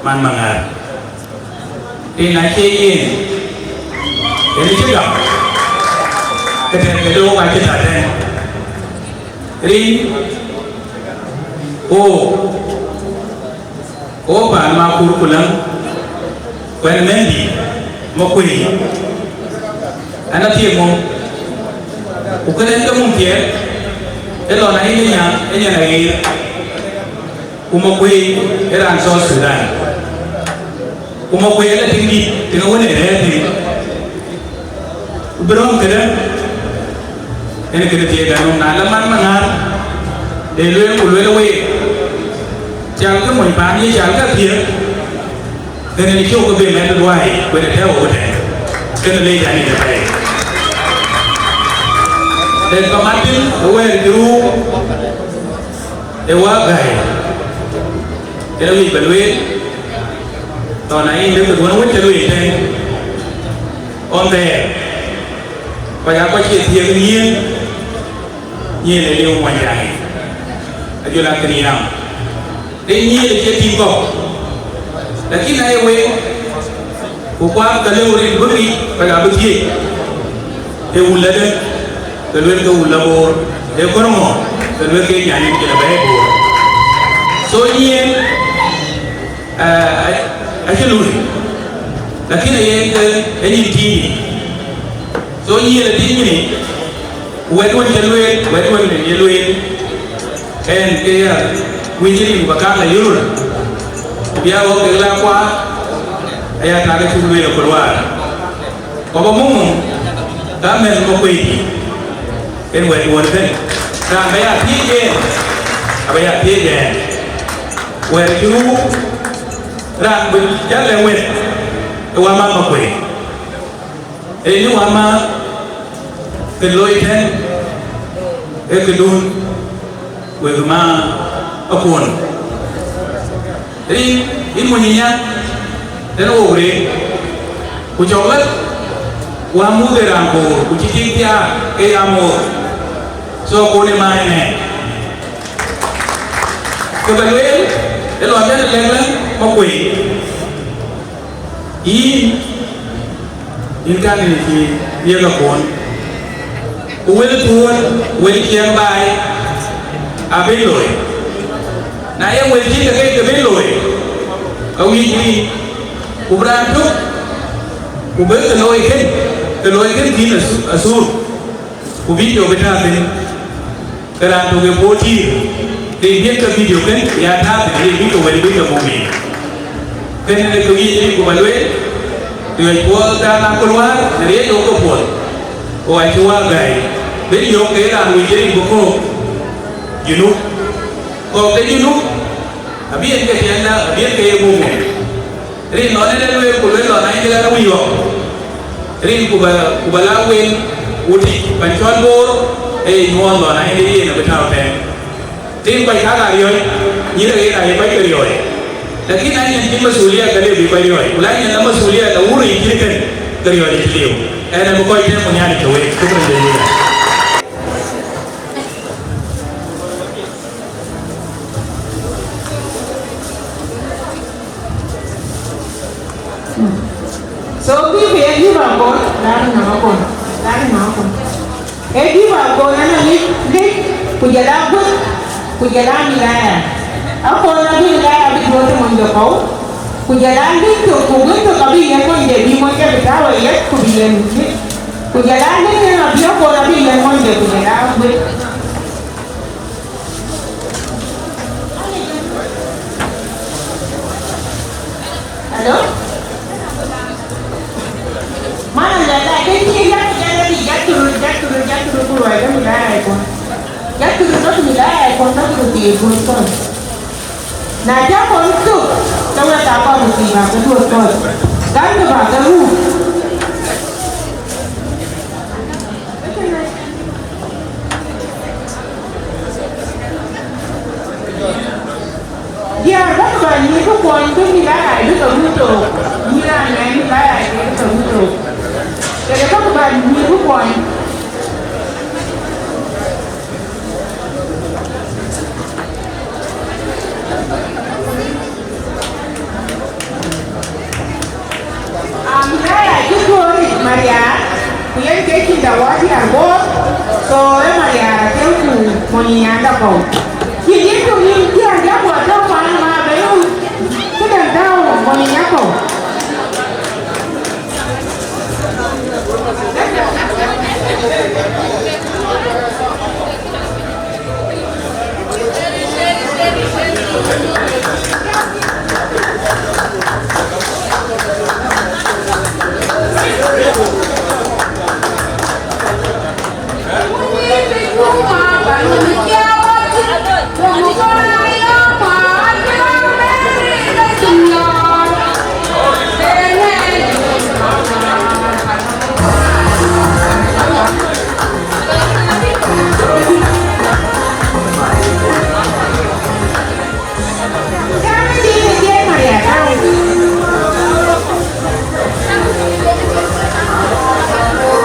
man Maŋar. Rin acie yen, yen cï gam, ke tɛ̈n këde wok acï tɔ̈ tɛ̈n. Rin, wok, Ku paan Makuur ku läŋ, ku ɛn mɛ̈nhdï Makuei, ɛn athiek mum, ku kën ɛn ke mum thiɛɛk, ë lɔn ayï ë nyan, ë nyan aɣeer, ku Makuei ë raan South Sudan, ku Makuei ë la tiŋ dït, tiŋ awën ë rɛ̈ɛ̈r thïn. Ku bï röm këdë, en këdë thiëëk anum, na la man Maŋar, de lueel ku lueel week, cal ke mony paan ye cal ke thiëëk, kënë cök ke bï mɛt luɔi, ku en tɛ̈ɛ̈u ëtɛ̈ɛ̈n, kënë leec anït apɛi. Den ka mat thïn ë wɛ̈ɛ̈r cï ruu ë Wä Gäi, kënë wïc bä lueel, tɔ̈ na yïn dek ke duɔ̈n wën cï lueel tɛ̈ɛ̈n. Ɣɔn thɛɛr, kɔc aa kɔc cie thiëëk ë nyiëën, Nyiɛɛl ë liu Muɔnyjäŋ yic, ajɔl a kën yam. Rïn nyiɛɛl ë cie tïŋ kɔ̈k, lakin aye wek, ku kuath ka lëu rin bï ŋic, kɔc abï thiëëc, ee wun la dë, ke luel ke wun la Boor, ee kɔ̈r ŋö, ke luel ke nyan yen cï la bɛ̈ɛ̈i Boor. So nyiɛɛl, eh, acï lui, lakin aye ke ë nyin tïŋ. So nyiɛɛl ë tïŋ nyin, wɛ̈t wën cï lueel, wɛ̈t wën ye lueel, ɛn ke ya wïc rin ku ba kaŋ la yöör, ku bï a ɣɔ̈k kek la kuaar, aya tak acuk lueel ë kuluaar. Ku ba muk mum, ka mɛ̈th Makuei, en wɛ̈t wën bɛ̈n. Raan ba ya thiëëc en, aba ya thiëëc ɛn. Wɛ̈t cï ruu, raan bï jal lɛ wɛ̈t, ë wama Makuei. Rin wama, kë looi tɛ̈n, ee këdun, wek ma akuɔn. Rin, yïn mony nya, tɛ̈n wok rin, ku cɔk lɛ̈k, wa muth ë raan koor, ku cï tik thiaak, ke ya moor. So, kuɔn ë mac nɛn. Kë ba lueel, ë lɔ bɛ̈n ë lɛ̈k lɛ̈k Makuei. Yïn, yïn kan yïn cï yek akuɔn. Ku wël tuɔɔl, wël ciɛɛŋ baai, abï looi. Na ye wël cï ke ke, ke bï looi, ka wïc rin, ku bï raan tök, ku bï ke looi kën, ke looi kën thïn asu-, asur. Ku video bï tääu thïn, ke raan tök ë puɔ̈u tïïr, ke bï ke video kën ya tääu thïn, ye bï ke wël bï ke muk yiic. Kënë ke wïc rin ku ba lueel, riɔ̈c puɔl dan akölwäär, në riëëc ɣok ke puɔl, ku acï wäär gäi, bï yök ke raan wïc rin bï köök Junub. Kɔ̈k de Junub, abï en ke tiɛŋda, abï en ke ye muk muk. Rin lɔn en e lueel ku lueel lɔn anyïn de ɣɛn awïc ɣɔ̈k. Rin ku ba, ku ba la wel wutic pan cɔl Boor, ee nyuɔɔth lɔn anyïn de yen abï tääu tɛ̈ɛ̈n. Rin kɔc kak aa riɔ̈c, nyïïr aɣeer aye kɔc ke riɔ̈ɔ̈c. Lakin anyïn cïn masulia ka lëu bï kɔc riɔ̈ɔ̈c. Ku la anyïn la masulia ka wur yic cït kën, ke riɔ̈ɔ̈c acï liu. Ɛn abï kɔc tɛ̈ɛ̈n ku Nhialic ke wek. Shukran jazilan. So, kï ku ye gift akɔ̈l, lakin nɔm akɔ̈l, lakin nɔm akɔ̈l. Ee gift akɔ̈l, ɛn a ŋic, ŋic, ku jɔl a guëth, ku jɔl a wilaya. Akɔ̈l abï wilaya abï duɔ̈ɔ̈t ë mony de kɔ̈u, ku jɔl a ŋic tök, ku guëth tök abï yiɛ̈n mony de bï mony de bï tääu ë yeth, ku bï yiɛ̈n ŋic. Ku jɔl a ŋic yen abï akɔ̈l abï yiɛ̈n mony de, ku jɔl a guëth. Hello? Mana la la, ke ti ya ya ya ya turu, ya turu, ya turu ku roi ke mi la ai ko. Ya turu ke mi la ai ko, ke turu ti ku ko. Na ja ko tu, ke wa ta ko mi ti ba ke du ko. Kan ke ba ke ru. Diäär bä kë bä nyuc bï kuɔny bï mïth aa rac bï ke muk thok, mïth aa nyuc mïth aa rac bï ke muk thok. Kede bä kë bä nyuc bï kuɔny. Am, Maria cï tuɔɔr yic Maria, ku yen ke cïn da wɔ diäär Boor, so ë Maria atem ku mony nyanda kɔ̈u. Cï yen tök yïn diäär diäk wɔ tɔ̈u man ma bɛ yök, këdäŋ tääu mony nya kɔ̈u.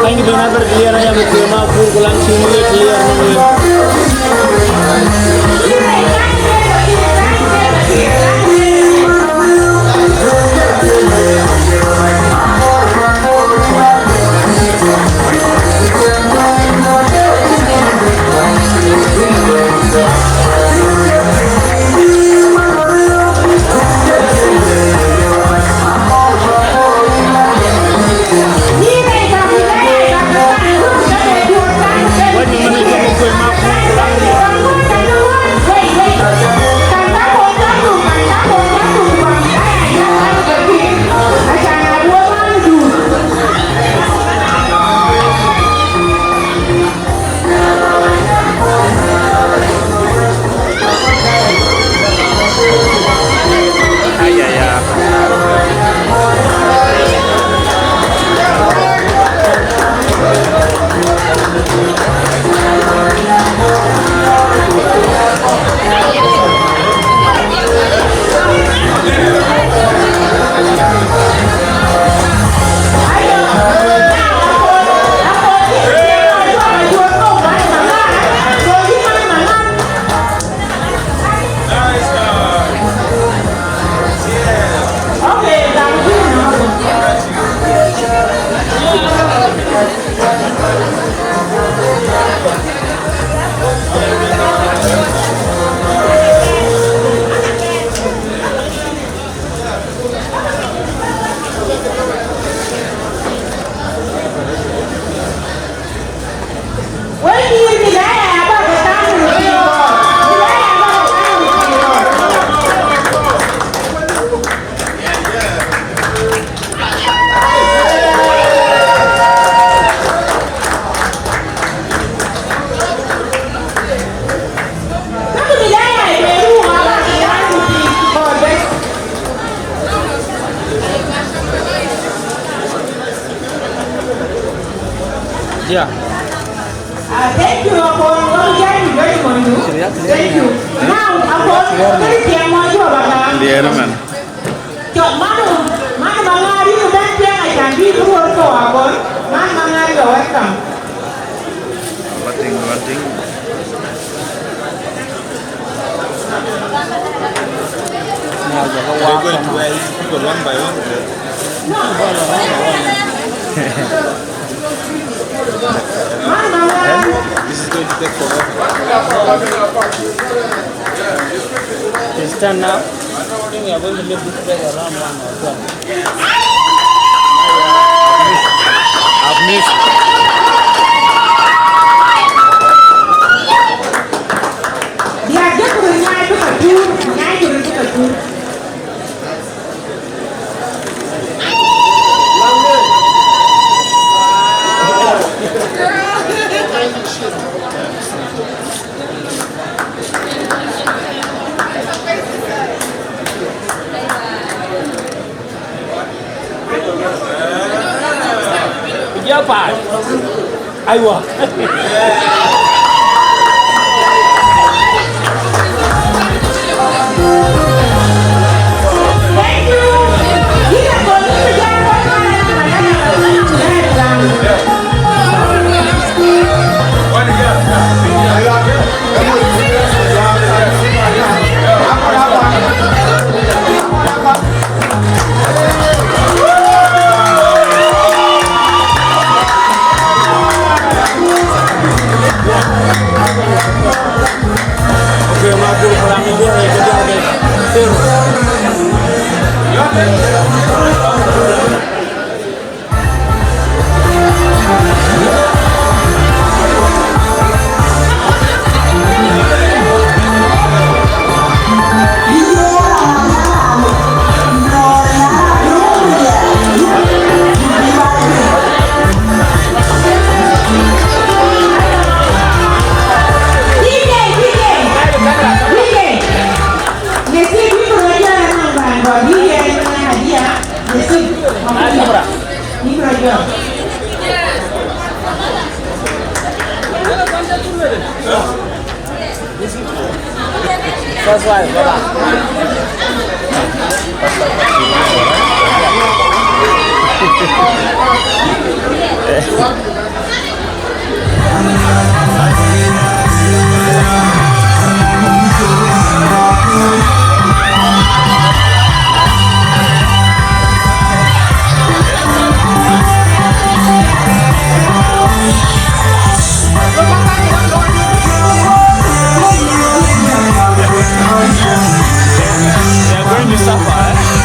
Thank you, Bernard, for clear. I am a clear, my cool, cool, and clear, clear, clear. Thank you, Akon. What you tell me very much. Thank you. Now, Akon, what is the amount you have? Diɛɛr man. Cɔk man, man, man, man, you don't tell me, I can be the work for Akon. Man, man, man, you're welcome. Nothing, nothing. Are you going to wear these people one by one? This is going to take forever. Please stand now. I think we are going to leave this place around one or two. I've missed. Biar dia perlu nyai tu kacur, nyai tu kacur. Kuja pa. Aiwa. First wife, baba. They are going to suffer, eh?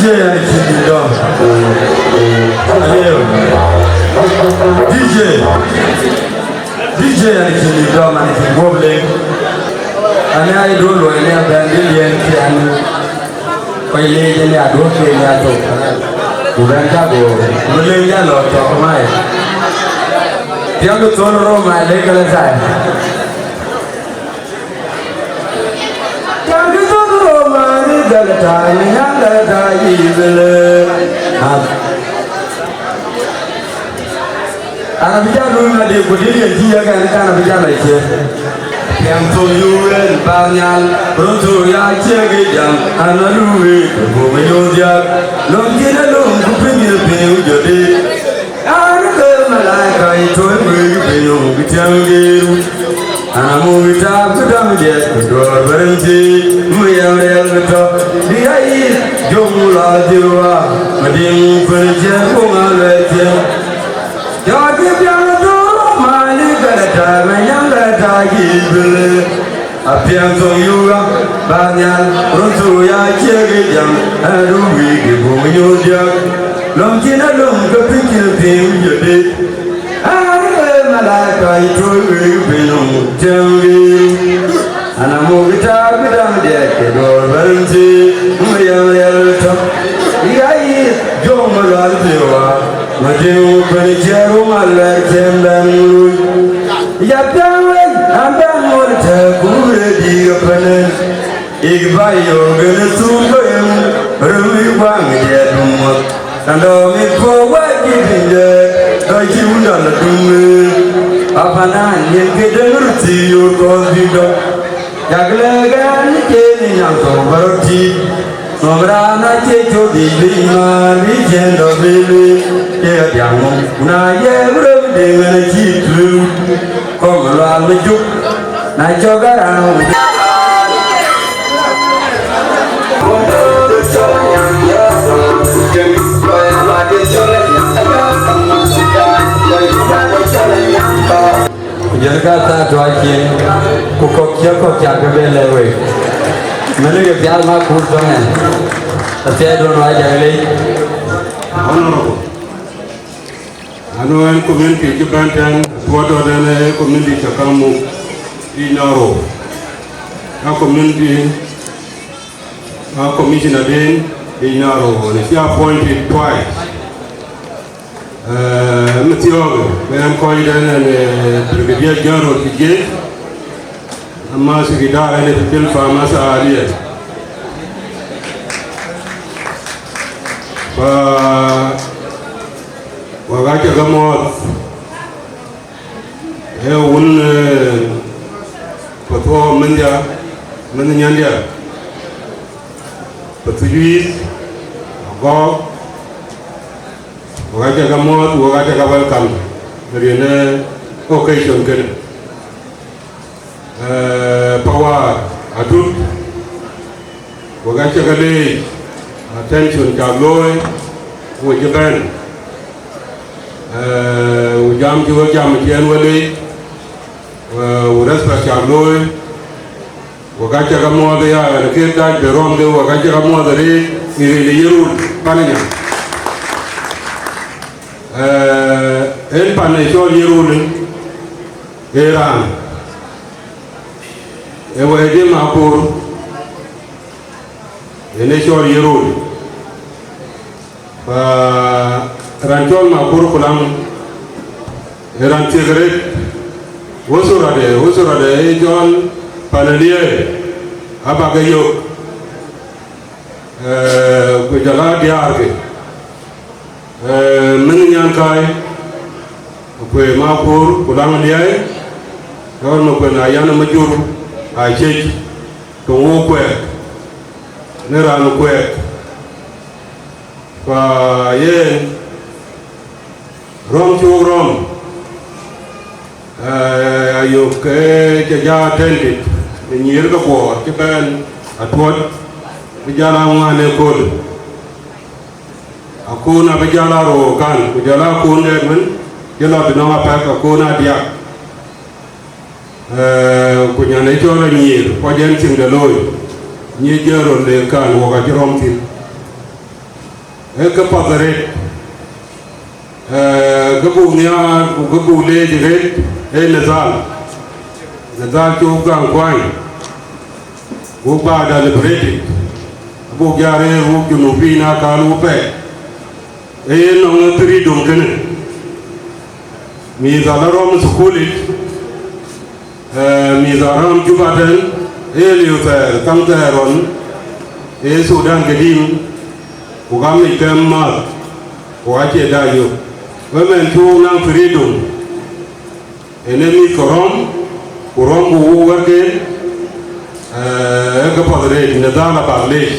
D J, yɛn cïn dït dɔm. Ayo. D J. D J, yɛn cïn dït dɔm, yɛn cïn guɔ̈p leŋ. Ani aa ye duɔ̈l luɔi ni abɛ̈n dï liɛɛn ciɛɛn. Kɔc leec ni aduɔ̈k ke ni athok. Ku bɛ̈n ka go. Ku leec ya lɔ tɔ̈ ke mai. Tiɛm du thon Roma le Galatai. Tiɛm du thon Roma le Galatai, ni nyan Galatai yic bï le. An abï jal luui madï, ku dït yen cï yek ɛn, kan abï jal a ciëër. Piɛŋ thok yuk en bäk nhial, röt thok ya ciëk ë jam, an aluui, ku buk ë nyuuth diäk. Löŋ cïn ë löŋ, ku piny ë piny jɔ dït. An ke malaika ë tuɔ̈c wëëk piny, ku tiɛm geer. An amuk ë taap, ku däm diɛt, ku duɔɔr bä rem thii, mu yɛm riɛl bï tɔ. Bï ya yith, jom la dhil wa, madïŋ kuën ciɛɛr, ku ŋa luɛɛl ciɛɛr. Jɔt bï piaŋ ë dhor, mali Galatai, manyam Galatai, yic bï le. Apiɛŋ thok yuga, bäk nhial, röt thok ya ciëk ë jam, ɛn röt wïïk ë buk nyuuth diäk. Löŋ cïn ë löŋ, ke piny cïn ë piny wic ë dït. An ë malaika ë tuɔ̈c wëëk piny nɔm, tiɛm geer. An amuk ë taap, ku däm diɛt, ku duɔɔr bä rem thii, mu yɛm riɛl bï tɔ. Bï ya yith, jom ë lual thii wa. Madïŋ kuën ciɛɛr, ku ŋa luɛɛl ciɛɛr bɛ̈n lui. Ya piɛŋ wei, an bɛ̈n ŋot tɛ̈ kuur ë dïïr ë pënë. Ik bä yök en ë thuuk bë en, röm ë guaŋ diɛt muɔ̈th. Randɔ mit puɔ̈u wɛ̈ɛ̈t cï piny de, dɔc cï wun dɔl ë dum ë. Apanan yen ke dëŋ röt thii yor kɔ̈th bï dɔ̈k. Yak lɛ̈k ɛn ë cen ë nyaŋ thok bä rɔt tïït. Nɔm raan acie cök yic bï määr bï cien dɔ bï lueel, ke adiaŋ ŋɔm. Ku na ye bï röt deŋ ɛn acï tueŋ, kɔm lual bï cuk, na cɔk araan. Ku jɔl ka thaa tuac cin, ku kɔ̈k cï kɔ̈k cak ke bɛ lɛ̈k wek. Mɛn ke pial ma kuur tɔŋ ɛn, athiɛɛi duɔ̈n wac jak lec. Honorable, anu ɛn community cï bɛ̈n tɛ̈n, tuɔɔt dɔ̈t ɛn ë community cä kaŋ muk, yic Naro. A community, a commissioner den, yic Naro, në cï appointed twice. Eh, ë thiɔ̈ɔ̈k, ke ɛn kɔc dɛn ɛn, eh, Brigadier General في الجيش، أما سكرتير أنا في الفارماسي حاليا. Fa, wak acä ke muɔɔth, ee wun, eh, Pathou Mendhia, Mendh Nyandia, Pathou Juiith, Agɔɔk, wak acä ke muɔɔth, wak acä ke welcome në riɛn ë occasion kënë. Eh, Pawar Atut, wak acä ke leec attention cak looi, wo cï bɛ̈n. Eh, wo jam cï wek jam cï ɛn we leec, eh, wo respect cak looi, wak acä ke muɔɔth aya, ɛn kek dac bï rɔ̈m ke wak acä ke muɔɔth arëët, ë rin ë Yirol, pan ë nyan. Eh, en pan ë cɔl Yirol, ee raan, ee wɛ̈ɛ̈t ë Makur, en ë cɔl Yirol. Fa raan cɔl Makur Kulaŋ, ee raan thiek arëët, usura de, usura de, ee cɔl pan ë Liɛɛi, abak ke yök, eh, ku jɔl a diäärkï. Eh, Mɛnh Nyankai, Makuëi Makur, Kulaŋ Liɛɛi, Dɔɔr Makuëi na yan ë Majur, a ciec, töŋ wo kuɛɛk, në raan kuɛɛk. Fa yen, rɔ̈m cuk rɔ̈m, eh, ayök ke cä ja attended, ë nyïïr ke Buɔɔr cï bɛ̈n atuɔ̈t, bï jal a ŋuan ëkööl. Akun abï jal a rou kan, ku jɔl a akun dɛ̈t wën, cï lɔ bï nɔŋ apɛk akun adiäk. Eh, ku nyan ë cɔl anyïïr, kɔc ɛn cïn de looi, nyic jɛn röt le kan, wok acï rɔ̈m thïn. Ee ke path arëët, ee, ke buk nhiaar ku ke buk leec arëët, ee Nidhal. Nidhal cuk gam kuany, buk baada liberated, buk jal rëër wok Junubin akan wok pɛɛi. Ee yen nɔŋ ë freedom kënë, mïth ala rɔm ë thukulic, ee, mïth a rɔm Juba tɛ̈n, ee liu thɛɛr, käŋ thɛɛr ɣɔn, ee Thudan Gedim, ku ka mec kɛm math, ku acie dak yök. Wek mɛn cuk naŋ freedom, ënë mïth ke rɔm, ku rɔm ku wok wärken, ee, ee ke path arëët, Nidhal abak leec.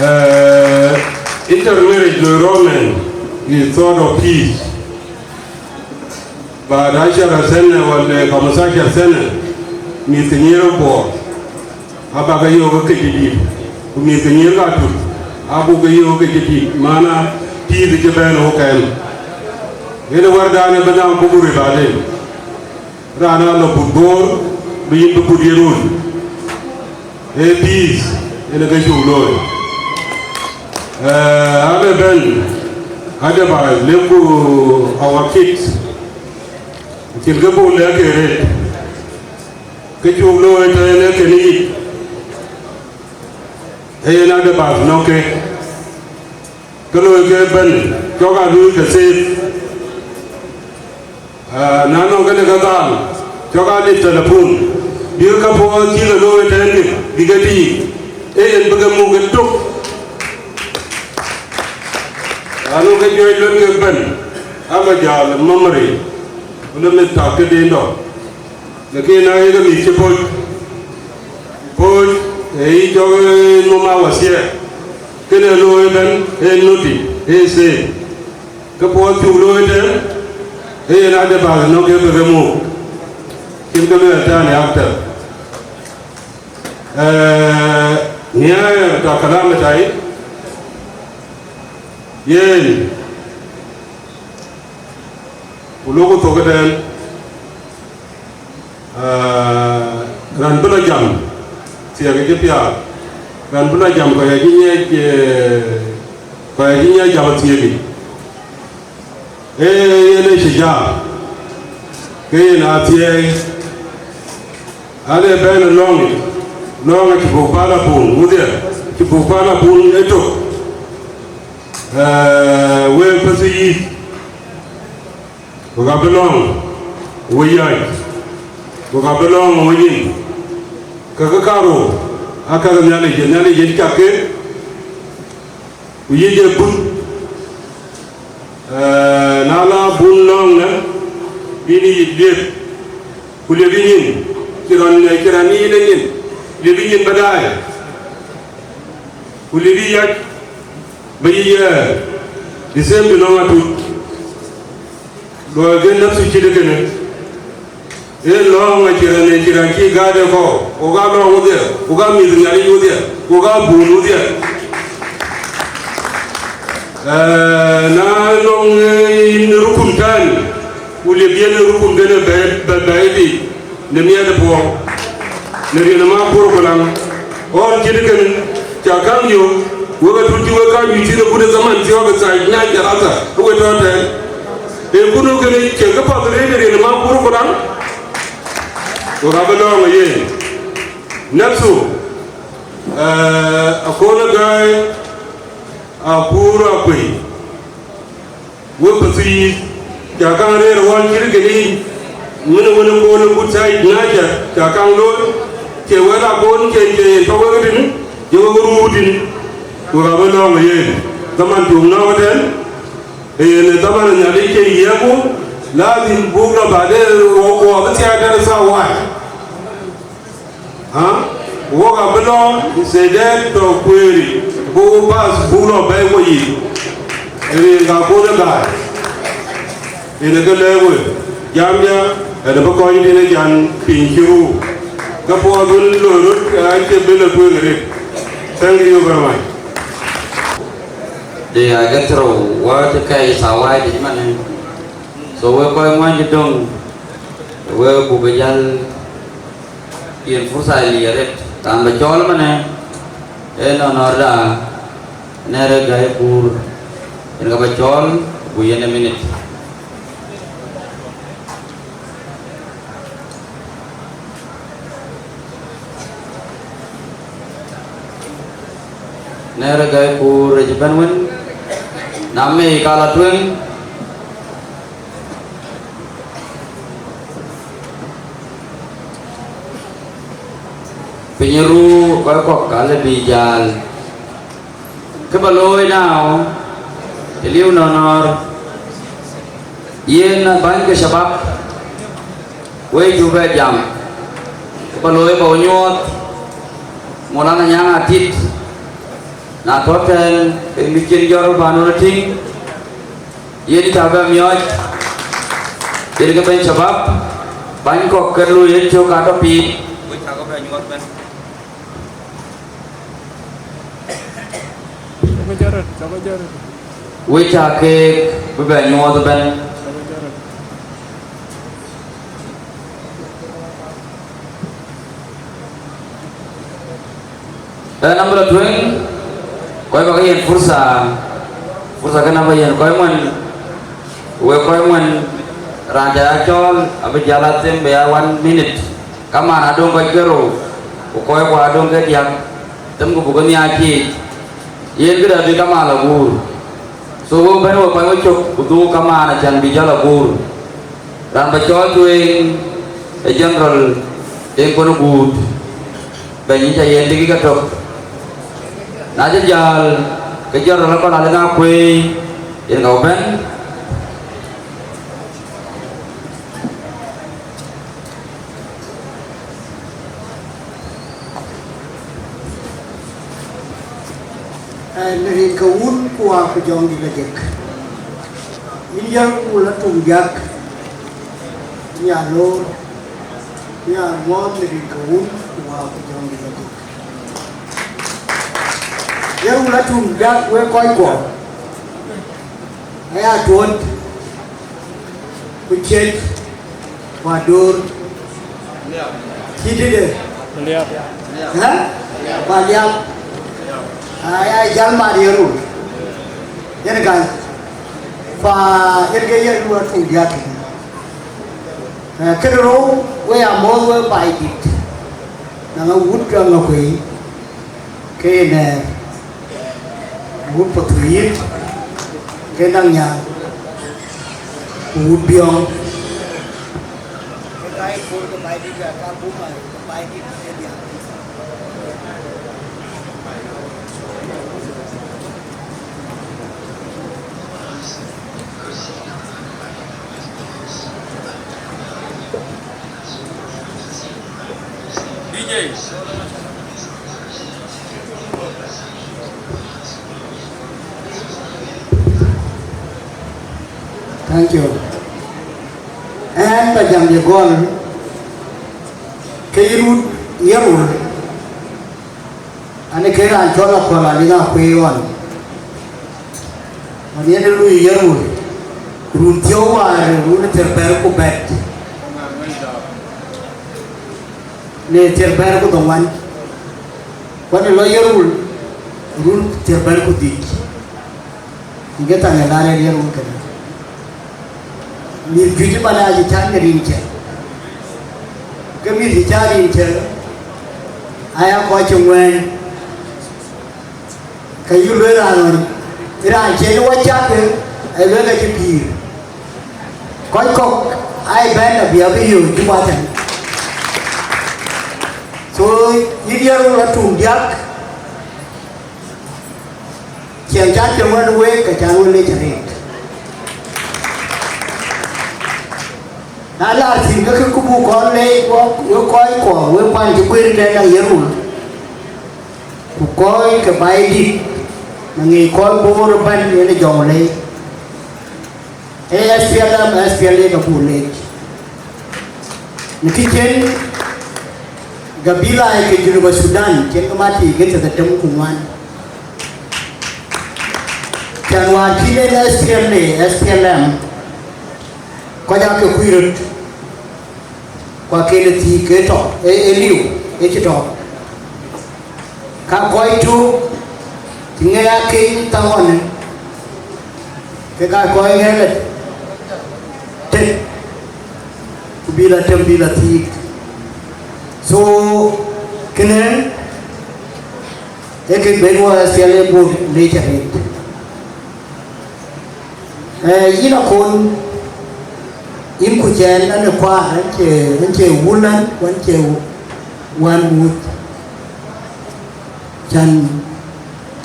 Ee, intermarriage loi rɔm ɛn is sort of peace. Baada ashara sana wala khamsashar sana, mïth ke nyïïr ë Bor, abak ke yök ke jadid, ku mïth ke nyïïr ke Atut, abuk ke yök ke jadid, maana peace cï bɛ̈n ë wok ɛn. Yen ë wärdan ë bï naŋ buk röt baden. Raan aa lɔ but Bor, bï yïn bï but ye run. Ee peace, yen ë ke cuk looi. Ee, abï bɛ̈n, advice lëkku our kids. Cïn kë buk lɛ̈k ke rëët. Kë cuk looi tënë kënë yic, ee yen advice nɔ̈k kek. Kë looi ke bɛ̈n, cɔk aa luui ke safe. Aa, na nɔŋ kënë ke dhal, cɔk aa lip telephone, bï käpuɔth cï ke looi tënë bï ke tiic, ee yen bï ke muk ëtök. Anu ke juëc luel ke bɛ̈n, abï jäl memory, ku le mïth tak këden dɔ̈. Lakin na ye ke mïth cï pöc, pöc, ee yï cɔk, ee, nhom a wasia, kënë looi ëbɛ̈n, ee notice, ee safe. Këpuɔth cuk looi tënë, ee yen advice nɔ̈k ke bï ke muk. Cïn kë luɛɛl tënë akthar. Ee, nihaya ta kalam tai, yen, ku loku thok ëtɛ̈ɛ̈n, aa, raan bï lɔ jam, thiëëk cï piath. Raan bï lɔ jam, kɔc acï nyiɛc, ee, kɔc acï nyiɛc jam athiëëk yic. Ee, yen ë cï jam, ke yen athiɛɛi, ale bɛ̈n ë lɔ̈ŋ, lɔ̈ŋ acï buk pal abun, wudhiɛ, cï buk pal abun ëtök. Ee, wek Pathuyith, wek abï lɔ̈ŋ ë we yäc, wek abï lɔ̈ŋ ë we nyin, ke ke karou, aa käk Nhialic, Nhialic yen cak ke, ku yic ee bun. Ee, na la bun lɔ̈ŋ në, bï yïn yic liep, ku liep yï nyin, cï rɔn, cï rɔn yïn ë nyin, liep yï nyin bï daai, ku liep yï yäc bï yï yɛɛr, the same to nɔŋ Atut. Luɔi ke nafsu cït kënë. Ee lɔ̈ŋ acï raan, acï raan cï gaat ë kɔ̈u, wok aa lɔ̈ŋ wodhie, wok aa mïth Nhialic wodhie, wok aa bun wodhie. Ee, na nɔŋ, ee, yïn rukun tɛ̈n, ku liep yen rukun kënë bɛ, bɛ, bɛ biic në miɛt puɔ̈u, në riɛn ë Makur ku Laŋ. Ɣɔn cït kënë, ca kaŋ yök, wek Atut cï wek kaŋ juëc thïn ë kut ë zaman thiɔ̈k ë thac na jalata, ë we tɔ̈ tɛ̈n. Ee, kunu kënë cïn kë path rëër ë riɛn ë Makur ku Laŋ, wek abï lɔ̈ŋ ë yen. Nafsu, ee, Akon ë Gäi, Akur Akuei, wek Pathuyith, ca kaŋ rëër ɣɔn cït kënë yic, min ë wën ë Kon ë kut thac na ca, ca kaŋ looi, cie wɛ̈t Akon cie, cie yen tɔ̈ wek tïn, ye wek ruu tïn, wek abï lɔ̈ŋ ë yen. Dhaman cuk nɔ̈k ëtɛ̈n, ee yen ë dhaman ë Nhialic cie yiëëku, lazim buk lɔ baden, wɔ, wɔ bï thiaak tɛ̈n ë thaa wai. Ha? Wok abï lɔ, sëdɛ̈t tɔ̈ kueeri, buk bas, buk lɔ bɛ̈ɛ̈i wok yiic. Rin ka Akon ë Gäi. Yen ë ke lɛ̈k we, jamdiɛ̈, ënë bï kɔc tïn ë jan piny cï ruu. Ke puɔth wën loi röt, acie bï lɔ tueŋ arëët. Thank you very much. Dë ya ke thërou, wä të kɛ̈i thaa wai dït manë. So, wek kɔc ŋuany cï döŋ, wek buk jäl yen fursa ë liɛɛr arëët. Raan bä cɔɔl ëmënë, ee nɔnɔɔrda, Nɛɛr ë Gai Kuur, yen ka ba cɔɔl, ku yen ë minit. Nɛɛr ë Gai Kuur ë cï bɛ̈n wën, na mei ka la tueŋ. Piny ru kɔc kɔ̈k ka lë bï jäl. Kë ba looi now, të liu nɔnɔɔr, yen bäny ke shabab, wek cuk bɛ jam. Kë ba looi ba we nyuɔɔth, Molana Nyaŋ Atit, na tɔ̈ tɛ̈ɛ̈n, ke mïth cïn jɔt bä nɔn tïŋ, yen cä bɛ miɔɔc, yen ke bɛ̈ny shabab, bäny kɔ̈k ke looi yen cök ka tɔ̈ piic. Cɔk jɔt rɔt, cɔk jɔt rɔt. Wek cä keek bï bɛ nyuɔɔth ëbɛ̈n. Cɔk jɔt rɔt. Ë namba la tueŋ, kɔc bä ke yen fursa, fursa ke namba yen kɔc ŋuɛn, wek kɔc ŋuɛn, raan cä ya cɔɔl abï jäl a them bï ya one minute. Kaman adöŋ kɔc ke rou, ku kɔc ku adöŋ ke diäk, them ku buk ke nhiaar ciic. Yen këdë bï kaman la guur. So, wek bɛ̈n we kɔc we cök, ku dhuk kamaan acän bï jɔl a guur. Raan bä cɔɔl tueŋ ë General Deŋ Kon Guut, bɛ̈ny cä yen dikï ke tök. Na cï jäl, ke General Akɔl Aliŋ Akuei, yen ka bɛ̈n. Ë, në rin ke Wun ku Wä ku Jɔŋdït Lajik. Yïn Yirol Atuŋ Diäk, ya loor, ya ŋuɔɔth në rin ke Wun ku Wä ku Jɔŋdït Lajik. Yirol Atuŋ Diäk, wek kɔckuɔ, aya tuɔ̈t ku ciëc. Wa dur. Cï tëde. Liap. Hä? Wa liap. Aya jal mat Yirol. Yen kan. Fa yen ke Yirol Atuŋ Diäk. Eh, kënë rou, we ya moth we Baidït. Na ŋa wut ka ŋa kuei. Ke nɛɛr, wut Pathuyith, ke Naŋ Nyaŋ, ku wut Biɔŋ. D J. Thank you. Ɛn ba jam ye gɔl ke yï rut Yirol. Ani ke raan cɔl Akɔl Aliŋ Akuei ɣɔn. Ɣɔn yen lui Yirol. Run thiɔ̈u wäär run thiërbɛ̈t ku bɛ̈t. Në thiërbɛ̈t ku dhoŋuan. Kuan lɔ Yirol run thiërbɛ̈t ku dhïc. Ŋic ke thaŋ ë lar ë Yirol kënë. Mïth juëc ëbɛ̈n acï cäk në rin cä. Ke mïth cï cäk rin cä, aya kɔc cï ŋuɛ̈ɛ̈n. Ke yï lueel raan ɣɔn, raan cï wɔ cäk, ë lueel ke cï pïïr. Kɔc kɔ̈k aa bɛ̈n abï abï yöök cï kuathɛn. So, yïn Yirol Atuŋ Diäk, ciɛɛŋ cä cï wën week, ke cän we lec arëët. Na lar thïn ke kë ku buk kɔn leec wɔ, we kɔc kuɔ, we kuan cï guëër tɛ̈n a Yirol. Ku kɔc ke Baidït, na ŋic kɔc Bor ëbɛ̈n yen ë Jɔŋlei. Ee S P L M, S P L A ka buk leec. Në kë cen gabila ke Junub Sudan, cen ke mat yiic ke thiërdhetem ku ŋuan. Cän wäär cïn en S P L A, S P L M, kɔc aa ke kuc röt. Ku akënë thiëëk ke tɔ̈, ë, ë liu, ë cï tɔ̈. Ka kɔc tök, Cï ŋɛk aa keny thaŋɔnë, ke ka kɔc ŋɛk lɔ tëk, ku bï lɔ tëm bï lɔ thiik. So, kënë ee kë bɛ̈n wɔ S P L A buk leec arëët. Eh, yïn Akon, yïn ku cɛn an ë kuaar, an cie, an cie wun an, ku an cie wän wuth. Can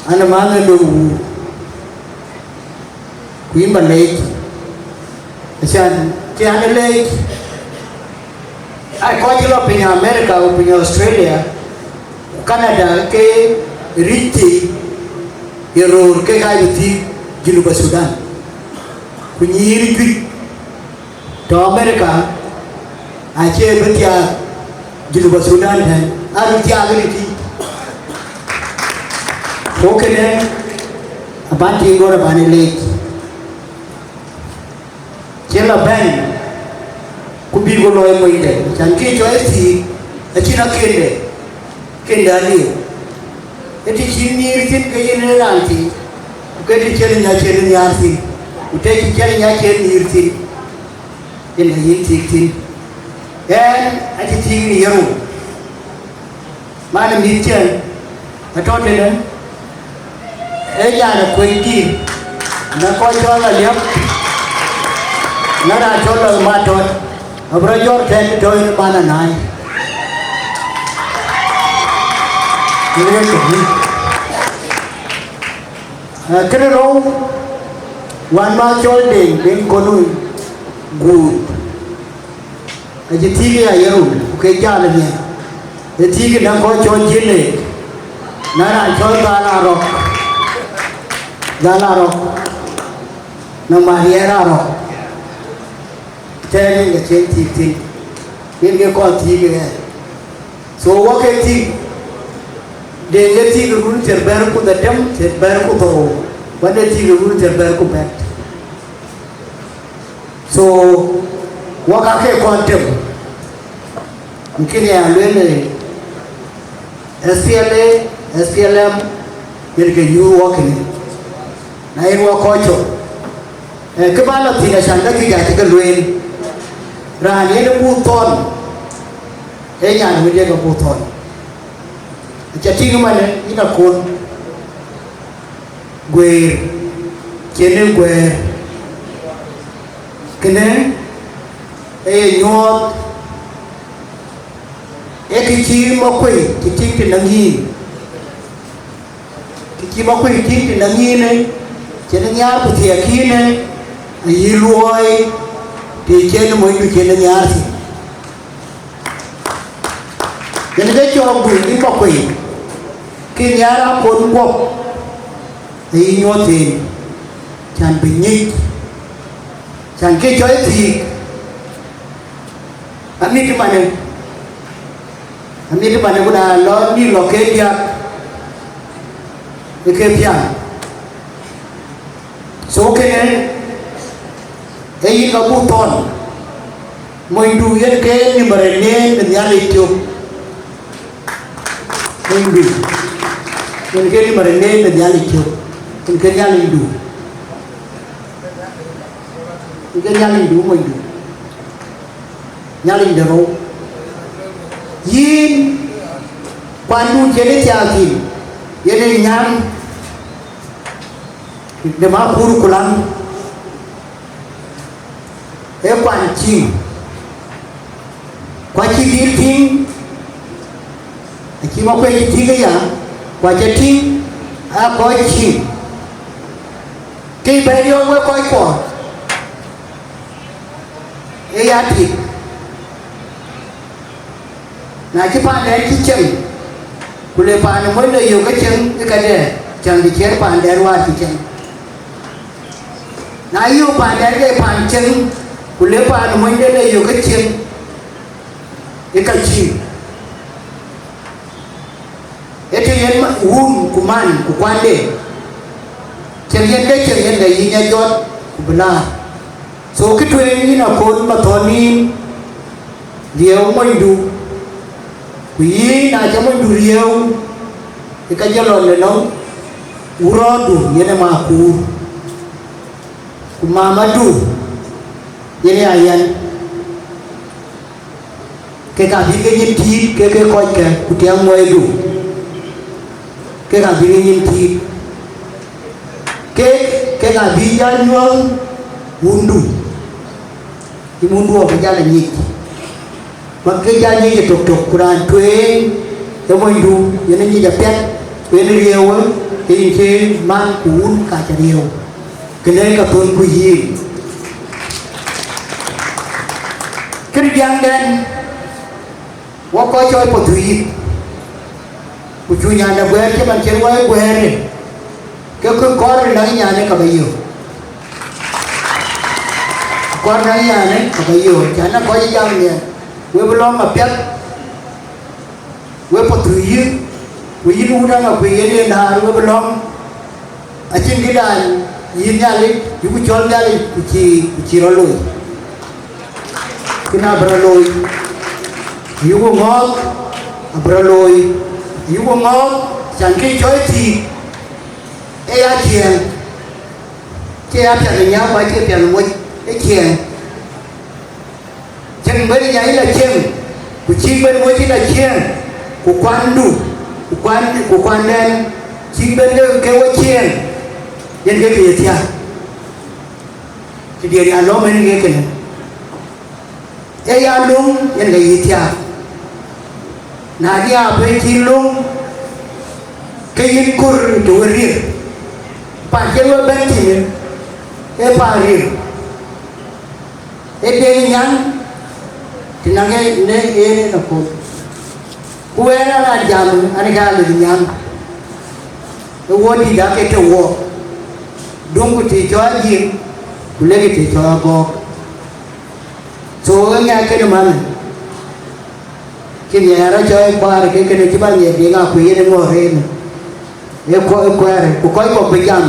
an ë mäŋ ë döŋ wuur, ku yïn ba leec. Acan, ke an ë leec, ai kɔc cï lɔ piny America ku piny Australia, ku Canada ke rïc thii ye röör kek aa ye thiik Junub Sudan. Ku nyïïr juëc tɔ̈ America acie bï thiaak Junub Sudan tɛ̈n, aa bï thiaak ënë tïc. Ku kënë aban tïŋ ɣɔn aban ë leec. Cï lɔ bɛ̈ny, ku bï ku lɔ ë monyde, can kë cɔl ë thiik, acïn akënde, kënde aliu. Ë të cïn nyïïr thïn, ke yïn ë raan thïn, ku ke të cïn nya cïn nhiaar thïn, ku të cï cïn nya cïn nyïïr thïn, yen ka yïn thiik thïn. Ɣɛn acï thiik në yerou. Man ë mïth cɛn atɔ̈ tënë, ee jaan ë kuec dïïr, në kɔc cɔl Aliap, në raan cɔl Lɔ̈k Matɔt, abï rɔt jɔt tɛ̈n tɔ̈ yen man anai. Ee, kënë rou, wän ma cɔl Deŋ, Deŋ Kɔnui Guut. Acï thiik ya yerou, ku ke jal ë nhial. Ë thiik në kɔc cɔl Jiël Leek, në raan cɔl Dhal Arɔ̈k. Dhal Arɔ̈k, në Mariɛɛr Arɔ̈k. Tɛ̈ɛ̈n yen ke cïn thiik thïn, yen ke kɔc thiik ë ɣɛn. So, wɔ ke thiik, Deŋ ë thiik run thiërbɛ̈t ku dhetem, thiërbɛ̈t ku dhorou, wän ë thiik run thiërbɛ̈t ku bɛ̈t. So, wɔ ka ke kɔn tem, ku kënë ya lueel ë S P L A, S P L M, yen ke nyuuth wɔ kënë. Na yen wɔ kɔc cök, eh, kë bä lɔ thïn acan ka juëc acï ke lueel, raan yen ë buk thɔn, ee nyan wën ye ke buk thɔn. Aca tïŋ ëmënë, yïn Akon. Guëër, cïn ë guëër. Kënë ee ye nyuɔɔth, ee kë cï Makuei cï tïŋ tënɔŋ yïn. Kë cï Makuei tïŋ tënɔŋ yïn, cïn ë nhiaar ku thiɛɛk yïn, ayï luɔi, të cïn ë monydu cïn ë nhiaar thïn. Yen ke cɔɔk bï yïn Makuei, kë nhiaar Akon guɔ̈p, ayï nyuɔɔth en, can bï nyic, can kë cɔl ë thiik, amit manë, amit manë, ku na lɔ nïn lɔ ke diäk, ë ke piaŋ. So kënë, ee yïn ka buk thɔn, monydu yen ke nimare neen në Nhialic cök. Monydu yen ke nimare neen në Nhialic cök, yen ke Nhialicdu, yen ke Nhialicdu monydu, Nhialic de rou. Yïn, kuandu cïn ë thiaak thïn, yen ë nyam, de ma kuur ku laŋ, ee kuan cïŋ, ku acï dhil tïŋ, acï Makuei cï tïŋ aya, ku aca tïŋ, aa kɔc cïŋ. Kë bɛ̈n yɔ̈ɔ̈k wek kɔc kuɔ, ee ya tik. Na cï paanden cï cieŋ, ku le paan ë mony le yök ke cieŋ ë këde, cäŋ cï ciɛ̈t paanden wäär cï cieŋ. Na yök paanden ke paan cieŋ, ku le paan ë monyde le yök ke cieŋ ë ka cïï. Ee të yen ma-, wun ku man ku kuande, cieŋ yen ke cieŋ yen ke yï nya jɔt ku bï laar. So kë tueŋ yïn Akon Mathɔ̈n yïn, riëëu monydu, ku yïn na ca monydu riëëu, ë ka jɔ lɔ në nɔm, Wurɔɔrdu yen ë Makuur, ku mamadu yen ë Ayɛn. Kek abï ke nyin tiit, kek ke kɔckë, ku tiɛŋ muɔɔcdu, kek abï ke nyin tiit. Kek, kek abï jal nyuɔɔth wundu, yïn wundu abï jal anyic. Bäk ke jal nyic ëtök tök, ku raan tueŋ ë monydu, yen ë nyic apiɛth, ku yen ë riëëu, ke yïn cï man ku wun ka cä riëëu. Kënë ka thönku yïn. Kënë diäŋdɛn, wɔ kɔc cɔl Pathuyith, ku cu nyanda guɛɛr cï man cïn wɔ ë guɛɛrë, ke kë kɔɔr ë näk nyanë ka bä yök. Kɔɔr näk nyanë ka bä yök, cän na kɔc ë jam nhiɛɛr, we bï lɔ̈ŋ apiɛth, we Pathuyith, ku yïn wut Aŋakuei yen yen näär, we bï lɔ̈ŋ. Acïn këdan yïn Nhialic, yuku cɔl Nhialic, ku cï, ku cï rɔt looi. Kënë abï rɔt looi, yuku ŋɔ̈ɔ̈th, abï rɔt looi, yuku ŋɔ̈ɔ̈th, cän kë cɔl thïïk, ee ya ciɛɛŋ, cie ya piath ë nyääk, ku acie piath ë moc, ee ciɛɛŋ. Cïn bɛ̈n nya yïn acieŋ, ku cïn bɛ̈n wec yïn acieŋ, ku kuandu, ku kuan, ku kuanden, cïn bɛ̈n ke, ke wec cieŋ, yen ke ke ye thiaak. Të diɛt ya lɔ̈m en ke kënë, ee ya löŋ yen ke yï thiaak. Na dia bɛ̈n cï löŋ, ke yïn kor të we riëër, pan cïn we bɛ̈n thïn, ee pan riëër. Ee deŋ nyaŋ, të naŋ ë në en ë nɔ̈k. Ku wɛɛr an, a jam an, ka lëk nyaŋ. Ë wuɔ̈t dït ake të wuɔk. Duŋku të cɔl Ajiëŋ, ku lek të cɔl Agɔɔk. So, ë ŋɛk kënë manë. Cïn ŋɛɛr acɔl kuaar ke kënë cï bä ŋiɛc deŋ akuc yen ë ŋɔ̈ɔ̈r en. Ë kuɔ-, ë kuɛɛrë, ku kɔc kɔ̈k bï jam,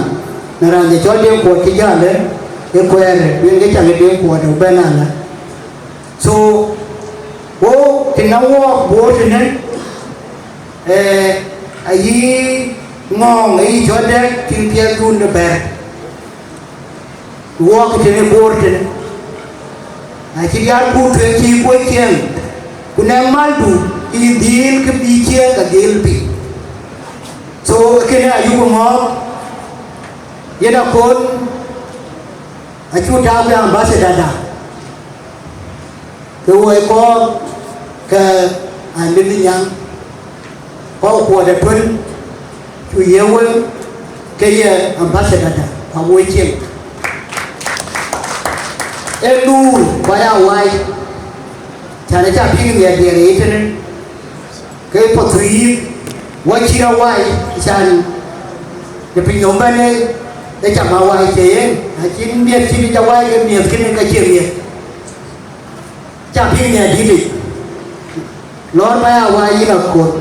në raan de cɔl Deŋ Kuɔt cï jäl, ë, ë kuɛɛrë, ku yen ke caŋ ë Deŋ Kuɔt ë bɛ̈n alä. So, wo, të na wɔɔk Bor tënë, eh, ayï ŋɔɔŋ, ayï cɔl dɛ̈k, cïn piɛth dun de bɛ̈r. Wɔɔk tënë Bor tënë. Acï diaal kuur tueŋ cï kuöc ciëŋ, ku nɛŋ maldu, cï dhil kë bï ciëŋ ka dhil bï. So, kënë ayuk ŋɔɔk, yen akon, acu tääu ke ambassador da. Ke woi kɔɔr ke Andit Nyaŋ, kɔɔr kuɔɔt atuën, cu ye wëu ke ye ambassador da, ku awoi cieŋ. Ee luur ku aya wai, can aca piŋ nhiɛɛr diɛɛr ë tënë, ke Pathuyith, wɔ cït awai, can de piny nɔm bɛ̈n ë, ë cam awai cie yen, acïn miɛth cït ic awai ke miɛth kënë ka cie miɛth. Ca piŋ ë adït yic, lɔɔr bä ya wä yïn akot,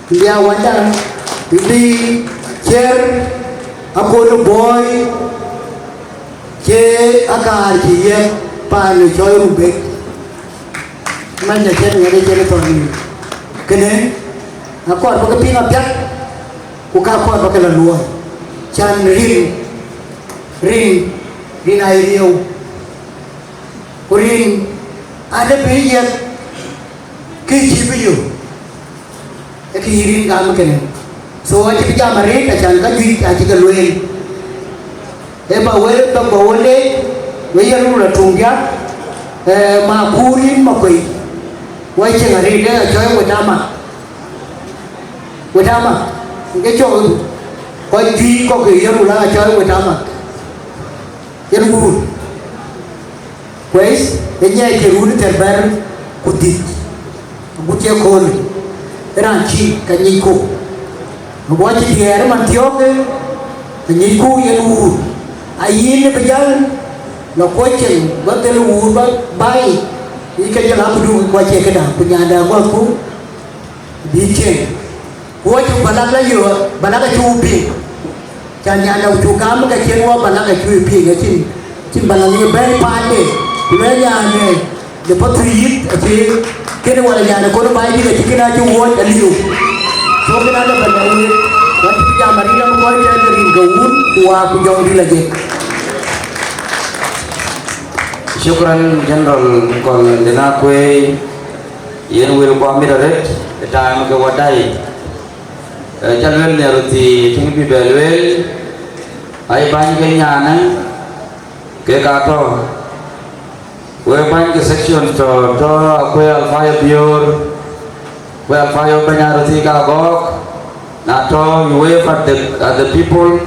bï ya wända, bï cier akot ë bɔ̈ɔ̈i, cie akaar cï yiëk paan ë cɔl Rubek, many acïn ŋɛk ë cïn thɔn yïn. Kënë akɔɔr bä ke piŋ apiɛth, ku ka akɔɔr bä ke lɔ luɔi, can rin, rin, rin aa ye riëëu. Ku rin adë bï yiëk kë cï bï yök, ë kë yï rin gam kënë. So acï bï jam arëët, acan ka juëc acï ke lueel. Ee bä wël bä guɔ wël leec, we ye run la tuŋ diäk, ee, ma kuur yïn ma kuëi, wa cieŋ arëët, ee acɔɔc wet ama. Wet ama, ke cɔk kɔc juëc kɔ̈k ke ye run la acɔɔc wet ama. Yen wuur. Kuees, ë nyiɛɛc cï run thɛɛr bɛ̈r ku dhïc, agut cï ëköölë, ë raan cï ka nyicku. Aguɔ cï diɛɛr ë man thiɔ̈ɔ̈kë, ka nyicku yen wuur. Ayïn ë bï jäl lɔ kuɔc cieŋ bä dhil wuur bä bä yic, yic ke jɔl akudu ku acie këda, ku nyanda aguɔthku bï cieŋ. Ku wɔ cuk bä lak la yöö, bä lak acuk piŋ. Can nyanda ku cuk gam ke cïn wɔ bä lak acuk piŋ, acïn, cïn bä lak ye bɛ̈ɛ̈i paande. Ku lueel nyande, de Pathuyith acï kënë wala nyande kon Baidït acï kënë acï wuɔ̈c aliu. So kënë alë bä lɛ̈k wek. Wën cï jam arït, ɣɛn kɔc tɛ̈ ke rin ke wun, ku waak ku jɔŋdït la jek. Shukran, General Kɔl Dina Kuei, yen wël kuɔ mit arëët, ë time ke wadai. Ee, ca lueel nhiaar röt thii, tïŋ bï bɛ lueel, ai bäny ke nyanë, kek aa tɔ̈. Wek bäny ke section tɔ̈, tɔ̈ Akuei Alphayo Bior, Akuei Alphayo bɛ̈ny aa röt thii ka Agɔɔk, na tɔ̈, you wave at the, at the people.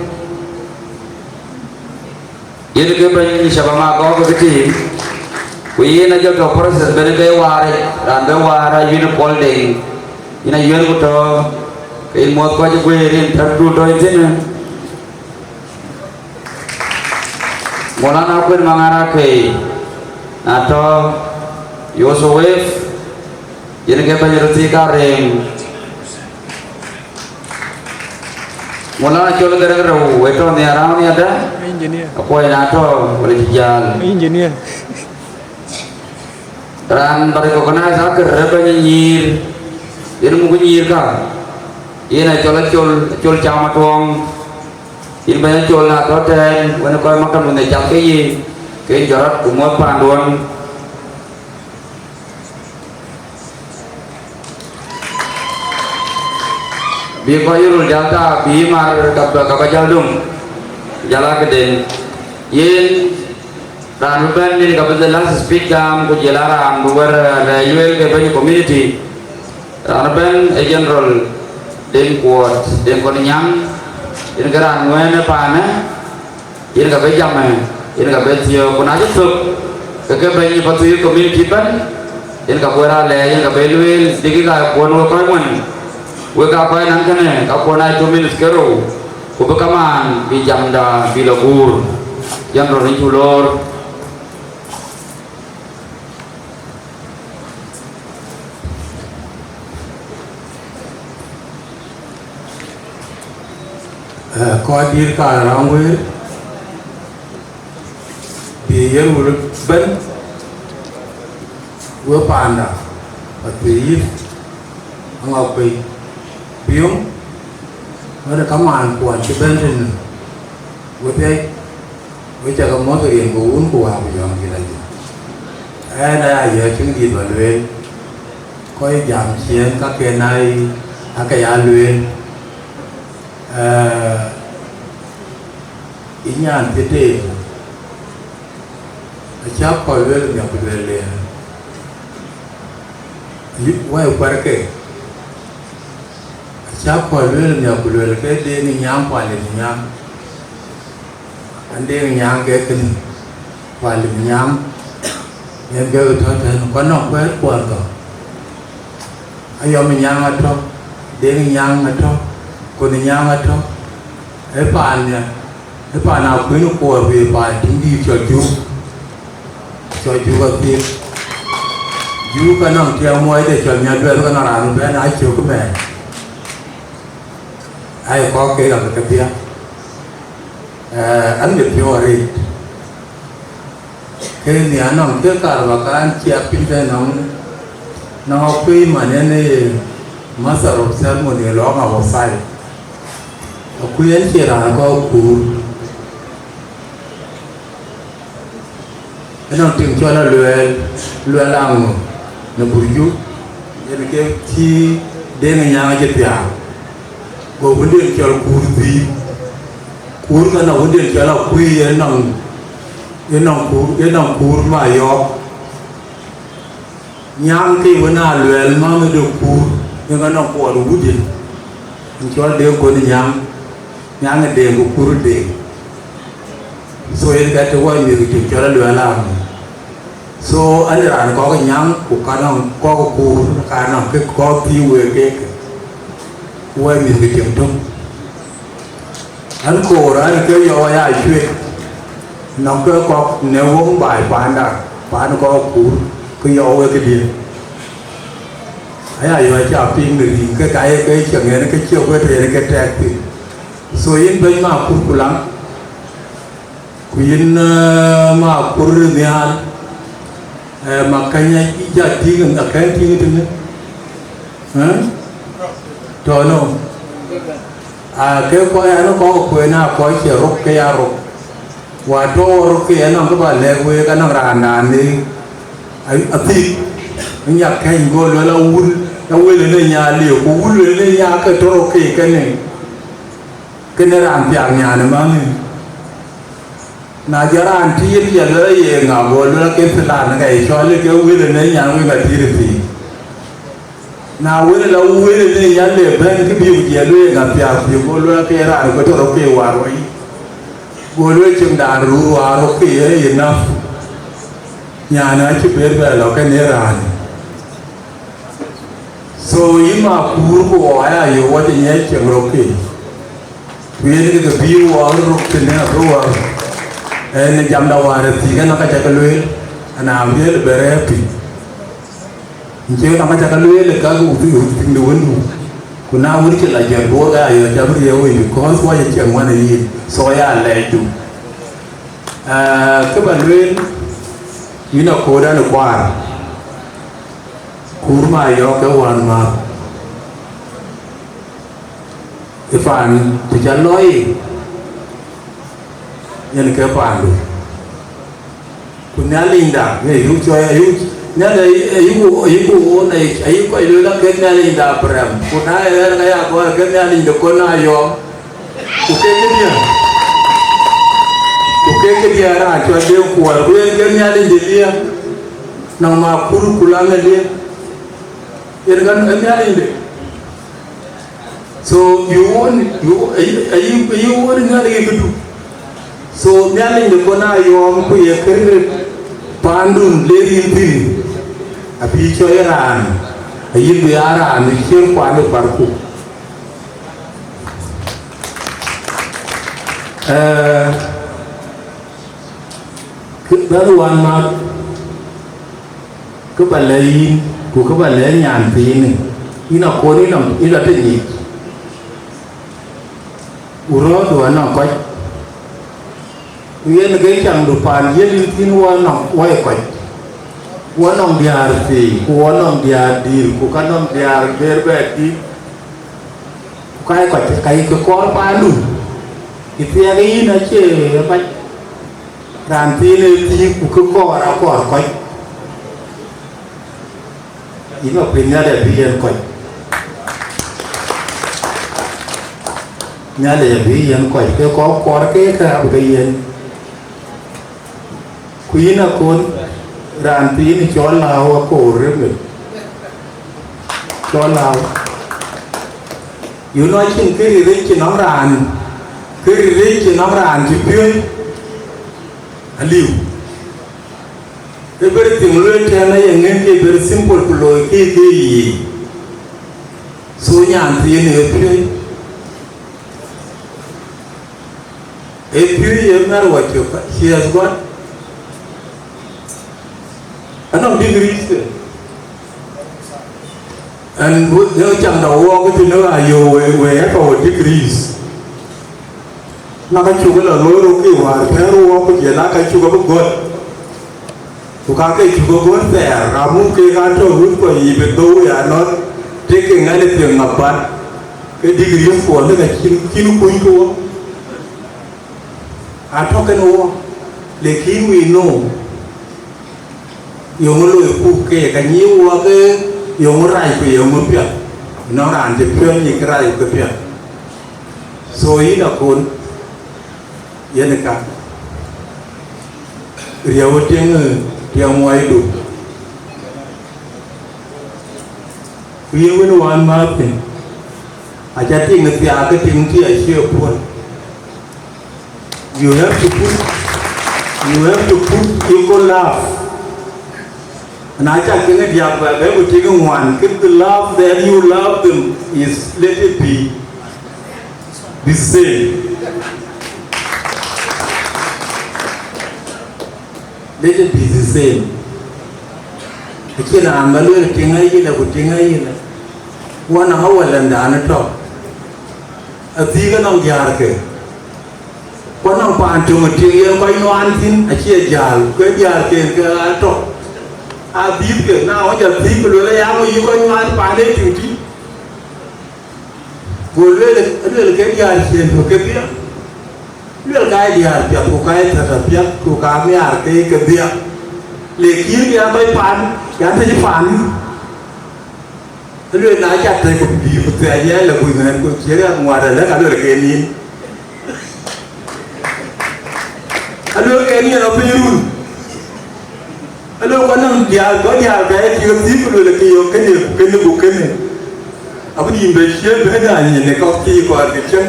Yen ke bɛ̈ny shabab Agɔɔk ke team, ku yen ajɔl tɔ̈ process ben ke waar, raan bï waar a yïn Paul Deng, yïn a yïn ku tɔ̈, ke yïn muɔ̈th kɔc ë guëër, yïn tɛ̈rdu tɔ̈ yïn thïn. Molana Akuën Maŋar Akei, na tɔ̈, you also wave, yen ke bɛ̈ny röt thii ka Reŋ. Molana Col Gɛrɛŋ Rou, wek tɔ̈ nhiaar raan nhiaar dä? Engineer. Akuɔi na tɔ̈, wala cï jäl? Engineer. Raan ba recognize akër ë bɛ̈ny nyïïr, yen muk nyïïr ka, yen acɔl, acɔl, acɔl cam atuɔŋ, yen bɛ̈ny acɔl na tɔ̈ tɛ̈ɛ̈n, wën kɔc maktam wën ë cath ke ye, ke jɔt rɔt ku muɔ̈th paanduɔ̈n. Bï kɔc röl jäl thaa, bï mar ka bä, ka bä jäl döŋ, jäl aa këden. Yen raan bï bɛ̈n nin ka bï the last speech gam, ku jël aa raan bï wär, eh, lɛc lueel ke bɛ̈ny community. Raan bɛ̈n ë General Deŋ Kuɔt, Deŋ Kɔn Nyaŋ, yen ke raan ŋuɛ̈ɛ̈n ë paanë. Yen ka bï jam, eh, yen ka bï thiɔ̈k, ku na cï thök, ke ke bɛ̈ny Pathuyith community ëbɛ̈n, yen ka bï raan lɛɛr, yen ka bï lueel, dikï ka kuɔn wek kɔc ŋuɛ̈n, wek ka kɔc naŋ kënë, ka kuɔn aa two minutes ke rou, ku bï kamaan bï jamda bï lɔ guur. General, yïn cuk loor. Eh, kɔc dït ka rɔ̈ŋ wëër, bï yen wël bɛ̈n, we paanda, Pathuyith, Aŋɔk Kuei, Piöŋ, wën ë kamaan kuɔn cï bɛ̈n tënë, we piac, we cä ke mɔ̈th rin ke wun ku wäär ku jɔŋdït la jik. Ɣɛn aya yɔ̈ɔ̈k cïn dït bä lueel, kɔc jam ciëën kaken aa, aake ya lueel. Eh, ë nyan thiëëdë, acä kɔl lueel miɔk ku lueel, eh, yï wɛ̈i kuarke, acä kɔl lueel miɔk ku lueel ke Deŋ Nyaŋ ku Alim Nyaŋ. An Deŋ Nyaŋ ke kënë, ku Alim Nyaŋ, yen ke tɔ̈ tɛ̈n, ku anɔŋ kuɛɛt kuɔɔr thɔ̈. Ayɔm Nyaŋ atɔ̈, Deŋ Nyaŋ atɔ̈, Kon Nyaŋ atɔ̈, ë paan nya, ë paan akuën kuɔɔr, ku ye paan tiŋdït cɔl Juk, cɔl Juk Athiek. Juk anɔŋ tiɛɛm muɔɔcde cɔl Nyaduɛl, ke nɔŋ raan bɛ̈n aa cök mɛɛn. Ai kɔ̈k ke rɔt kedhie, eh, an, mit piɔ̈u arëët. Ke nhiaar nɔm ke kar bä kaan ciɛk piny tënë nɔm, nɔm akuëi man en ee master of ceremony ë lɔ̈ɔ̈k outside. Akuëi en cie raan kɔ̈k kuur. Ënɔŋ tiŋ cɔl Aluɛɛl, Luɛɛl Aŋö në Burju, yen ke cï Deŋ Nyaŋ acï thiaak. Go wënden cɔl Kuur dhïïr. Kuur ka nɔŋ wënden cɔl Akuëi, ënɔŋ, ënɔŋ Kuur, ënɔŋ Kuur Mayɔɔk. Nyaŋ ke wën aa luɛɛl määth de Kuur, yen ka nɔŋ kuɔɔr wutdiɛ̈, yen cɔl Deŋ Kon Nyaŋ, Nyaŋ ë Deŋ ku Kuur ë Deŋ. So yen ka të wɔ mïth ke cï cɔl Aluɛɛl Aŋö. So an raan kɔ̈k Nyaŋ ku ka nɔŋ kɔ̈k Kuur, ka nɔŋ ke kɔ̈k thii wek kek, wɔ mïth ke cï tök. An koor an ke yɔu aya cuet, nɔŋ ke kɔ̈k në wok baai paanda, paan kɔ̈k Kuur, ke yɔu wek këdiɛ̈. Aya yɔu aca piŋ në rïŋ ke ka ye ke cieŋ en ke ciök wet en ke tɛɛk thïn. So yïn bɛ̈ny Makur ku Laŋ, ku yïn, eh, Makur nhial, eh, Makany, yï ca tïŋ, akën tïŋ tënë, eh? Tɔ̈ nɔm. Aa, ke kɔc an, kɔc kueen aa kɔc cie rok ke ya rok. Wa tɔ̈ rok ke anɔŋ kë ba lɛ̈k week, anɔŋ raan naan ni athik, nyak kɛny go luel awul, awël ënë nya liu, ku wul ënë nya ke tɔ̈ rok ke kënë, kënë raan thiak nyan ë maŋ. Na jɔ raan tiit ya luel ye ŋa, go luel ke thilan ka ye cɔl ke wël ënë nyan wek athir thii. Na wël la wël ënë ya le bɛ̈n kë bï ku jɛ lueel ŋa piath, bï go lueel ke raan ku tɔ̈ rok ke war wei. Go lueel cïmdan ruu war rok ke ye enough. Nyan acï ber bɛ lɔ kënë raan. So yïn ma kuur ku wɔ aya yo wɔ cï nyɛc cieŋ rok ke. Ku yen ke ke bï wɔ rok tënë abï wɔ. Ɛn jamda war ë thïk ɛn ka ca ke lueel, ana wiël bɛ rɛ̈ɛ̈r piny. Ncie ka maca ka lueel ka ku thiŋ de wëndu. Ku na wën cï la jɛl bor ka ayo ca bï riɛu wei, because wa ye cieŋ wan ë yïn, so ya lɛɛcdu. Ah, kë ba lueel, yïn akodan ë kuaar. Kuur ma yɔ̈ɔ̈k ke wään mäth. Ë paan të ca lɔi, yen ke paandu. Ku Nhialic da, ë yuk cɔɔi, ayuk, Nhialic ayuk, ayuk wun, ayuk kɔc lueel la ke Nhialic da Abraham. Ku na ë ɣɛn ka ya gɔ̈ɔ̈r ke Nhialic de kɔn ayɔɔm. Ku ke këdiɛ̈, ku ke këdiɛ̈ raan cɔl de kuɔɔr, ku yen ke Nhialic de liɛɛm. Nɔŋ ma kur ku laŋ ë liɛɛm. Yen kan ë Nhialic de. So you want, you, are you, are you, are you want Nhialic këdu? So Nhialic de kɔn ayɔɔm ku ye kërë pandun le rin thïn. Abï cɔɔi raan, ayï bï a raan ë cier kuan ë parku. Eh, kë bɛ̈n wan mat, kë ba lɛ̈k yïn, ku kë ba lɛ̈k nyan thiinë, yïn akɔn yïn nɔm, yïn lɔ tënyic. Ku rɔ̈ɔ̈du anɔŋ kɔc. Ku yen ke caŋdu paan yiël yïn thïn wɔ nɔŋ wɔ ye kɔc. Wɔ nɔŋ diäär thii, ku wɔ nɔŋ diäär dïïr, ku ka nɔŋ diäär ber bɛ dïït. Ku ka ye kɔc, ka ye ke kɔɔr paandu. Ë thiɛɛk yïn acie bac. Raan thiin ë thiëëk ku kë kɔɔr akɔɔr kɔc. Yïn ma kuïn Nhialic abï yen kɔc. Nhialic abï yen kɔc, ke kɔc kɔɔr ke ke abï ke yen. Ku yïn akɔn, raan thiin cɔl lääu akoor rem. Cɔl lääu. You know, acïn kë riric cï nɔm raan, kë riric cï nɔm raan cï piööc. Aliu. Everything lueel tɛ̈n aye ŋɛ̈n ke very simple ku looi ke ke yiic. So nyan thiin ë piööc. Ë piööc ye mɛ̈r wɔ cök, she has got anɔŋ degrees ke. And we, you know, cam da wɔɔk ke tïn ë ayo we, we have our degrees. Na ka cuk la looi rok ke wäär pɛ̈ɛ̈r wɔɔk ku jël aa ka cuk abï gɔ̈t. Ku ka ke cuk gɔ̈t thɛɛr, amu kek aa tɔ̈ wut kɔc yiic bï thou ya nɔ̈t, taking anything apat. Ke degree kuɔn ka cïn, cïn kuny ke wɔ. Aa tɔ̈ kën wɔ, lakin we know. Yöŋö loi ku ke ka nyi wɔ ke yöŋö rac ku yöŋö piath. Nɔŋ raan cï piɔ̈n nyi kë rac ku piath. So yïn akɔn, yen ka riɛu tiŋ, tiŋ muɔɔcdu. Ku yïn wën wään määth thïn, aca tiŋ thiaak ke tiŋ tï acie puɔ̈l. You have to put, you have to put equal love. Na cak kene diak ba be ku tik ŋuan, keep the love that you love them is let it be the same. Let it be the same. Acïn raan ba lueel tiŋ ayïlë ku tiŋ ayïlë. Wɔ nɔŋ awäl ɛn dan ë tɔ̈. Adhïk anɔŋ diäärke. Ku anɔŋ paan töŋ ë tiŋ yen kɔc nuan thïn acie jäl, ku ë diäärken ke aa tɔ̈. Adhïthke na ɣɔc adhïk ku lueel aya ŋö yï kɔc nuan paan ë tiŋ tï. Go lueel, lueel ke diäär ciëën ku ke dhiëëth, lueel ka ye diäär piɛth ku ka ye thät apiɛth ku ka nhiaar ke ye ke dhiëëth. Le kïïr ya kɔc paan, ya tëc paan. Lueel na ca tëc ku bï ku thiɛɛc ya lë kuc ŋɛ̈ɛ̈n ku cï riɛk ŋuat alë ka lueel ke nin. Alueel ke nin apiny run. Alo, kɔn nɔm diäär, kɔn diäär ka ye tiëk thïn ku lueel ke yök kënë ku kënë ku kënë. Abï nïm bɛ ciëën bɛ da nyin ë kɔk thii kɔɔr ke cäŋ.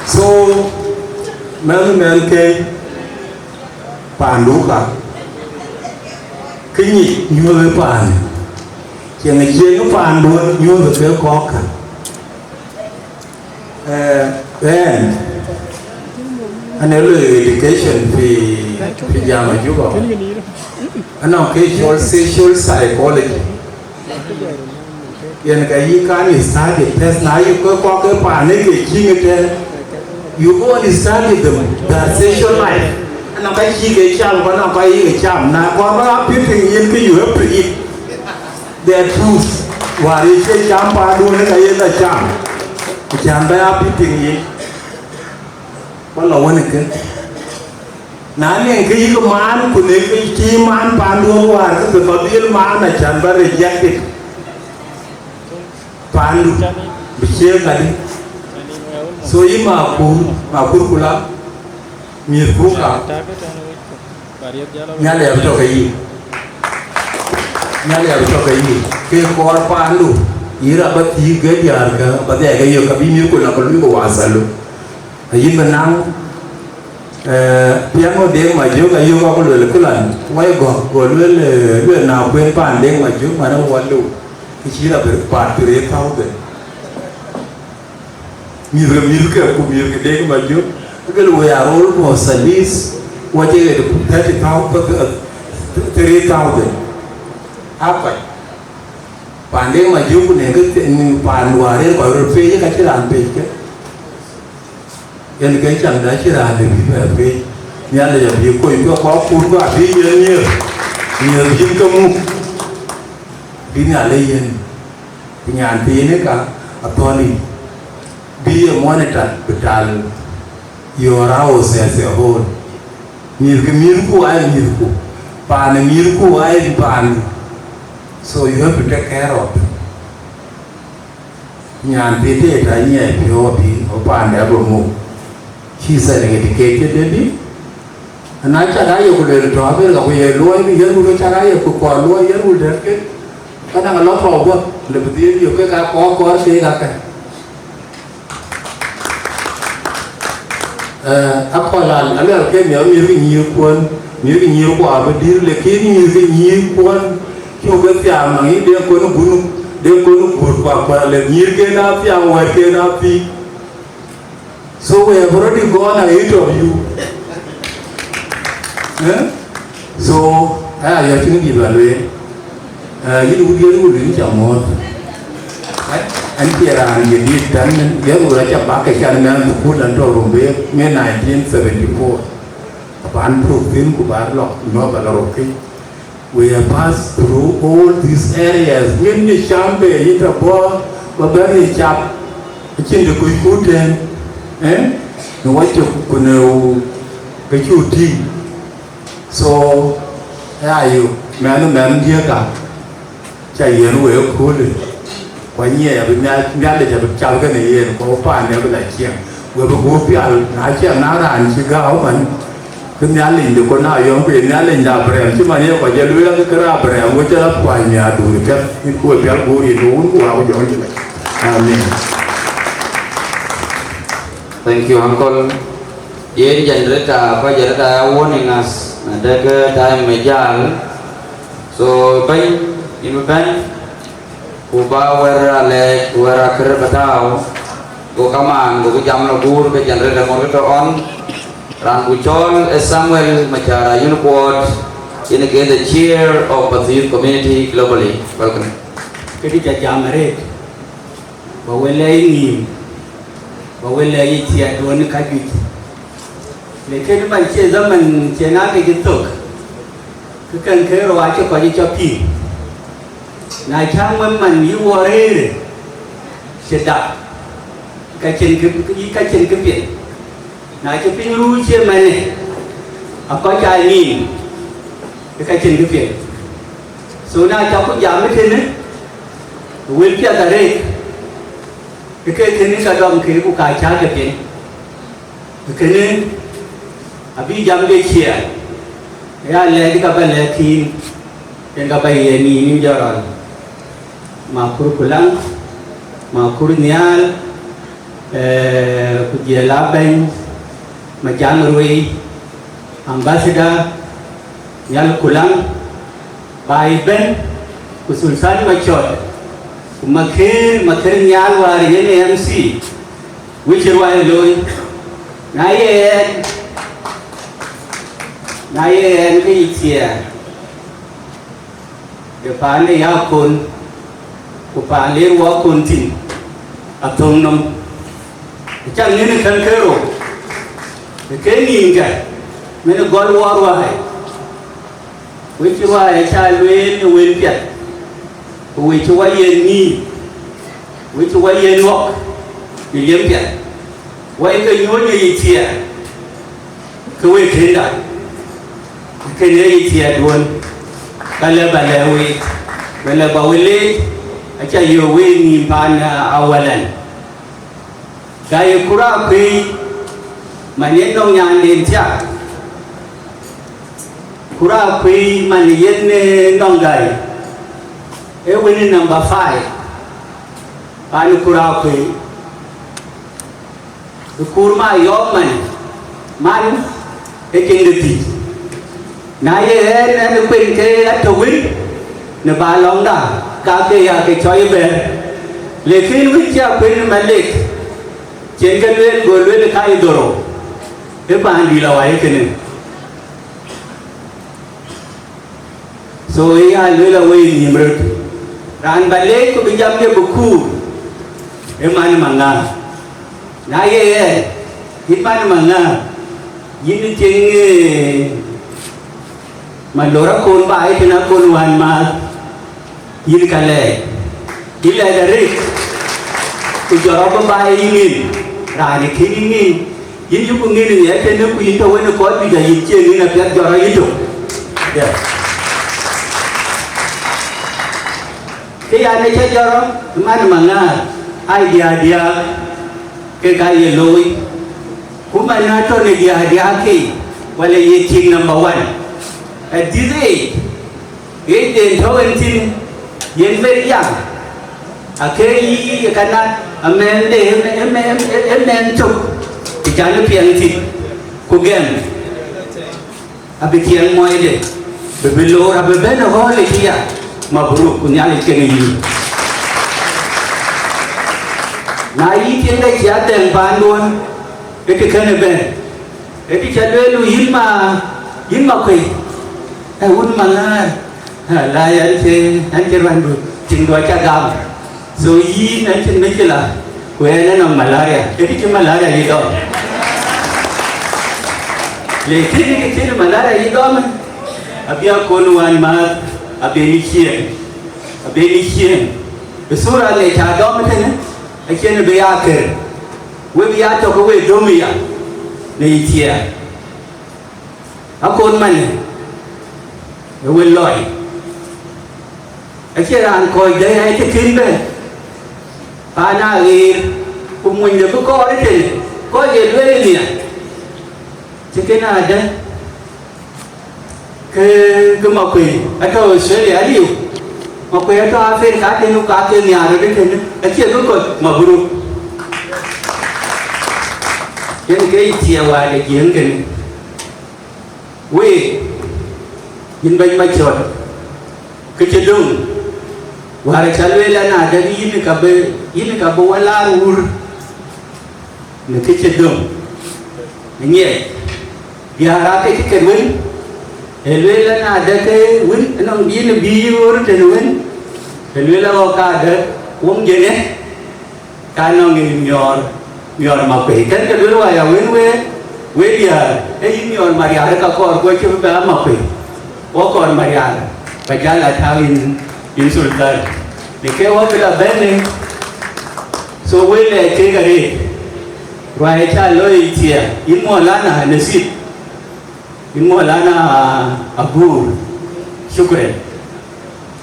So, mɛnh mɛnh ke paandu ka, kë nyic nyuɔ̈th ë paan, cieŋ cieŋ paandu nyuɔ̈th ke kɔ̈k ka. Eh, ɣɛn, an ee loi education fi, fi jama Juba. Anɔŋ ke cɔl social psychology. Yen ka yï kan study test, na yï kɔc kɔ̈k ke paan ë ke cïŋ ëtɛ̈ɛ̈n, you go and study them, their social life. Anɔŋ ka cï ke cam, ku anɔŋ ka yï ke cam, na kɔɔr ba a piŋ yen ke you have to eat. They are truth. Wäär ye cie cam paanduön, ka ye la cam. Ku cän bä ya piŋ yen. Ba la wën ke. Na ne ke yïk maan, ku ne ke cï maan paanduön wäär, ke bä dhil maan, a cän bä rejected. Paandu. Bï cie kadi. So yï ma kur, ma kur kula. Mïth ku ka. Nhialic abï tɔ̈ ke yïn. Nhialic abï tɔ̈ ke yïn. Ke kɔɔr paandu, yïn raan bä thiëëk ke diäär kä, bä dhiac ke yök, ka bï mïthku la ke luui ke wasalu. Ayïn bï naŋ, eh, piɛŋ ë Deŋ Majök, ayök akë luel këlan, wai gɔ̈k, go luel, eh, luel na kuen paan Deŋ Majök, man ë wä lëu, ke cï rɔt bï paat three thousand. Mïthke, mïthke, ku mïthke Deŋ Majök, ke luel, we are almost at least, what is it, thirty thousand, three thousand. Apac. Paan Deŋ Majök ku ne ke paan wäär yen kɔc röt peec, ka cï raan peec ke. Yen ke cam da cï raan de bï bɛ peec. Nhialic abï kony ke kɔc kun, ku abï yen nhiëër, nhiëër bï ke muk, bï Nhialic yen. Ku nyan thiinë ka athɔ̈l yic, bï ye monitor bï tal your house as a whole. Mïthkë mïthku aa mïthku, paan ë mïthku aa paandu. So you have to take care of them. Nyan thiin të ta nyiɛɛi piɔ̈u abï ë paande abï muk. Cï thɛn ë ɣet ke cï dëdï. Ana cak aa ye ku lueel tɔ̈ abï ka ku ye luɔi bï yen wul cak aa ye ku kɔɔr luɔi yen wul dɛ̈t ke. Ka naŋ lɔ tɔ̈u bɔ̈, le bï dhiëëth yök ke ka kɔɔr kɔɔr keek akë. Eh, akɔ̈l an, aluɛl ke miɔ̈u mïth ke nyïïr kuɔn, mïth ke nyïïr ku abï dïr, lakin mïth ke nyïïr kuɔn, cuk ke thiaam nɔŋ yï den kɔn gun, den kɔn guöt ku akuɛl, le nyïïr ken a thiaam, wɛ̈t ken a thiik. So we have already gone ahead of you. Eh? So, aya, ya cïn dït ba lueel. Eh, yïn wut yen wul yïn ca muɔ̈ɔ̈th. Eh, an cie raan ye dït tän, yen wul aca bak ke can mɛn thukul an tɔ̈ Rumbek, me nineteen seventy-four. Aban thuk thïn ku ba lɔ, nɔ ba lɔ röt kï. We have passed through all these areas. Ŋiɛn ye cam be yï tɔ bɔ̈, ba bɛ̈n ye cap. Acïn de kuc ku tɛ̈n, eh? Në wacök ku në wu, ke cuk tïŋ. So, aya yök, mɛn, mɛn diëëk ka, ca yiɛ̈n wek ëköölë. Ku anyiɛɛi abï Nhial-, Nhialic abï cal kënë yen, ku paande abï la ciɛɛŋ. We bï gup pial, na ciɛɛŋ na raan cï gääu man, bï Nhialic de kɔn na yɔ̈ɔ̈ŋ, ku ye Nhialic de Abraɣam, cï man ye kɔc ye lueel, ke raan Abraɣam, we cä rɔt kuany miäkduur piɛth, yïn ku we pial guur yïn, ku wun ku wä ku jɔŋ cï lec. Amen. Thank you, uncle. Yen generator, pa generator ya warning us, na dek time me jal. So, bɛ̈ny, yïn bï bɛ̈n, ku ba wɛ̈t alɛɛc, ku wɛ̈t akër bï tääu, go kamaan, go bï jam lɔ guur ke generator ŋot ke tɔ on. Raan ku cɔl ë Samuel Macara Yunkuɔt, yen ke the chair of Pathuyith community globally. Welcome. Këdï ca jam arëët, ba we lɛɛc nïïm, ba we lɛɛc yï thiatduön ka juëc. Lakin man cie zaman cie na ke cï thök, ke kën ke rou acï kɔc cɔk pïïr. Na cäŋ wën man yï wɔ rëërë, cï dak, ka cïn kë, ka cïn kë piɛth. Na cï piny ruu cï mɛnë, akɔc aa nïïm, ka cïn kë piɛth. So na cä ku jam ë tënë, wël piɛth arëët, ke kënë ka dɔm ke ku ka cä ke piɛth. Kënë abï jam de ciɛɛr, ya lɛɛc ka bä lɛ̈k thïn, yen ka bä yiɛ̈n yïn jɔrɔl. Makur Kulaŋ, Makur Nhial, eh, ku jël a bɛ̈ny, Majaŋ Ruei, Ambassador, Nhial Kulaŋ, Baai Bɛ̈n, ku Sultan Macɔt, ku Makër, Makër Nhial wäär yen ë M C, wïc ruai looi. Na ye ɣɛn, na ye ɣɛn ke yï thiɛɛr, de paan de yakon, ku paan ler wakon thïn, athöŋ nɔm. Acaŋ ŋën ë kän ke rou, ë ke nïnkë, mɛn ë gɔl wɔ ruai. Wec cï ruai acä lueel në wël piɛth, ku wec cï wɔ yen nïïm, wec cï wɔ yen ɣɔ̈k në liëm piɛth, wɔ ye ke nyuööc në yic thiɛɛr, ke wek kënda, kënë ye yic thiɛɛrduön, ka lë bä lɛ̈k week, bä lë bä we leec, acä yöök week nïïm paan awälɛn. Ka ye Kurakuei, man yen nɔŋ nyanden thiak. Kurakuei man yen ë nɔŋ gäi, ë wënë number five, paan Kurakuei. Ë kuur ma yɔɔk man, man ë tiŋ de thïc. Na ye ɣɛn, ɣɛn ë kueny ke atɔ̈ wën në ba lɔŋda, ka ke ya ke cɔc ëbɛ̈n. Lekin wën cï a kueny ë Malek, cïn ke lueel, go lueel ka ye dhorou, ë paan dït lɔ wai kënë. So ë ya lueel awei nïïm röt. Raan ba leec ku bï jam de bï kuur, ë man ë Maŋaar. Na ye ɣɛn, yïn man ë Maŋaar, yïn ë tiŋ, eh, Malor akon ba ye tën akon wään maath, yïn ka lɛɛc. Yïn lɛɛc arëët, ku jɔt rɔt bï ba ye yï ŋïn, raan ë kën yï ŋïn, yïn yuku ŋïn ë ŋiɛc tënë, ku yïn tɔ̈ wën ë kɔc juëc ayï cie ŋïn apiɛth, jɔt rɔt yï tök. Yeah. Ke yan ë cä jɔt rɔt, man ë Maŋaar, ai diaar diaar, ke ka ye looi. Ku man na tɔ̈ në diaar diaar ke, wala ye tiŋ number one. At this age, age den tɔ̈ en thïn, yen very young. Ake yï ye kana amɛn de, em, em, em, em, em mɛn tök, të can ë piɛŋ thïn, ku gɛm. Abï tiɛŋ mɔɔide, bï bï loor, abï bɛ̈n ë ɣɔ̈ɔ̈l ë cï ya, mabruk, ku Nhialic kek yïn. Na yï tiɛŋ de cï adhɛŋ paanduön, ke të kën ëbɛ̈n, ke të cä lueel, yïn ma, yïn ma kuëi, ë wun Maŋaar. Ah, la yɛn cï, yɛn cï ruɛ̈ndu, tiŋdu acä gam. So yïn, yɛn cïn mïcïla, ku yɛn ë nɔŋ malaria. Ë kë cï malaria yï dɔm. Le kë kë cïn malaria yï dɔm, abï akon wään maath, abï yï ciëën, abï yï ciëën. Ë thura le cä dɔm tënë, acïn bï ya kër. We bï ya tɔ̈ ke we döm ya, në yï thiɛɛr. Akon manë, ë wël lɔi. Acie raan kɔc dɛ̈ ë të kën bɛ̈n, paan aɣeer, ku monyde bï kɔɔr ëtënë, kɔc ye lueel nia, cï kën adɛ̈, ke, ke Makuei atɔ̈ Australia aliu, Makuei atɔ̈ Africa atënë, ku ka ke nhiaar röt ëtënë, acie bï kɔc mabruk. Yen ke yï thiɛɛr wään ë Jiëëŋ kënë. Week, yïn bɛ̈ny Macɔt, kë cï döŋ, wäär acä lueel an, adɛ̈ yïn ka bï, yïn ka bï wä laar wur në kë cï döŋ. Ë ŋiɛc, diäär aake cï ket wën, ë lueel an, adɛ̈ ke wën, ënɔŋ yïn bï yï ɣöör tënë wën, ë lueel aɣɔ̈k ka adɛ̈ wöŋ jënë. Ka nɔŋ ë miɔɔr, miɔɔr Makuei. Kɛn ke duel waya wën wee, wee diäär, ee yïn miɔɔr Marial ka kɔɔr, ku acï bï bɛ a Makuei. Wɔ kɔɔr Marial, ba jal a tääu yïn, yïn Sultan. Në ke wɔ bï la bɛ̈n ë, So wël lɛɛc kek arëët, ruai aca looi thiɛɛr, yïn Maulana Nasib, yïn Maulana Abur, shukran.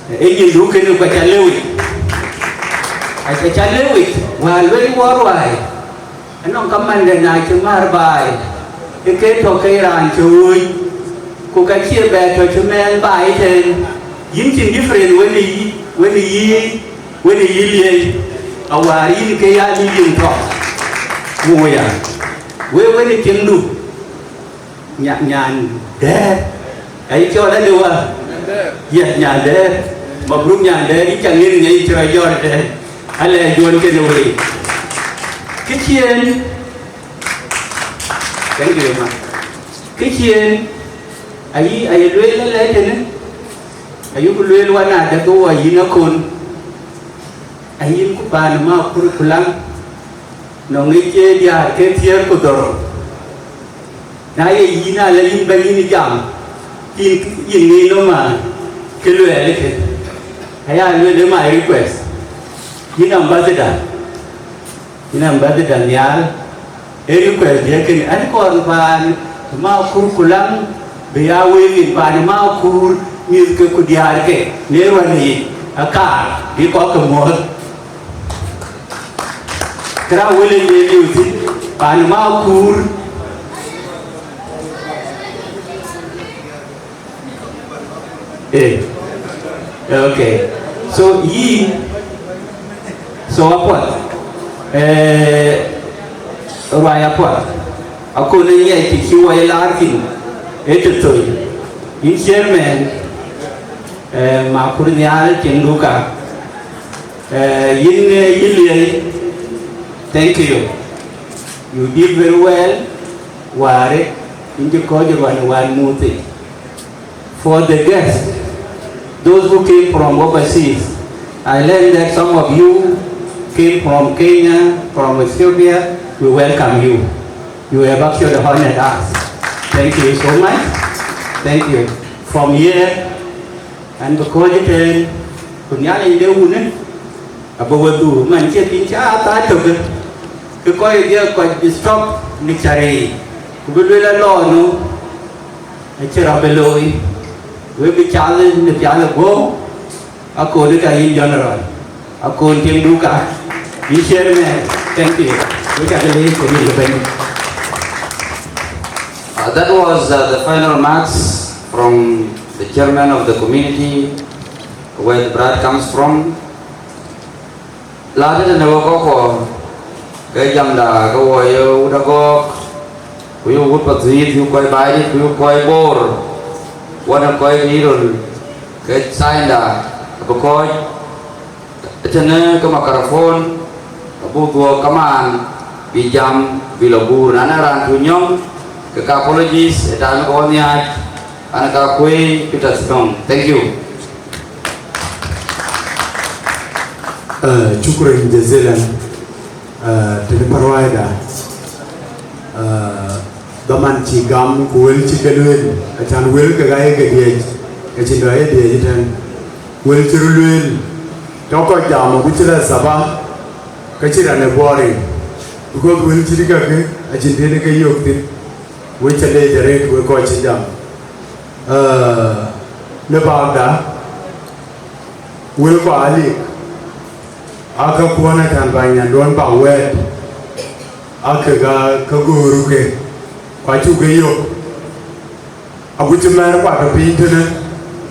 Ee nyindu kënë ku aca lëu yic, aca lëu yic, wäär lueel wɔ ruai, anɔŋ kamande na cï määr baai, ke ke tɔ̈ ke raan cï ɣööc, ku ka cie bɛ tɔ̈ cï mɛɛn baai tɛ̈n, yïn cïn different wën ë yï, wën ë yï, wën ë yï liëëc, awäär yïn ke ya yïn tɔ̈. Wuya, wek wën ë tiŋdu, nya-, nyan dɛ̈ɛ̈r, ayï cɔl adï wä? Yes, nyan dɛ̈ɛ̈r. Mabruk nyan dɛ̈ɛ̈r, yïn ca ŋiɛ̈n nya yï cï rɔt jɔt tɛ̈n. Alɛɛc juɔ̈n kënë wei. Kë ciëën, thank you, ma. Kë ciëën, ayï, ayï lueel alɛɛc tënë, ayï ku lueel wan adë ke wɔ yïn akon, ayïn ku paan ë Makur ku Laŋ, nɔŋ ŋic ë diäär ke thiëër ku dhorou. Na ye yïn ala yïn bɛ̈ny yïn jam, yïn, yïn ŋic nɔm aa kë luɛɛl ë kë. Aya lueel ë my request. Yïn ambassador, yïn ambassador nhial, ee request diɛ̈ kënë, an kɔn paan Makur ku Laŋ bï ya wël yïn paan Makur mïthke ku diäärke në ruɛ̈n yic, akaar bï kɔc ke muɔ̈ɔ̈th. Këra wël en ye liu thïn, paan Makur. Eh, okay. So, yï, so apuɔth, eh, ruai apuɔth, akon ë ŋiɛc kë cï wɔ ye laar thïn, ee tëthoi, yïn chairman, eh, Makur nhial tiŋdu ka, eh, yïn, eh, yïn liɛi, thank you. You did very well, wäär, yïn cï kɔc ruan wan muth yic. For the guests, those who came from overseas, I learned that some of you came from Kenya, from Ethiopia. We welcome you. You have actually honored us. Thank you so much. Thank you. From here, and because it, uh, ku Nhialic de wunë, abï we dhuk, man, cie piny cä thaa tök, ke kɔc dhiëëth kɔc bï stop në carë yic, ku bï lueel alɔɔnë, acï rɔt bï looi, we bï cath në pial ë guɔ̈u, akon ë ka yïn general, akon tiŋdu ka, yïn chairman, thank you. We cä ke leec ke yïn bɛ̈ny. Uh, that was, uh, the final remarks from the chairman of the community where the bride comes from. La tëtënë wek kɔckuɔ, ke jamda ke wɔ ye wut Agɔɔk, ku ye wut Pathuyith, ku kɔc Baidït, ku kɔc Bor, wën ë kɔc dït röl, ke thaanyda abï kɔ̈ɔ̈c. Tëtënë ke microphone abuk dhuɔ̈k kamaan bï jam bï lɔ guur. Na na raan tu nyɔŋ, ke ka apologies, ë taam ke wɔ nhiaac, an ka kuëë Peter Thidɔŋ. Thank you. Uh, shukran jazilan. Uh, tënë paruaida. Uh, dhaman cï gam ku wël cï ke lueel, acan wël ke ka ye ke diɛɛc, ke cïn dɔ ye diɛɛc ëtɛ̈n. Wël cï röt lueel, tɔ kɔc jam abï cï la thaba, ke cï raan ë boring. Because wël cït kakë, acïn tënë ke yök thïn. Wek ca leec arëët wek kɔc cï jam. Uh, në baakda, wël kɔc alik, aa käkuɔn acan bä nyanduɔ̈n bä wɛ̈ɛ̈t, aa kek aa ke gööru ke, ku acuk ke yök. Aguc cï mɛ̈ɛ̈r kuat tɔ piny tënë,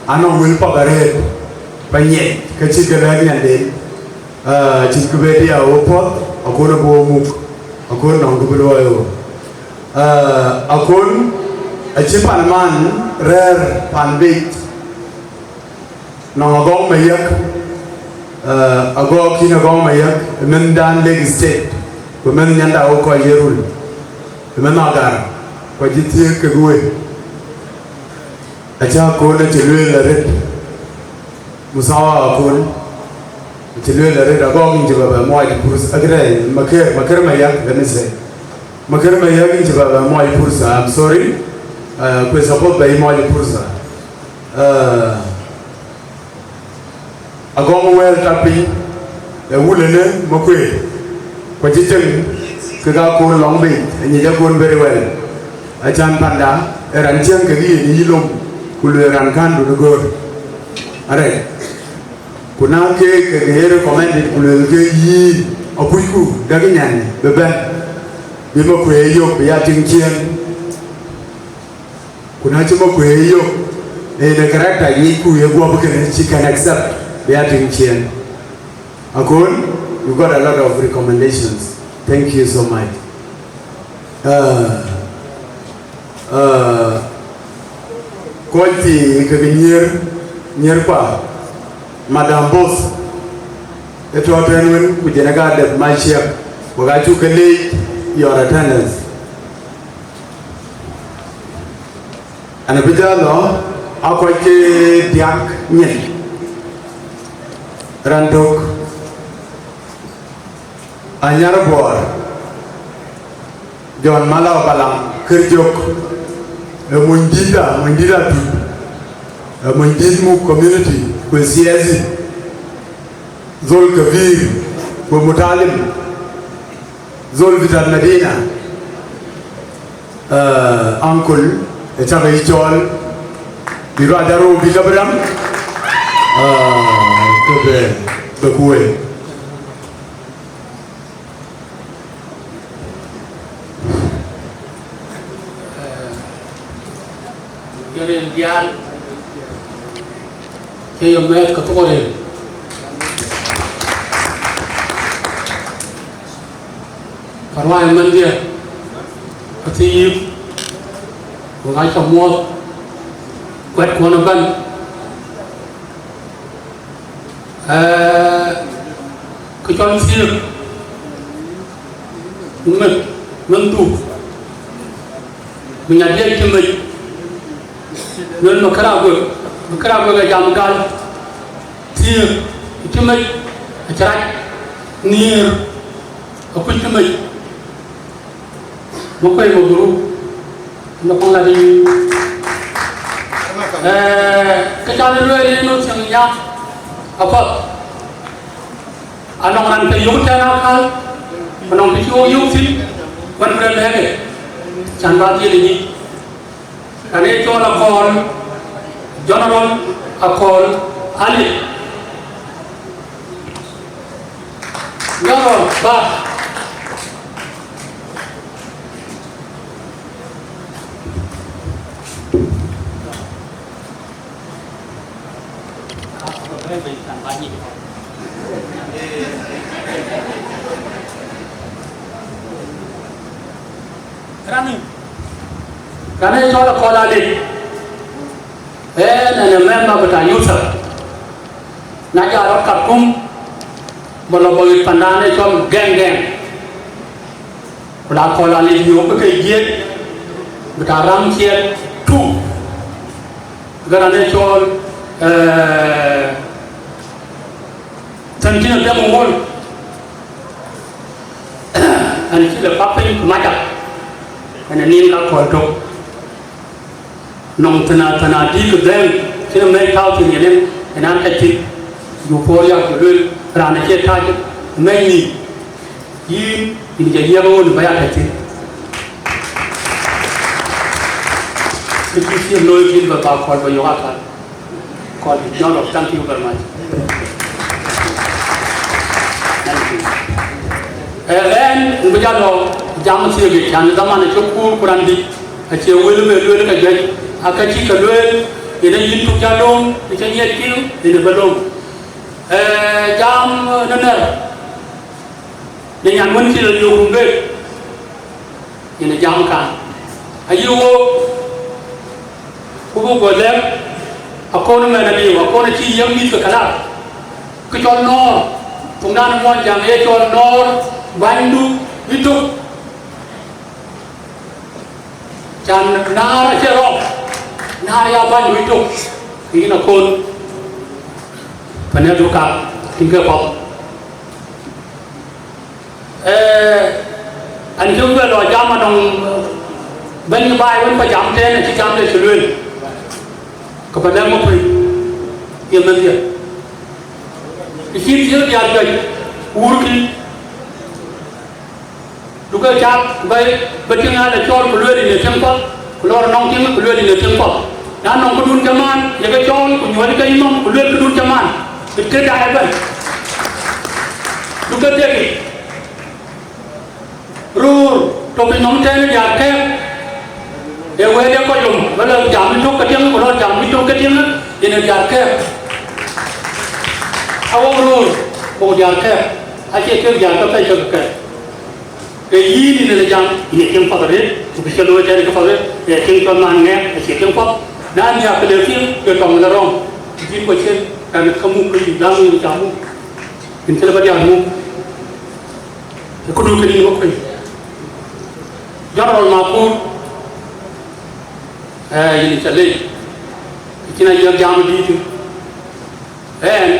anɔŋ wël path arëët, bä nyiɛc, ke cï ke lɛ̈k nyanden, aa, cïn kë bë diɛɛu ë puɔ̈th, akon abï wo muk, akon nɔŋ kë bï luɔi ɣöö. Aa, akon acï pan man rɛ̈ɛ̈r pan bec, nɔŋ Agɔɔk Mayak, eh, Agɔɔk kïn Agɔɔk Mayak, ë mɛnhdan Lake State, ku mɛnh nyanda wo kɔc ye rul, ë mɛnh Agar, ku acï thiëëk kekë wei. Acä akon acï lueel arëët, Musawa akon, acï lueel arëët, Agɔɔk yïn cï bä bɛ muɔɔc pursa, akërɛɛc, Maker, Maker Mayak, let me say. Maker Mayak yïn cï bä bɛ muɔɔc pursa, I'm sorry, eh, ku ë support bɛ yï muɔɔc pursa. Eh, Agɔɔk wɛ̈ɛ̈r tak piny, ë wulënë Makuëër. Ku acï cieŋ kek akon lɔŋ bei, anyic akon very well. Acan panda ë raan cieŋ kek yen yï lom, ku lueel raan kän du në göör. Arɛc. Ku na keek kek ye recommended, ku lueel ke yï akucku däk nyan bï bɛ̈n, bï Makuëi yök bï ya tiŋ ciëën. Ku na cï Makuëi yök, en ë character yic ku ye guɔp kënë, she can accept bï ya tiŋ ciëën. Akon, you got a lot of recommendations. Thank you so much. Uh, uh, kɔc thii kekë nyiëër, nyiëër kua, Madam Both, ë tɔ̈ tɛ̈n wën, ku jɛn ë ka dep mac ciɛk, wek acuk ke leec your attendance. Ɛn abï jɔ lɔ, aa kɔc ke diäk nyin, raan tök, Anyar Bor, John Malau Balam, Kër Jök, ë monydït da, monydït Atut, ë monydït Muk community, ku C S E, Zol Kabir, ku mutalim, Zol Vital Medina, uh, uncle, ë cak yï cɔɔl, bï ruac arou bï ke bï rɛm, uh, ke bï, bï kuëë. Jɔl en diaal, cï yom mɛɛth ke thok arëër. Ka ruac ëmëndië, ka thïï yïk, ku ŋac ka muɔɔth, kuɛt kuɔn ëbɛ̈n. Ee, kë cɔl thiëëk, meth, meth dhuk, bï nya diɛc cï mec, luel Makër Aguek, Makër Aguek ë jam gal, thiëëk cï mec, acï rac, nhiëër, akuc cï mec. Makuëi Maburuk, në kɔn lat yïn. Ee, kë cän lueel yen nu thiëŋ nya apath. Anɔŋ raan ke yök tɛ̈n akäl, ku nɔŋ kë cï ɣok yök thïn, wën bï rɛ̈t lɛ̈k ë, cän bä dhiël ë nyic. Raan ë cɔl Akɔl, General Akɔl Ali. General, bä. Rani, rani cɔl Akɔl Ali. Ëë, nɛn ë member bï ta youth. Na jɔ rɔt Khartoum, bä lɔ bä ɣet pandan ë cɔl Gɛŋ Gɛŋ. Ku la Akɔl Ali yök ke jiëk, bï ta ram ciɛt tu. Gɛn ë cɔl, eh, Thantin Adhiamk Wol. Ɛn cï lë pak piny ku macak. Ɛn ë nin ka Akɔl tök. Nɔŋ thëna, thëna dïït ke dhɛ̈ɛ̈ŋ, cïn mɛc tääu thïn yen en, en an, ka cïn, yu puɔ̈r yak, ku luel, raan acie tac, mɛc nïïm, yïn, yïn jɔ yiɛ̈k ɣön bä ya ka cïn. Kë cï thiëëk looi kïn bä, bä Akɔl bä yök akäl. Akɔl, John Rob, thank you very much. Thank you. Eh, ɛn, bï jɔ lɔ jam thiëëk, cän dhaman acï kuur ku raan dït. Acie wël bë lueel ka juëc, aa ka cï ke lueel, yen ee yïn tuk jɔ lööm, ë cä nyiɛc piŋ, yen ë bä lööm. Ee, jam në nɛ̈r, në nyan wën cï lɔ yök Rumbek, yen ë jam kan. Ayï wook, ku bï guɔ lɛ̈k, akɔn ëmɛn aliu, akɔn acï yiëk mïth ke këlak, kë cɔl nɔɔr, thoŋdan ë muɔnyjäŋ ee cɔl nɔɔr, bänydu, yïtök. Can naar acie rɔm, naar ya bäny wëc tök, ke yïn akon, pɛ̈nëdu kak, tïŋ ke kɔ̈k. Eh, an cï bɛ lɔ jam anɔŋ bɛ̈ny baai wën bä jam tɛ̈n acï jam de cï lueel, ke bä lɛ̈k Makuëi, ye mɛnhdiɛ̈. Të cï thiëëk diaal juëc, wurkï. Dukë cak, ku bä, bä tiŋ aa lɔ cɔɔl, ku lueel yïn ë tiŋ path, ku lɔ nɔŋ tiŋ, ku lueel yïn ë tiŋ path. Na nɔŋ këdun cä maan, ye ke cɔɔl, ku nyuɔ̈ɔ̈c ke yï nɔm, ku lueel këdun cä maan, bï kë daai ëbɛ̈n. Dukë thiekic. Röör tɔ piny nɔm tɛ̈n ë diäär kɛ̈ɛ̈k, ee wëël ye kɔc lom, wël jam ë tök ke tiŋ, ku lɔ jam ë tök ke tiŋ, yen ë diäär kɛ̈ɛ̈k. Awok röör, wok diäär kɛ̈ɛ̈k, acie kek diäär ke pɛ̈c ke kɛ̈ɛ̈k. Ke yïn yïn ë jam, yïn ë tiŋ path arëët, ku bï cï looi tɛ̈n ë kë path arëët, ee tiŋ cɔl maan ŋɛk, acie tiŋ path. Na nhiaak ke le tiŋ, ke tɔŋ ënë rɔŋ, ku bïn kɔc cien, kan ë ke muk ke yï dhaŋ yïn cam muk, yïn cï lë bä diäär muk. Ë këdu kënë yïn wä kuëny. General Makur, ee, yïn ca leec, cïn ayiɛk jam dïït. Ɛn,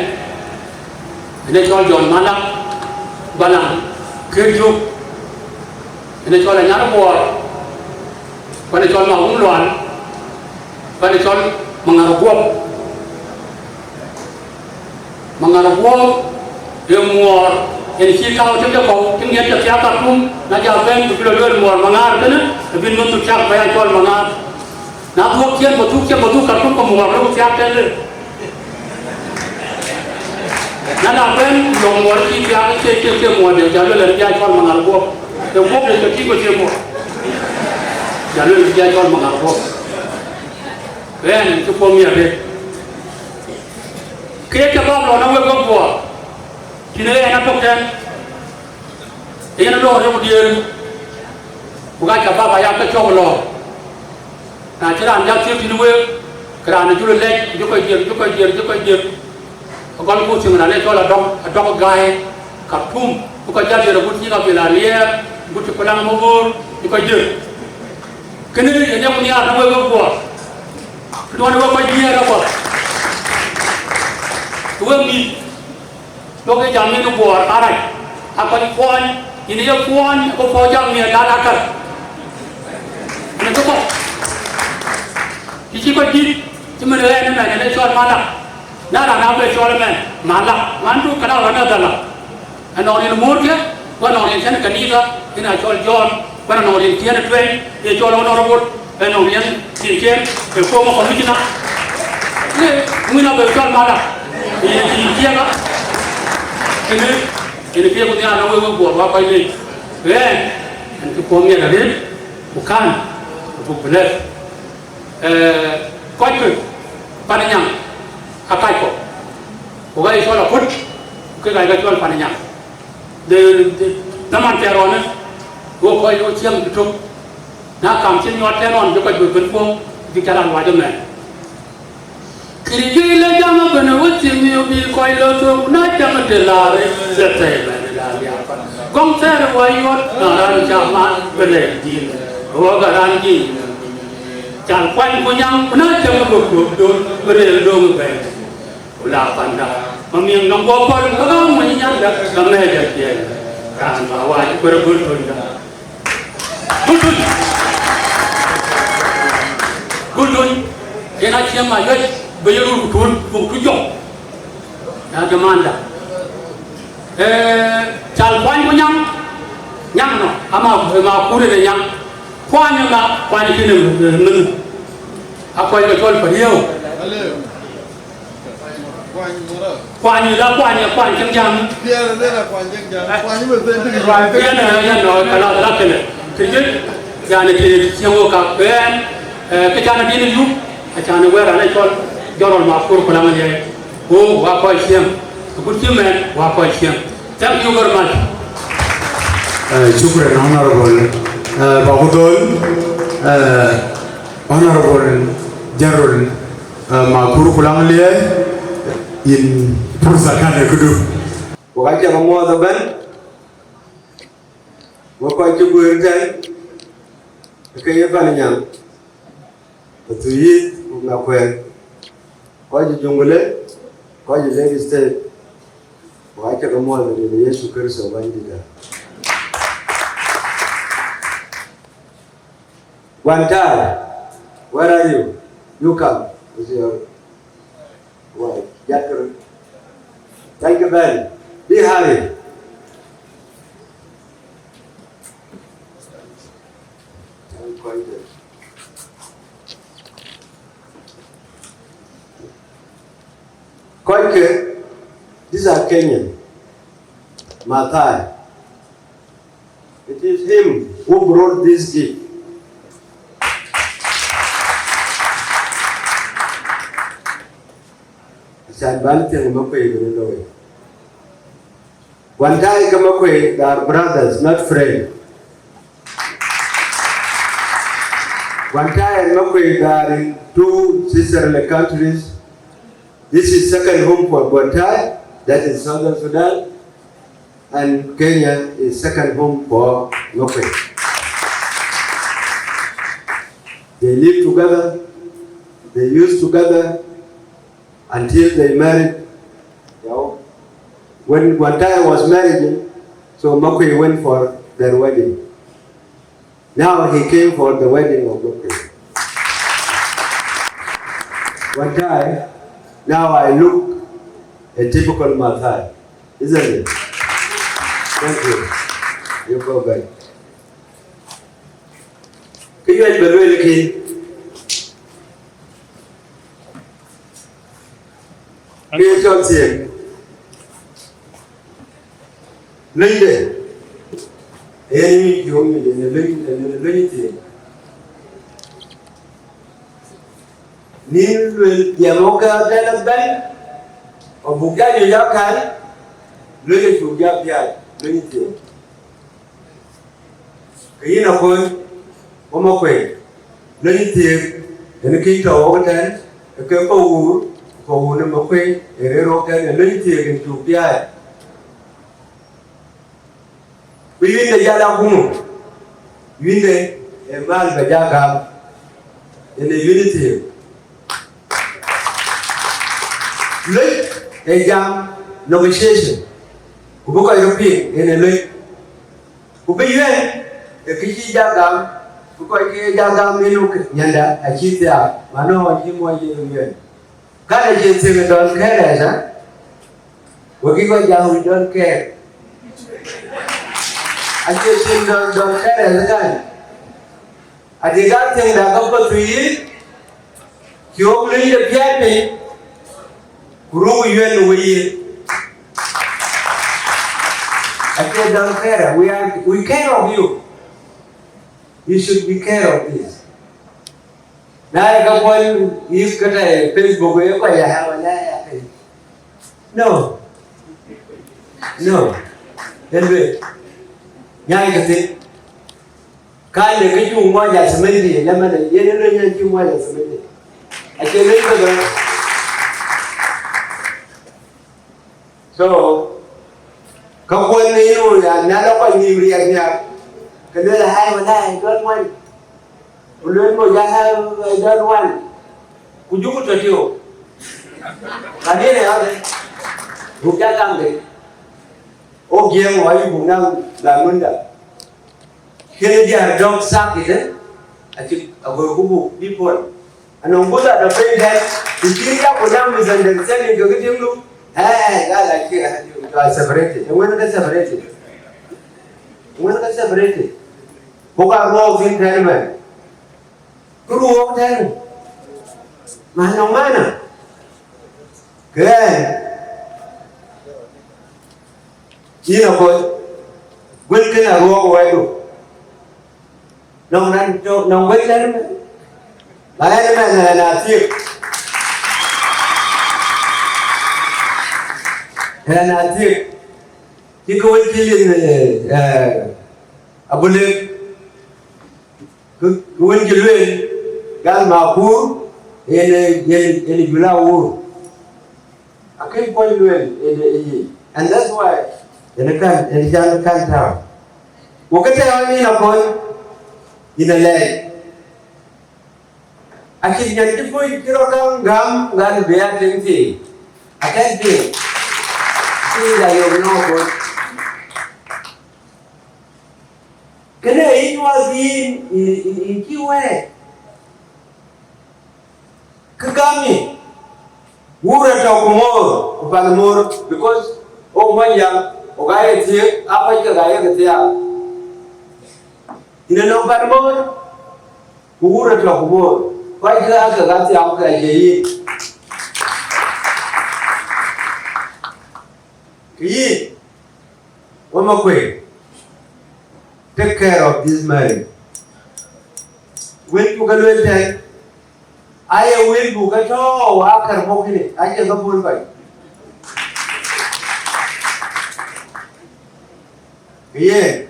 ënë cɔl John Malak, Balaŋ, kër Jök, ënë cɔl Anyar Buɔɔr, ku ënë cɔl Mawun Lual, ku ënë cɔl Maŋar Guɔp. Maŋar Guɔp, ee muɔɔr, yen cï tau tëde kɔ̈u, cï ŋiɛt ke thiaak Kartum, na jal bɛ̈n, ku bï lɔ lueel muɔɔr Maŋar kënë, abï nɔn dhuk cak bä ya cɔl Maŋar. Na dhuɔ̈k ciɛn bä dhuk, ciɛn bä dhuk Kartum ke muɔɔr, lok thiaak tɛ̈n lë. Na, na bɛ̈n, lok muɔɔr cï thiaak, cie, cie, cie muɔɔr, jal lueel abï ya cɔl Maŋar Guɔp. Ee guɔp de ke tïŋ, ku cie muɔɔr. Jal lueel abï ya cɔl Maŋar Guɔp. Ɣɛn cï puɔ̈u miɛt arëët. Ke ye cä bäk lɔ na wek wek guɔ, cïn ë ɣɛn atök tɛ̈n, yen lɔ rek diëër, ku ka cä bäk aya ke cɔk lɔ. Na cï raan jal thiëëk tënë week, ke raan ë jul lɛc, jɔ kɔc diëër, jɔ kɔc diëër, jɔ kɔc diëër. Agɔl ku thiëŋ raan ë cɔl Adɔk, Adɔk Gäi, Kartum, bï kɔc jal diëër agut cï kabila Aliɛɛr, agut cï Kulaŋ Mabor, bï kɔc diëër. Kënë yen yak nhiaar në wek wek guɔ, duɔ̈n wek kɔc diëër apath. Wek mïth, duɔ̈k ye jam yen guɔɔr arac, a kɔc kuɔny, yïn ye kuɔny, ku puɔ̈u jam miɛt dan akär. Në kë kɔ̈k, të cï kɔc dït, cï mën ɣɛn ëmɛn, ënë cɔl Malak. Na raan abï cɔl ëmɛn Malak, man du kënë rɔt adhal la. Anɔŋ rin muurkë, ku anɔŋ rin cïn kanitha, yen a cɔl John, ku anɔŋ rin tiɛ̈n ë tueny, ye cɔl honorable, anɔŋ rin tiɛ̈n tiɛ̈n, ë former commissioner. Ye, ŋuin abï cɔl Malak, yen tiɛ̈n tiɛ̈n la. Kënë, yen kë ye ku nhiaar në wek wek guɔ, wa kɔc leec. Ɣɛn, ɣɛn cï puɔ̈u miɛt arëët, ku kän, ku buk bless. Ee, kɔc kë pan ë nyaŋ, ka kac kɔ̈k, ku ka ye cɔl akut, ku kek aa ye ke cɔl pan ë nyaŋ. Dhe, dhe, dhaman thɛɛr ɣɔn ë, wo kɔc wo ciɛm bï tök, na kam cï nyuɔɔt tɛ̈n ɣɔn, bï kɔc bï bën puɔ̈u, bï cä raan wac ëmɛn. Kërë juëc lɔ jam ëbɛ̈n ë wecin, bï kɔc lɔ thök, na cäŋ të laar ë, lɔ thɛɛr ëbɛ̈n ë laar liaap pan. Gɔŋ thɛɛr ë wä yuɔt, na raan cä man, bï rɛɛc dhil, wä ka raan dhil. Cal kuany ku nyaŋ, ku na cäŋ bï kuöp döt, bï rëër döŋ ëbɛ̈n. Ku la panda, ma miëŋ nɔm guɔ pɔ̈l, ka ɣaam mony nyanda, ka mɛɛc aciɛɛl. Raan ba wac, ku rɔ gɔl tönyda. Gɔl töny. Gɔl töny. Yen acie ma yuec, bï ye rur ku tuɔ̈l, buk tu jɔk. Ya jamanda. Ee, cal kuany ku nyaŋ, nyaŋ nɔ, ama, ma kuur ë nyaŋ. Kuany ë ma, kuany kënë, ee, mën. A kuany ke cɔl pa riëëu. Kuany la kuany, kuany cïn jam. Yen, yen, yen, no, ka la, la kënë. Kë jël, yani, kë cieŋ wo ka bɛ̈n, ee, kë can adïn yup, acan wɛ̈ɛ̈r an, ë cɔl, jɔrɔl ma kur ku laŋ liɛɛi. Wo, wa kɔc ciëŋ. Agut cï mɛn, wa kɔc ciëŋ. Thank you very much. Eh, shukran, Honorable. Eh, ba ku dhöl, eh, Honorable General, eh, Makur Kulaŋ Liɛɛr, yïn pursa kan ë këdu. Wok acä ke muɔɔth ëbɛ̈n, wok kɔc cï guëër tɛ̈n, ke ye pan nyan, Pathuyith, ku Makuɛɛr, kɔc ë Jonglei, kɔc ë Lakes State, wok acä ke muɔɔth ënɔn ë Yecu Kërtho Bɛ̈nydïtda. Guantar, where are you? You come with your wife. Jat kërë. Thank you, Ben. Be happy. Kɔckë, these are Kenyan. Maathai. It is him who brought this gift. Acan ban thiëŋ Makuei bï looi. Wantai ke Makuei, they are brothers, not friends. Wantai and Makuei, they are in two sisterly countries. This is second home for Wantai, that is Southern Sudan, and Kenya is second home for Makuei. They live together, they use together, until they married. You know, when Wantai was married, so Makuei went for their wedding. Now he came for the wedding of Makuei. Wantai, now I look a typical Maathai, isn't it? Thank you. You go back. Kë yuɛc bä lueel kï, kë ye cɔl thiëëk. Lönyde, ee yïn yöŋ, yïn ë löny, yïn ë löny thiëëk. Nïn luel, jiɛɛm wok ke tɛ̈n ëbɛ̈n, abuk jɔ nyuc akäl, löny acuk jɔ piac, löny thiëëk. Ke yïn aköl, wä Makuei, löny thiëëk, yen kï tɔ̈ wok ëtɛ̈n, ë ke kɔ̈u wuur, kɔ̈u wuur në Makuei, ë rëër wok tɛ̈n, ë löny thiëëk yen cuk piac. Ku yïnde jal akumu, yïnde ë mal bä jɔ gam, yen ë yïn thiëëk. Löc ë jam, negotiation, ku bï kɔc röt piŋ yen ë löc. Ku bï yuɛ̈n ë kë cï jɔ gam, bï kɔc ke jɔ gam yen ë nyanda acï thiaak, man ënɔɔnë cï muɔc yen yuɛ̈n. Kan acie thing don't care, eh? Wek kɔc jam, we don't care. Acie thing don't, don't care, eh, kan. Adï ka thing da ka path yï, cï wok löny de piac piny, ku ruk yuɛ̈n we yï. Acie don't care, we are, we care of you. You should be care of this. Na ye ka kuɔny yïk ke tɛ̈ Facebook, ye kɔc ya, wala ya piny. No. No. Yen lueel. Nyai ke thïn. Ka le ke cu muɔc a cementi, ëmɛn yen ë lueel, yen cu muɔc a cementi. Acie lueel ke bä. So, ka kuɔn në yïn wun ya, na lɔ kɔc nïïm riɛk nhiaar, ke lueel, "Ai, wala, I don't want." Ku lueel, "Mo, ya, I don't want." Ku juku tɔ̈ tio. Ka nïn ë ɣɔn, buk jɔ gam de. Wo giɛɛm wɔ ayï buk naŋ la ŋunda. Kën diäär dɔ̈k sakit, eh? Acï agoi ku buk bï puɔl. Anɔŋ guth atɔ̈ piny tɛ̈n, ku cï riak ku naŋ misunderstanding kekë tiŋdu, eh, gal acï, eh, you are separated. Eeŋö ke separated? Eeŋö ke separated? Buk a ruɔɔk thïn tɛ̈n ëmɛn. Kë ruɔɔk tɛ̈n. Ma nɔŋ mana. Kë ɣɛn. Yïn aköl, guël kënë aruɔɔk wɛ̈tdu. Nɔŋ raan tɔ̈, nɔŋ wël lɛ̈r ëmɛn. Ba ɣɛn ëmɛn ɣɛn athiëk. Ɣɛn athiëk. Cï ke wël cï lieth, eh, eh, abulëk. Kë, kë wën cï lueel, gal Makur, yen, yen, yen jula wur. Akën kuɔny lueel, yen, yen yic. And that's why, yen kan, yen can kan tääu. Ku kë tɛ̈ɛ̈u yen aköl, yen alɛɛc. Acïn nyan cï puɔ̈c cï rɔt kaŋ gam, gal bï a tïŋ thii. Akën piŋ. Acïn ya yök nɔm aköl. Kënë yï nyuɔɔth yïn, yïn, yïn, yïn cï wɛɛk. Kë gam yï, wur atɔ̈ ku moor, ku pan moor, because wok Muɔnyjäŋ, wok aa ye thiëëk, aa kɔc kek aa ye ke thiaak. Yïn anɔŋ pan moor, ku wur atɔ̈ ku moor, kɔc kek aa kek aa thiaak, ku kek acie yïn. Ke yïn, wek Makuei, take care of this marriage. Wël buk ke lueel tɛ̈n, aye wël buk ke tɔ̈ɔ̈u akär mɔ̈kkënë, acie ke puɔ̈l kɔc. Ke yen,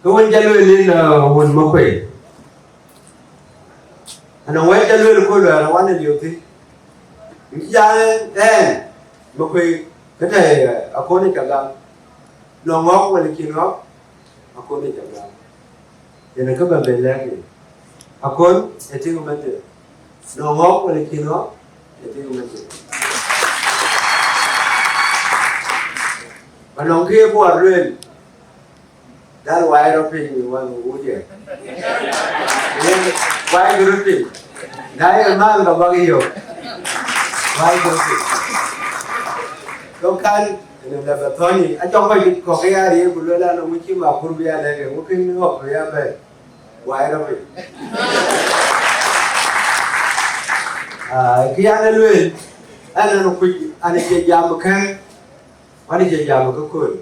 ke wën ca lueel yïn, uh, wën Makuei. Anɔŋ wɛ̈t ca lueel ku luɛɛl awan ë liu thïn. Yïn cï jam ɣɛn, Makuei, këtɛ̈i, eh, Akon ë ca gam. Nɔŋ ŋɔ̈k wala cïn ŋɔ̈k, Akon ë ca gam. Yen ë kë ba ben lɛ̈k yïn. Akon ë tïŋ ë mɛnhdiɛ̈. Nɔŋ ŋɔ̈k wala cïn ŋɔ̈k, ë tïŋ ë mɛnhdiɛ̈. Ba nɔŋ kë ye Buɔɔr lueel, dal wai rɔt piny wal wudie. Yen wai kë rɔt piny. Na ye mal ka bak yök. Wai kë rɔt piny. Tök kan, ënë lɛ bɛ thɔ̈ny. Acɔk kɔc kɔ̈k ya riëëc ku lueel an, ŋu cï Makur bï ya lɛ̈k, ŋu kën ɣɔ̈k bï ya bɛ̈n. Wai rɔt piny. Ah, kë yan ë lueel, ɛn ɛn kuc, an ë cie jam kɛ̈ŋ, wan ë cie jam kë kööl.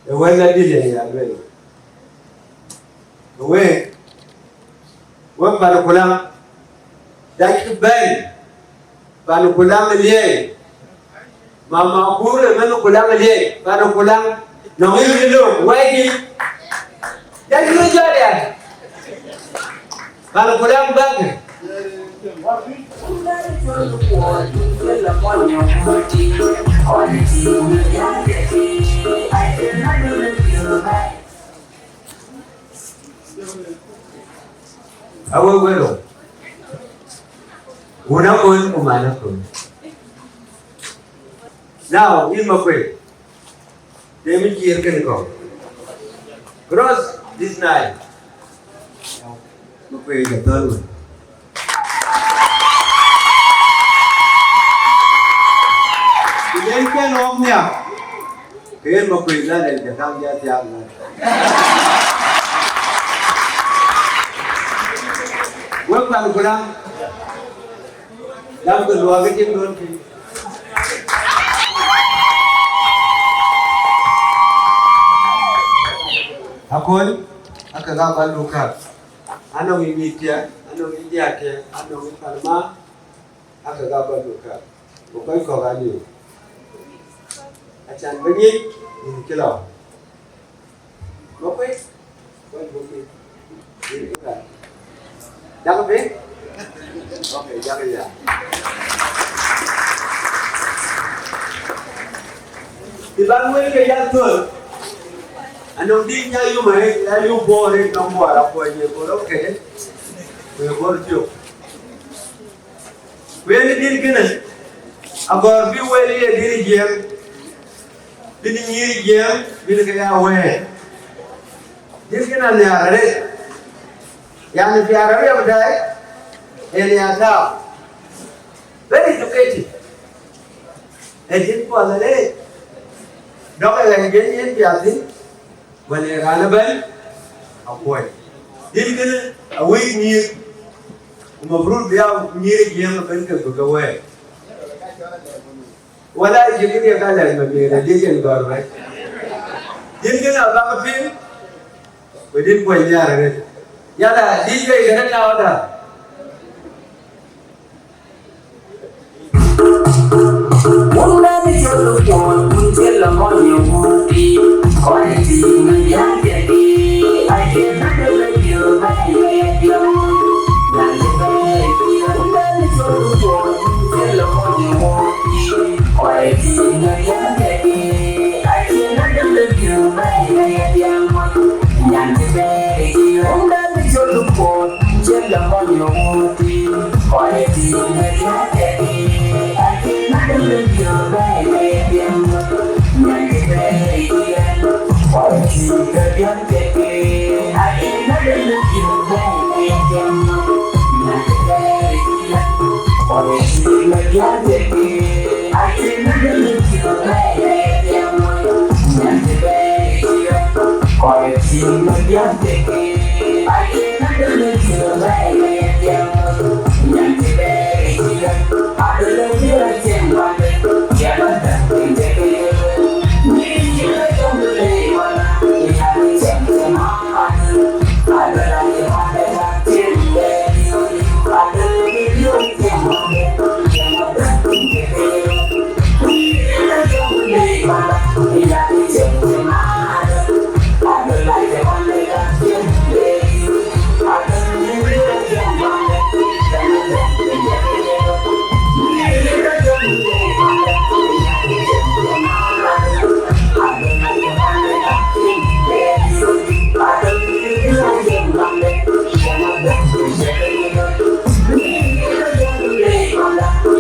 Ë wël adï yen ya lueel. Ë wek, wek pan Kulaŋ, dackï bɛ̈n pan Kulaŋ ë liɛɛi. Mama Kur ë mɛnh Kulaŋ ë liɛɛi, pan Kulaŋ, nɔŋ yïn yï lok, wɛ̈ɛ̈ckï. Dackï röt jɔt ya. Pan Kulaŋ bäk. Awek wek rou. Wun Akon ku man Akon. Now, yïn Makuei. Dem ë ciëër kënë kɔ̈u. Cross this Nile. Makuei ke thɔ̈n wën. Ku den kën ɣɔ̈k nhiak, ke yen Makuei Daniel ke kaŋ jɔ thiaak nɔn. Wek pan Kulaŋ, lam ke luɔk ë tim duɔ̈n piny. Akon, ake ka bä luk kak. Anɔŋ yï mïthkiɛ̈, anɔŋ yï diäkkiɛ̈, anɔŋ yï palma, ake ka bä luk kak. Ku kɔc kɔ̈k aa liu. Acan bï ŋic, yïn cï lɔ. Makuei, wek buk piny. Yak piny? Okay, yak ya. Të ban wël ke yak thöl. Anɔŋ dït nya yum arëët, nya yum Buɔɔr arëët, nɔŋ Buɔɔr akuɔc ye Buɔɔr, okay. Ku ye Buɔɔr thiök. Ku yen dït kënë, agɔ̈ɔ̈r bï wël ye dït Jiëëŋ, bï nyïïr Jiëëŋ, bï ke ya wɛ̈ɛ̈t. Dït kënë anhiaar arëët. Yani, fi Arabia bï daai, yani, ya tääu. Very educated. Ë dït kuɔth arëët. Dɔk ë ɣɛn yen yen piath thïn. Wala raan ëbɛ̈n akuɔc. Dït kënë awëi nyïïr, ku mafrud bï ya nyïïr ë Jiëëŋ ëbɛ̈n ke bï ke wɛɛr. Wala cï këdië ka lɛc ma bï rɛ̈t dït en gɔ̈ɔ̈r bɛ̈c. Dït kënë abäk piŋ, ku dït kuɔny nhiaar arëët. Yala, dït wei kënë tääu da.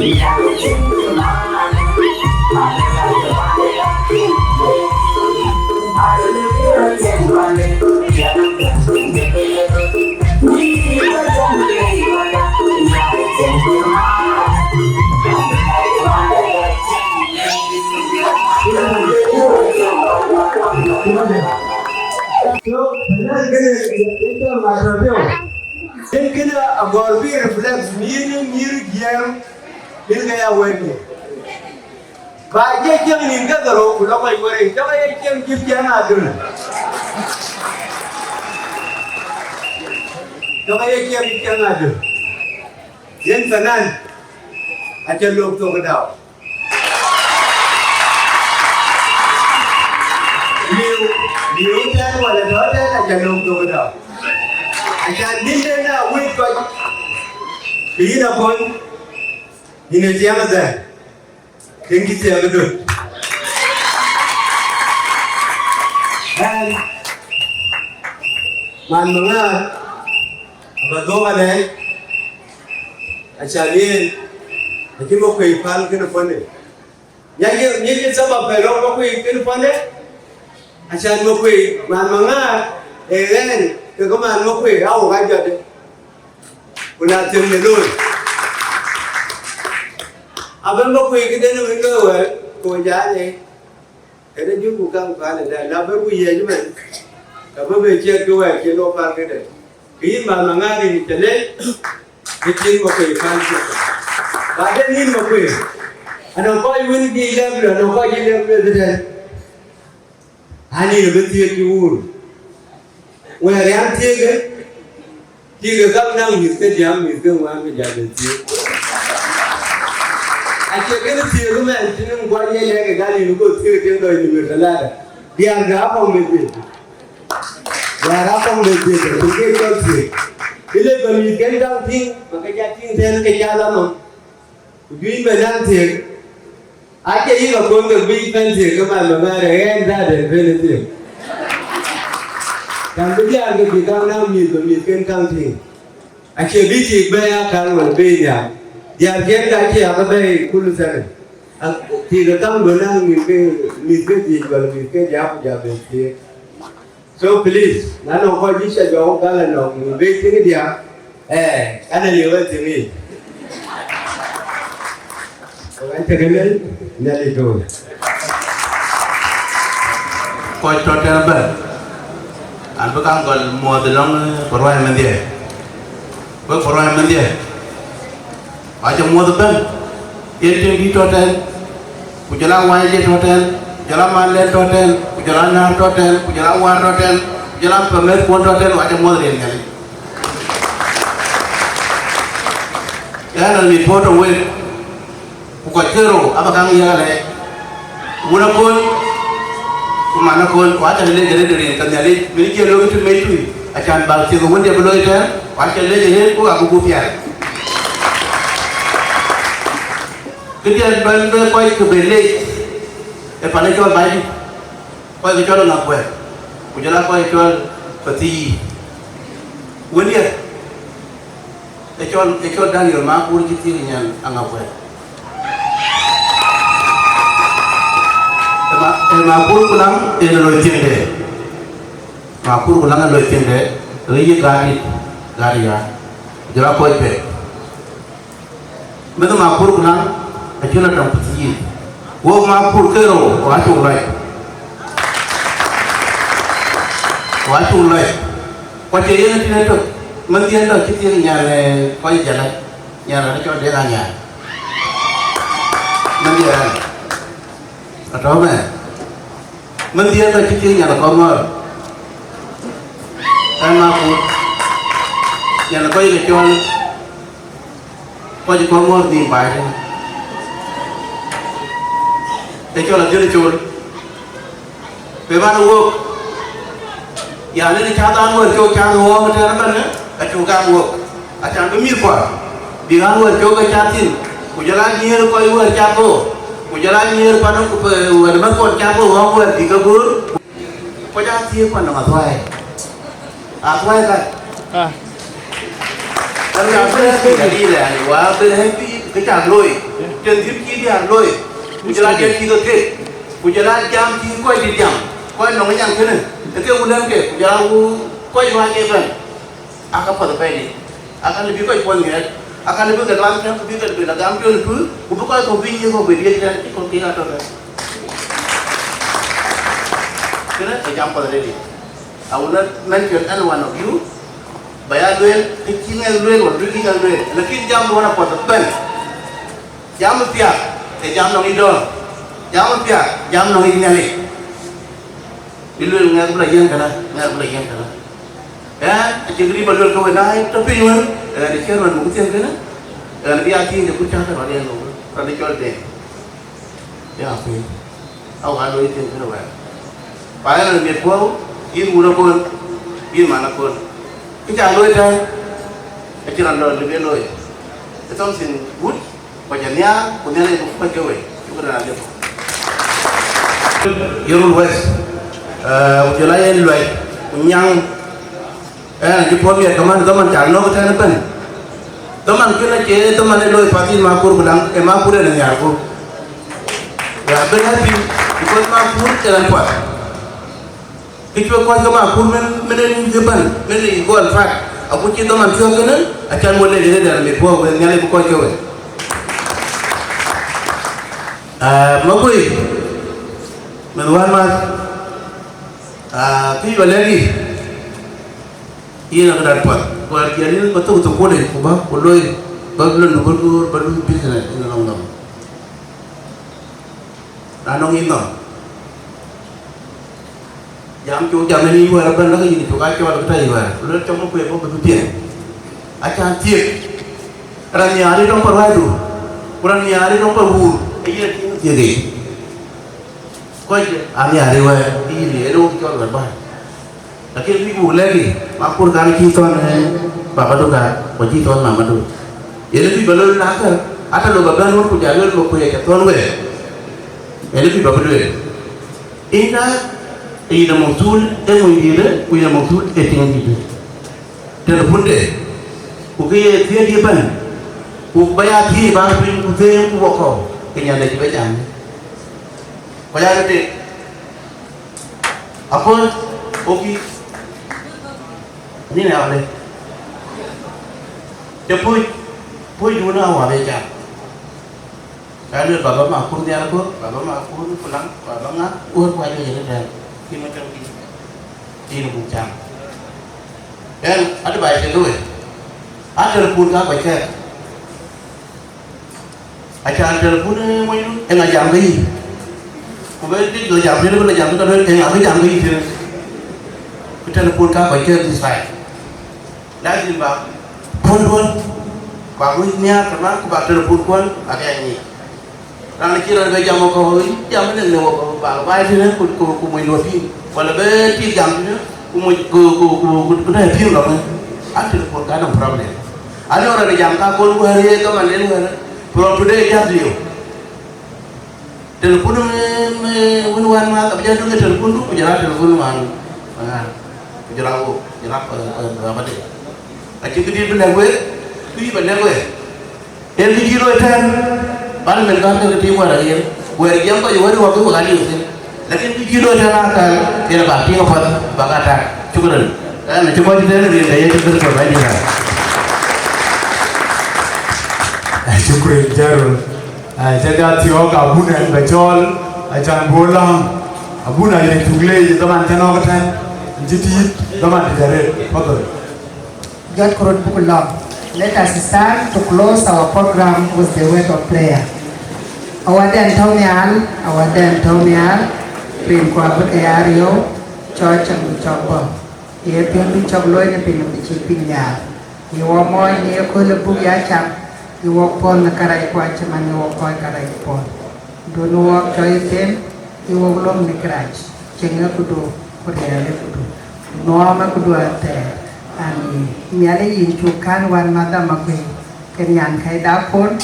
So, kënë, kënë, kënë, kënë agɔ̈ɔ̈r bï reflect, mïïr, mïïr jiɛɛm, mïïr ke ya wɛ̈ɛ̈t. Ba ye cieŋ nïn ke dhorou, ku lɔ kɔc wërë, cɔk aye cieŋ cït cieŋ adöl. Cɔk aye cieŋ cieŋ adöl. Yen fanan, aca lok thok dau. Liu, liu tɛ̈n wala tɔ̈ tɛ̈n, aca lok thok dau. Aca dït den na wïc kɔc. Kë yïn akony, yïn ë ciɛŋ adhɛn. Thank you, Chairman. Ɣɛn, man Maŋaar, aba dhuk alɛɛc, acan yen, acï Makuei päl kënë pɔ̈në. Nyac, nyac sabab pɛ̈l rɔt Makuei kënë pɔ̈në, acan Makuei, man Maŋaar, ee ɣɛn, kekë man Makuei, aa wok ajɔt. Ku na thiëŋ de looi, abï Makuei këden wën looi wɛ̈ɛ̈r, ku jal ee, këde jur ku kaŋ päl ëdɛ̈, na bï ku yiëc ëmën, ka bï bï ciɛɛt kë wɛ̈ɛ̈r cïn lɔ päl këde. Kë yïn man Maŋaar yïn cä lec, kë cïn Makuei päl cï. Ba den yïn Makuei, anɔŋ kɔc wën bï lɛ̈k lueel, anɔŋ kɔc cï lɛ̈k lueel këtɛ̈n. Anïn abï thiëëk cï wuur. Wɛ̈ɛ̈r an thiëëkë, thiëëkë gam naŋ mïth ke diäk, mïth ke ŋuan ke jal bï thiëëk. Acie kënë thiëëk ëmɛn cïn ŋuan ye lɛ̈k ë gal yïn go thiëëk tiëŋ dɔc në Mirtalada. Diäär ke apɔŋ bï thiëëk. Diäär apɔŋ bï thiëëk, ku ke cɔl thiëëk. Bï le bä mïth ken daŋ tïŋ, bä ke jat tïŋ tɛ̈n ke jal anɔm. Ku juëc bɛ naŋ thiëëk, acie yïk akon ke bï bɛ̈n thiëëk ke man bɛ bɛ̈n rɛ̈ɛ̈r ɣɛn dhadɛn bɛ̈n ë thiëëk. Kan bï diäär ke bï kaŋ naŋ mïth bɛ mïthken kaŋ tïŋ. Acie bï thiëëk bɛ̈n aa kaŋ wɛ̈l bei nhial. Diäärken ka acie ake bɛ̈i kulu thɛnë. Thiëëk ë kaŋ bï naŋ mïthke, mïthke dhiëc wala mïthke diäk ku ja ben thiëëk. So please, na nɔŋ kɔc yï cä jɔɔk gal anɔŋ bei thiëŋ diäk, ee, kan ë liu ë thiëŋ yic. Ku ɣɛn cä ke lël, Nhialic duööi. Kɔc tɔ̈ tɛ̈n ëbɛ̈n, an bï kaŋ gɔl muɔ̈th ë lɔŋ, eh, Paruai Mandiɛ̈. Wek Paruai Mandiɛ̈, acä muɔ̈th ëbɛ̈n, yen tiŋ dït tɔ̈ tɛ̈n, ku jɔl a wanyde tɔ̈ tɛ̈n, ku jɔl a manlɛt tɔ̈ tɛ̈n, ku jɔl a näär tɔ̈ tɛ̈n, ku jɔl a wäär tɔ̈ tɛ̈n, ku jɔl a pɛmɛ̈thkuɔn tɔ̈ tɛ̈n, wacä muɔ̈th riɛl Nhialic. Ɣɛn a report ë wek, ku kɔc kerou aba kaŋ yiëk alɛɛc. Wun akon, ku man akon, ku acä lec arëët rin ke Nhialic, min cie looi tït mec tui, acan bäk thiëk ë wënde bï looi tɛ̈ɛ̈n, ku acä lec arëët, ku abï gup pial. Këdiɛ̈n bɛ̈n bï kɔc ke ben lec ë pan ë cɔl Baidït, kɔc ke cɔl Aŋakuɛɛr, ku jɔl a kɔc ke cɔl Pathii. Wëndiɛ̈, ë cɔl, ë cɔl Daniel Makur cï thiëëk nyan Aŋakuɛɛr. Ë ma, ë Makur ku Laŋ ë loi thiëŋde. Makur ku Laŋ ë loi thiëŋde, ë yï Gaardït, Gaarya, ku jɔl a kɔc pek. Meth Makur ku Laŋ acï lɔ tɔŋ Pathii. Wok Makur kerou, wok acuk lɔc. Wok acuk lɔc. Ku acie yen tït ëtök, manhdiɛ̈n dɔ̈ cï thiëëk nyan, eh, kɔc Jala, nyan raan cɔl Deŋ Anyaar. Manhdiɛ̈n raan. Atɔ̈ mɛn. Manhdiɛ̈n dɔ̈ cï thiëëk nyan Kɔŋɔ̈ɔ̈r. Ɣɛn Makur. Nyan kɔc ke cɔl, kɔc Kɔŋɔ̈ɔ̈r nhïïm baai tënë. Ë cɔl Adhiël Col. Pe man wok. Yan, ënë cath an wär cök cath ɣɔ̈ɔ̈m ëtɛ̈ɛ̈n ëbɛ̈n, acuk gam wok. Acan bï mïthkuɔ bïk an wär cök ke cath thïn, ku jɔl a nyiëër kɔc wär cath ɣöö, ku jɔl a nyiëër pan, ku pe wär mɛ̈thkuɔn cath ɣöö ɣɔ̈ɔ̈m wär bïk ke guöör. Kɔc aa thiëëk pan nɔm athuɛɛi. Athuɛɛi ka. Ah. Ëmën abï happy, yani, wa abï happy. Kë cak looi, tën dhil cï diäär looi, ku jɔl a diɛt cï ke ket, ku jɔl a jam cï kɔc dït jam, kɔc nɔŋ ë nyan kënë, ë ke wun ë ke, ku jɔl a wu kɔc ruääi ke bɛ̈n, aa ka path apɛidït, aa ka lëu bï kɔc puɔ̈l miɛt, aa ka lëu bï ke luaŋ tɛ̈n, ku bï ke bï la gam piɔ̈n ë tuur, ku bï kɔc kɔ̈k bï nyiëk kɔ̈k bï diëc tɛ̈n, cï kɔ̈k kek atɔ̈ tɛ̈n. Kënë ë jam path arëëtdït. I will not mention any one of you. Ba ya lueel, kë cï ŋɛk lueel, wala duökï ŋɛk lueel. Lakin jam duɔ̈n apuɔth ëbɛ̈n. Jam ë piath, ee jam nɔŋ yic dɔ̈ɔ̈r. Jam ë piath, jam nɔŋ yic Nhialic. Bï lueel ŋɛk bï la yiɛ̈n kënë, ŋɛk bï la yiɛ̈n kënë. Ɣɛn, acïn kë dït ba lueel ke we na tɔ̈ piny wën, ɣɛn ë chairman muk thiëŋ kënë, ɣɛn bï ya thiëëc ë kut cä ke rɔt yen, rɔt ë cɔl Deŋ. Ya piny. Au ka looi thïn kënë wɛ̈ɛ̈r. Ba ɣɛn rɔt miɛt puɔ̈u, yïn wun akon, yïn man akon. Kë cak looi tɛ̈n, acïn rɔt dɔ̈ɔ̈r lëu bï looi. It's something good, ku cä nhiaar, ku Nhialic bï kuɔ̈c ke we. Shukran alaikum. Yirol West, eh, ku jɔl a yen Luɛc, ku Nyaŋ, Ɣɛn acï puɔ̈u miɛt kaman, dhaman cak nɔ̈k tɛ̈n ëbɛ̈n. Dhaman kënë acie dhaman ë looi path yïn Makur ku Laŋ, ee Makur yen ë nhiaarku. We are very happy because Makur ë raan puɔth. Kë cuɛ kɔc ke Makur min, min en ëbɛ̈n, min ë gɔl fat, aku cï dhaman thiɔ̈k kënë, acan wɔ lec ënëdɛn amit puɔ̈u, wek Nhialic bï kɔc ke we. Ah, Makuei, min wän math, ah, kë ba lɛ̈k yï, Yen a këdan puɔth, ku ɣɛn jiɛɛn yen ba thök thukul yic, ku bä, ku loi, ba lon bä duöör, ba lui business in the long run. Na nɔŋ yïn nɔm. Jam cuk jam ënë yï wɛ̈ɛ̈r ëbɛ̈n, lak yïn cuk aa cɔɔl kë tɔ yï wɛ̈ɛ̈r, ku luel cɔk Makuei bɔ̈ bï bï piɛŋ. Acan thiëëk. Raan nhiaar ë tɔŋ pa ruääidu, ku raan nhiaar ë tɔŋ pa wuur, ee yen atïŋ thiëëk yic. Kɔc aa nhiaar ë wɛ̈ɛ̈r, yïn ë yen wok cɔl wɛ̈ɛ̈r bä. Lakin bï buk lɛ̈k yï, Makur kan cï thɔ̈n, eh, babadu ka, ku cï thɔ̈n mamadu. Yen bï ba lueel na kë, ata lɔ ba bɛ̈n wun ku jal lueel Makuei aca thɔ̈n wek. Yen bï ba bï lueel. Inda, yïn ë mukthul ë mony dïïtë, ku yïn ë mukthul ë tiŋ dïïtë. Telepunde, ku kë ye thiëëc yï bɛ̈n, ku ba ya thiëëc ba piny ku them ku wokɔ̈u, ke nyande cï bɛ jam. Ku ya rëtë, Apuɔ̈c, oki, ni ne awale. Te puɔ̈c, puɔ̈c dun awale ca. Ka luel baba Makur nhial ko, baba Makur ku Laŋ, baba ŋa, wor ku ajo jere tɛn. Ki ma tɛm ki. Ki ne buk ca. Ɣɛn advice ke we. A telepun ka kɔc kɛɛk. Acan telepun ë monydu, eeŋa jam ke yï? Ku bɛ dik lɔ jam tënë, bï lɔ jam ke luel, eeŋa bï jam ke yï tënë? Ku telepun ka kɔc ke this time. Lazim ba puɔ̈nduɔ̈n, ba wec nhiaar tëman, ku ba telepun kuɔ̈n, ba ke ya nyic. Raan acï raan bɛ jam wakɔ̈u, jam ënɛn në wakɔ̈u, ba baai tënë, ku, ku, ku monydu apïïm. Wala bɛ tik jam tënë, ku moc, ku, ku, ku, ku, ku tɔ̈ apïïm lɔ ŋö? A telepun ka nɔŋ problem. Anɔŋ raan jam ka kɔn wɛ̈ɛ̈r ye, dhaman den wɛ̈ɛ̈r, from today just liu. Telepun, eh, eh, wun wän ma, ka bï jɔ duk telepun du, ku jɔl a telepun wän, wän, ku jɔl a wo, jɔl a, eh, eh, ba de. Acï kë dït bï lɛ̈k wek, kë yï ba lɛ̈k wek. Yen kë cï looi tɛ̈n, bän mɛn gäm ke ke tïŋ wɛ̈ɛ̈r aɣeer, wɛ̈ɛ̈r jiɛɛm kɔc wɛ̈ɛ̈r wak ke wek aliu thïn. Lakin kë cï looi tɛ̈n aa kal, yen abak tïŋ apath, bak aa tak. Shukran. Ɣɛn acï kɔc tënë rin ke Yecu Kërtho Bɛ̈nydït. Shukran, General. Aa, ca jɔ thiɔ̈k abun ɛn bɛ cɔɔl, acan bï wo läŋ. Abun aye cuk leec ë dhaman cä nɔ̈k ëtɛ̈n, cï tiit dhaman dït arëët. Fadhal. Jɔt ku röt buk lɔ̈ŋ. Let us stand to close our program with the word of prayer. Awädɛn tɔ̈u nhial, awädɛn tɔ̈u nhial, rin ku abï ke ya riëëu, cɔk cäŋ bï cɔk bɔ̈. Ye piɔ̈ndu cɔk looi në piny nɔm bï cïk piny nhial. Ye wɔ mɔɔc në ye kööl ë buk ya cam, ye wɔ puɔ̈l në kärɛc kuac cï man ye wɔ kɔc kärɛc puɔ̈l. Duɔ̈n wɔɔk cɔc ë them, ye wɔ lom në kërac, cieŋ ë këdu, ku riɛl ë këdu, nuɔɔm ë këdu athɛɛr. Amin. Nhialic yïn cuk kän wän mäthda Makuei, ke nyankäida kon,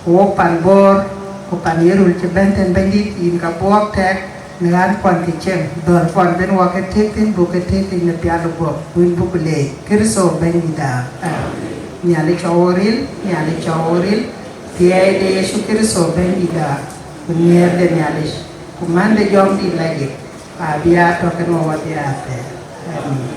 ku wok pan Bor, ku pan Yirol cï bɛ̈n tën Bɛ̈nydït, yïn ka buɔɔk tɛk në ɣän kuɔn ke cieŋ, dhɔ̈l kuɔn ben wɔ ke tëk thïn, buk ke tëk thïn në pial ë guɔ̈p, wën buk leec. Kërtho Bɛ̈nydïtda. Amin. Nhialic cɔk wo ril, Nhialic cɔk wo ril. Thiëi de Yecu Kërtho Bɛ̈nydïtda, ku nhiëër de Nhialic, ku män de Jɔŋdït Lajik, abï ya tɔ̈ kenë wɔ wäthii athɛɛr. Amen.